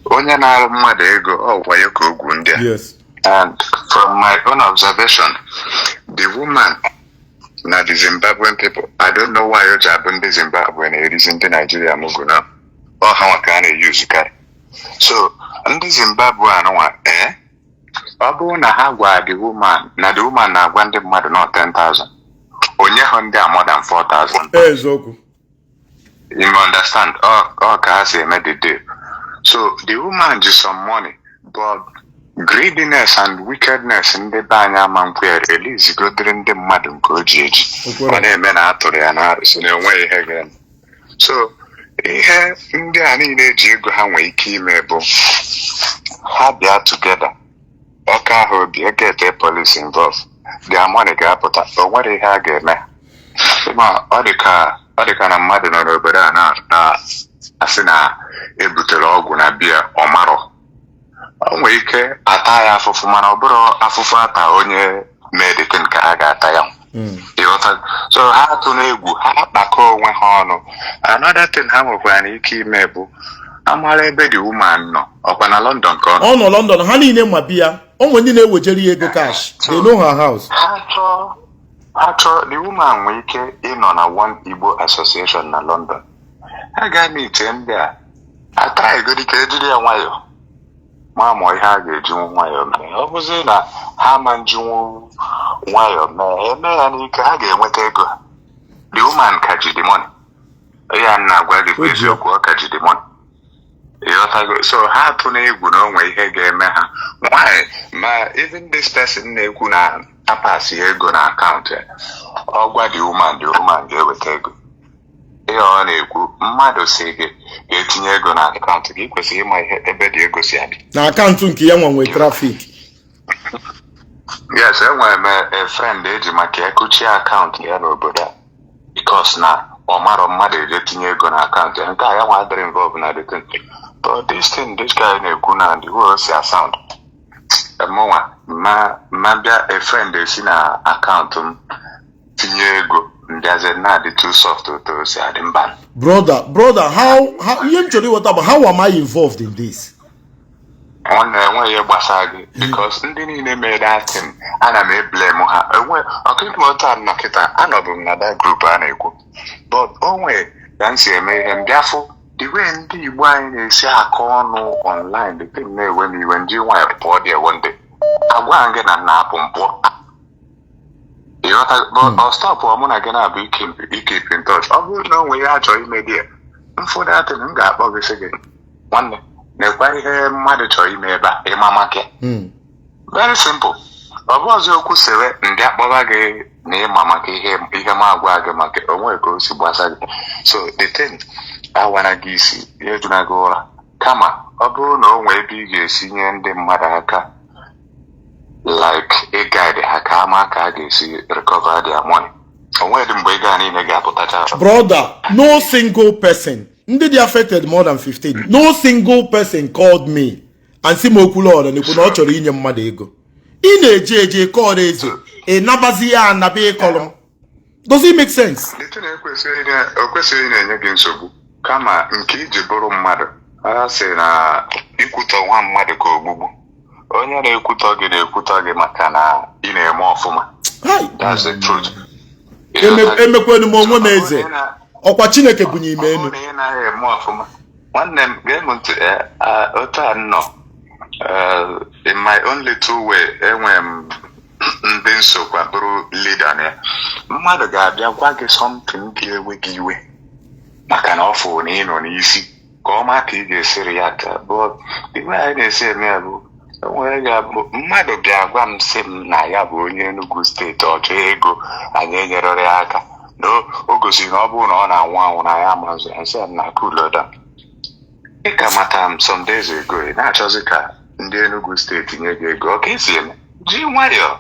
Onye na-arụ mmadụ ego, ọ wayo ka ogwu ndị a. Yes. And from my own observation, the woman na the Zimbabwean people, I don't know why o ji abụ ndị Zimbabwe na-erizi ndị Nigeria mugu na ọ ha nwa ka a na-eyuzukarị. So ndị Zimbabwe anụnwa, ee, ọ bụrụ na ha gwa the woman na the woman na-agwa ndị mmadụ nọ 10,000, onye hụ ndị a more than 4,000. Eziokwu. You understand? Ọ ka ha si eme the deal. So the woman ji some money, but greediness and wickedness ndị be anyị ama nkwe ya release godiri ndị mmadụ nke o ji eji. Okwere. Ọ na-eme na atụrụ ya na arụsị na enweghị ihe ga-eme. So ihe ndị a niile eji ego ha nwee ike ime bụ ha bịa together, ọka ahụ obi egete police involve, their money ga-apụta, o nwere ihe a ga-eme. Ma ọ dị ka na mmadụ nọ n'obodo a na-asị na ebutere ọgwụ na biya, ọ marọ. O nwere ike ata ya afụfụ, mana ọ bụrụ afụfụ ata onye medikin ka ha ga-ata ya. Ịghọta? So ha atụla egwu, ha kpakọ onwe ha ọnụ. Another thing ha nwekwara ike ime bụ amara ebe the woman nọ, ọkwa na London ka ọ nọ. Ọ nọ London, ha niile ma biya. O nwere ndị na-ewejere ya ego cash. They know her house. Ha chọọ the woman nwee ike ịnọ na one Igbo association na London. Ha ga-eme ite ndị a atara egodi ka ejiri ya nwayọọ. Ma mụọ ihe a ga-ejinwu nwayọọ mee. Ọ bụzi na ha ma njinwu nwayọọ mee, eme ya n'ike, ha ga-enweta ego ha. The woman ka ji the money. Ya na-agwa gị bụ eziokwu, ọ ka ji the money. Ịghọtago? So ha atụ na egwu na onwe ihe ga-eme ha. Why? Ma even this person na-ekwu na apasị ego na akaụntụ ya, ọ gwa the woman, the woman ga-eweta ego. Ihe ọ na-ekwu, mmadụ si gị ga-etinye ego na akaụntụ gị, ị kwesịrị ịma ihe ebe dị ego si abịa. Na akaụntụ nke ya nwa nwe traffic. Yes, enwere m a friend eji maka ya kuchie akaụntụ ya n'obodo a because na ọ marọ mmadụ eje tinye ego na akaụntụ ya. Nke a ya nwa adịrị involve na the thing. But this thing this guy na-ekwu na the way o si asound, mụnwa ma bịa a friend esi na akaụntụ m tinye ego, mbịazie na-adị too soft otu o si adị mba. Brother, how ihe m chọrọ ịghọta bụ, how am I involved in this? Nwanne, enweghị ihe gbasara gị because ndị niile mere that thing, ana m eblame ha. Enwe ọkụkọ otu a nọ kịta, anọbụ m na that group a na-ekwu, but o nwee ka m si eme ihe mbịafụ the way ndị Igbo anyị na-esi akọ ọnụ online, the thing na-ewe m iwe, ndị nwanyị pụọ dị ewe ndị agwa gị na na-apụ m pụọ. Ịghọta? But ọ stop mụ na gị na-abụ ikeep in touch. Ọ bụrụ na o nwee ihe a chọrọ ime dị ya mfụ datin, m ga-akpọ gị sị gị, nwanne, nekwa ihe mmadụ chọrọ ime ebe a, ịma maka ya. Very simple. Ọ bụ ọzọ okwu sewe ndị akpọba gị na ịma maka ihe ihe m agwa gị maka onwe ka o si gbasa gị. So the thing awana gị isi ya ejuna gị ụra, kama ọ bụrụ na o nwee ebe ị ga-esi nye ndị mmadụ aka, like ịguide ha ka ama ka a ga-esi recover their money, onwedị mgbe ego a niile ga-apụtacha. Brother, no single person, ndị dị affected more than 15, no single person called me and si m Okwuluọra na-ekwu na ọ chọrọ inye mmadụ ego. Ị na-eje eje kọrọ eze, ị nabazi ya anaba ịkọrọ m. Does it make sense? The thing o kwesịghị na-enye gị nsogbu, kama nke iji bụrụ mmadụ, a sị na ikwutọ nwa mmadụ ka ogbugbu. Onye na-ekwutọ gị na-ekwutọ gị maka na ị na-eme ọfụma. Hi. That's the truth. Emekwenu m onwe m eze. Ọkwa Chineke bunye ime Ọ enu. bụrụ na ị naghị eme ọfụma, nwanne m, gee m ntị, otu a m nọ, in my own little way, enwe m ndị nsokwa bụrụ leader na ya. Mmadụ ga-abịa gwa gị something ga-ewe gị iwe maka na ọ fụrụ na ị nọ n'isi ka ọ maa ka ị ga-esi react. But the way anyị na-esi eme ya bụ, enwere ga-abụ mmadụ bịa gwa m sị m na ya bụ onye Enugu steeti, ọ chọọ ego, anyị enyerere ya aka na o gosiri na ọ bụrụ na ọ na-anwụ anwụ na ya amazụ ya, nsị ya na cool down. Ị ka mata m some days ago, ị na-achọzi ka ndị Enugu steeti nye gị ego, ọ ka esi eme, ji nwayọọ.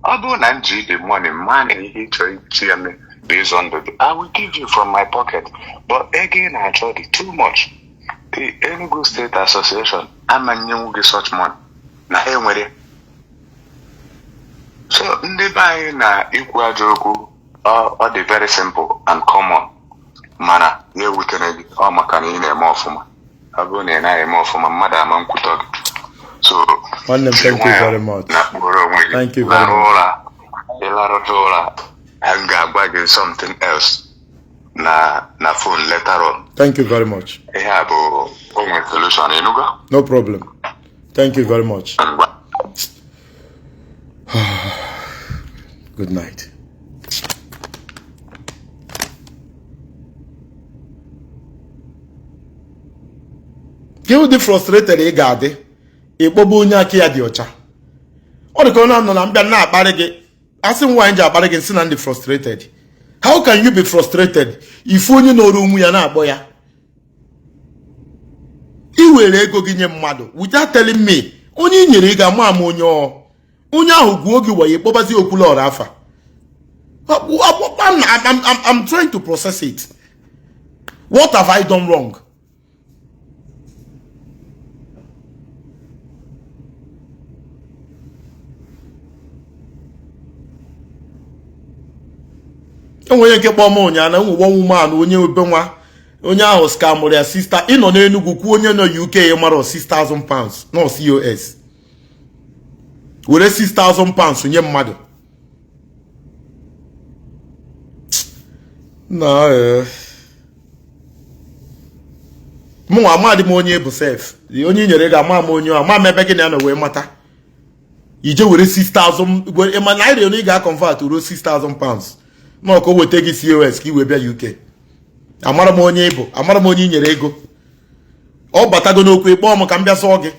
Ọ bụrụ na m ji the money ma na ihe ị chọrọ iji ya mee based on the, I will give you from my pocket, but ego ị na-achọ dị too much. The Enugu State Association amanyenwu gị such money na ha enwere. So ndị be anyị na ikwu ajọ okwu, ọ dị very simple and common, mana ya ewutere gị ọ maka na ị na-eme ọfụma. Ọ bụrụ na ị naghị eme ọfụma, mmadụ ama nkwutọ gị. So Nwanne m, thank you very much. na kpụrụ onwe gị. Thank you very larụ much. ụra, ịlarụcha ụra, m ga-agwa gị something else na phone later on. Thank you very much. Ihe a bụ onwe solution, ịnụgo? No problem. Thank you very much. Ngwa. Good night. Ka ụdị frustrated ị ga-adị ịkpọba onye aka ya dị ọcha. Ọ dị ka onye nọ na mbịa na-akparị gị, asị m nwaanyị ji akparị gị, nsị na ndị frustrated. How can you be frustrated ife onye nọrọ onwe ya na-akpọ ya? I were ego gị nye mmadụ without telling me. Onye i nyere ị ga-ama ama onye ọ onye ahụ gwuo gị wayo, kpọbazi Okwuluọra afa. I'm trying to process it. What have I done wrong? Enwe onye nke kpọọ m ụnyaahụ na nwe woman onye ebe nwa onye ahụ scamụrụ ya sista ịnọ n'Enugu kwuo onye nọ UK mara 6,000 pounds nọ COS were 6,000 pounds nye mmadụ na Mụnwa amadị m onye bụ sef, onye i nyere ego, ama m onye, ama m ebe gị na ya nọ wee mata. Ije were 6000, ma naira ole ị ga-convert ruo £6000 na ka o weta gị COS ka i wee bịa UK. Amara m onye ị bụ, amara m onye i nyere ego. Ọ batago n'okwu, ịkpọọ m ka m bịa zụọ gị.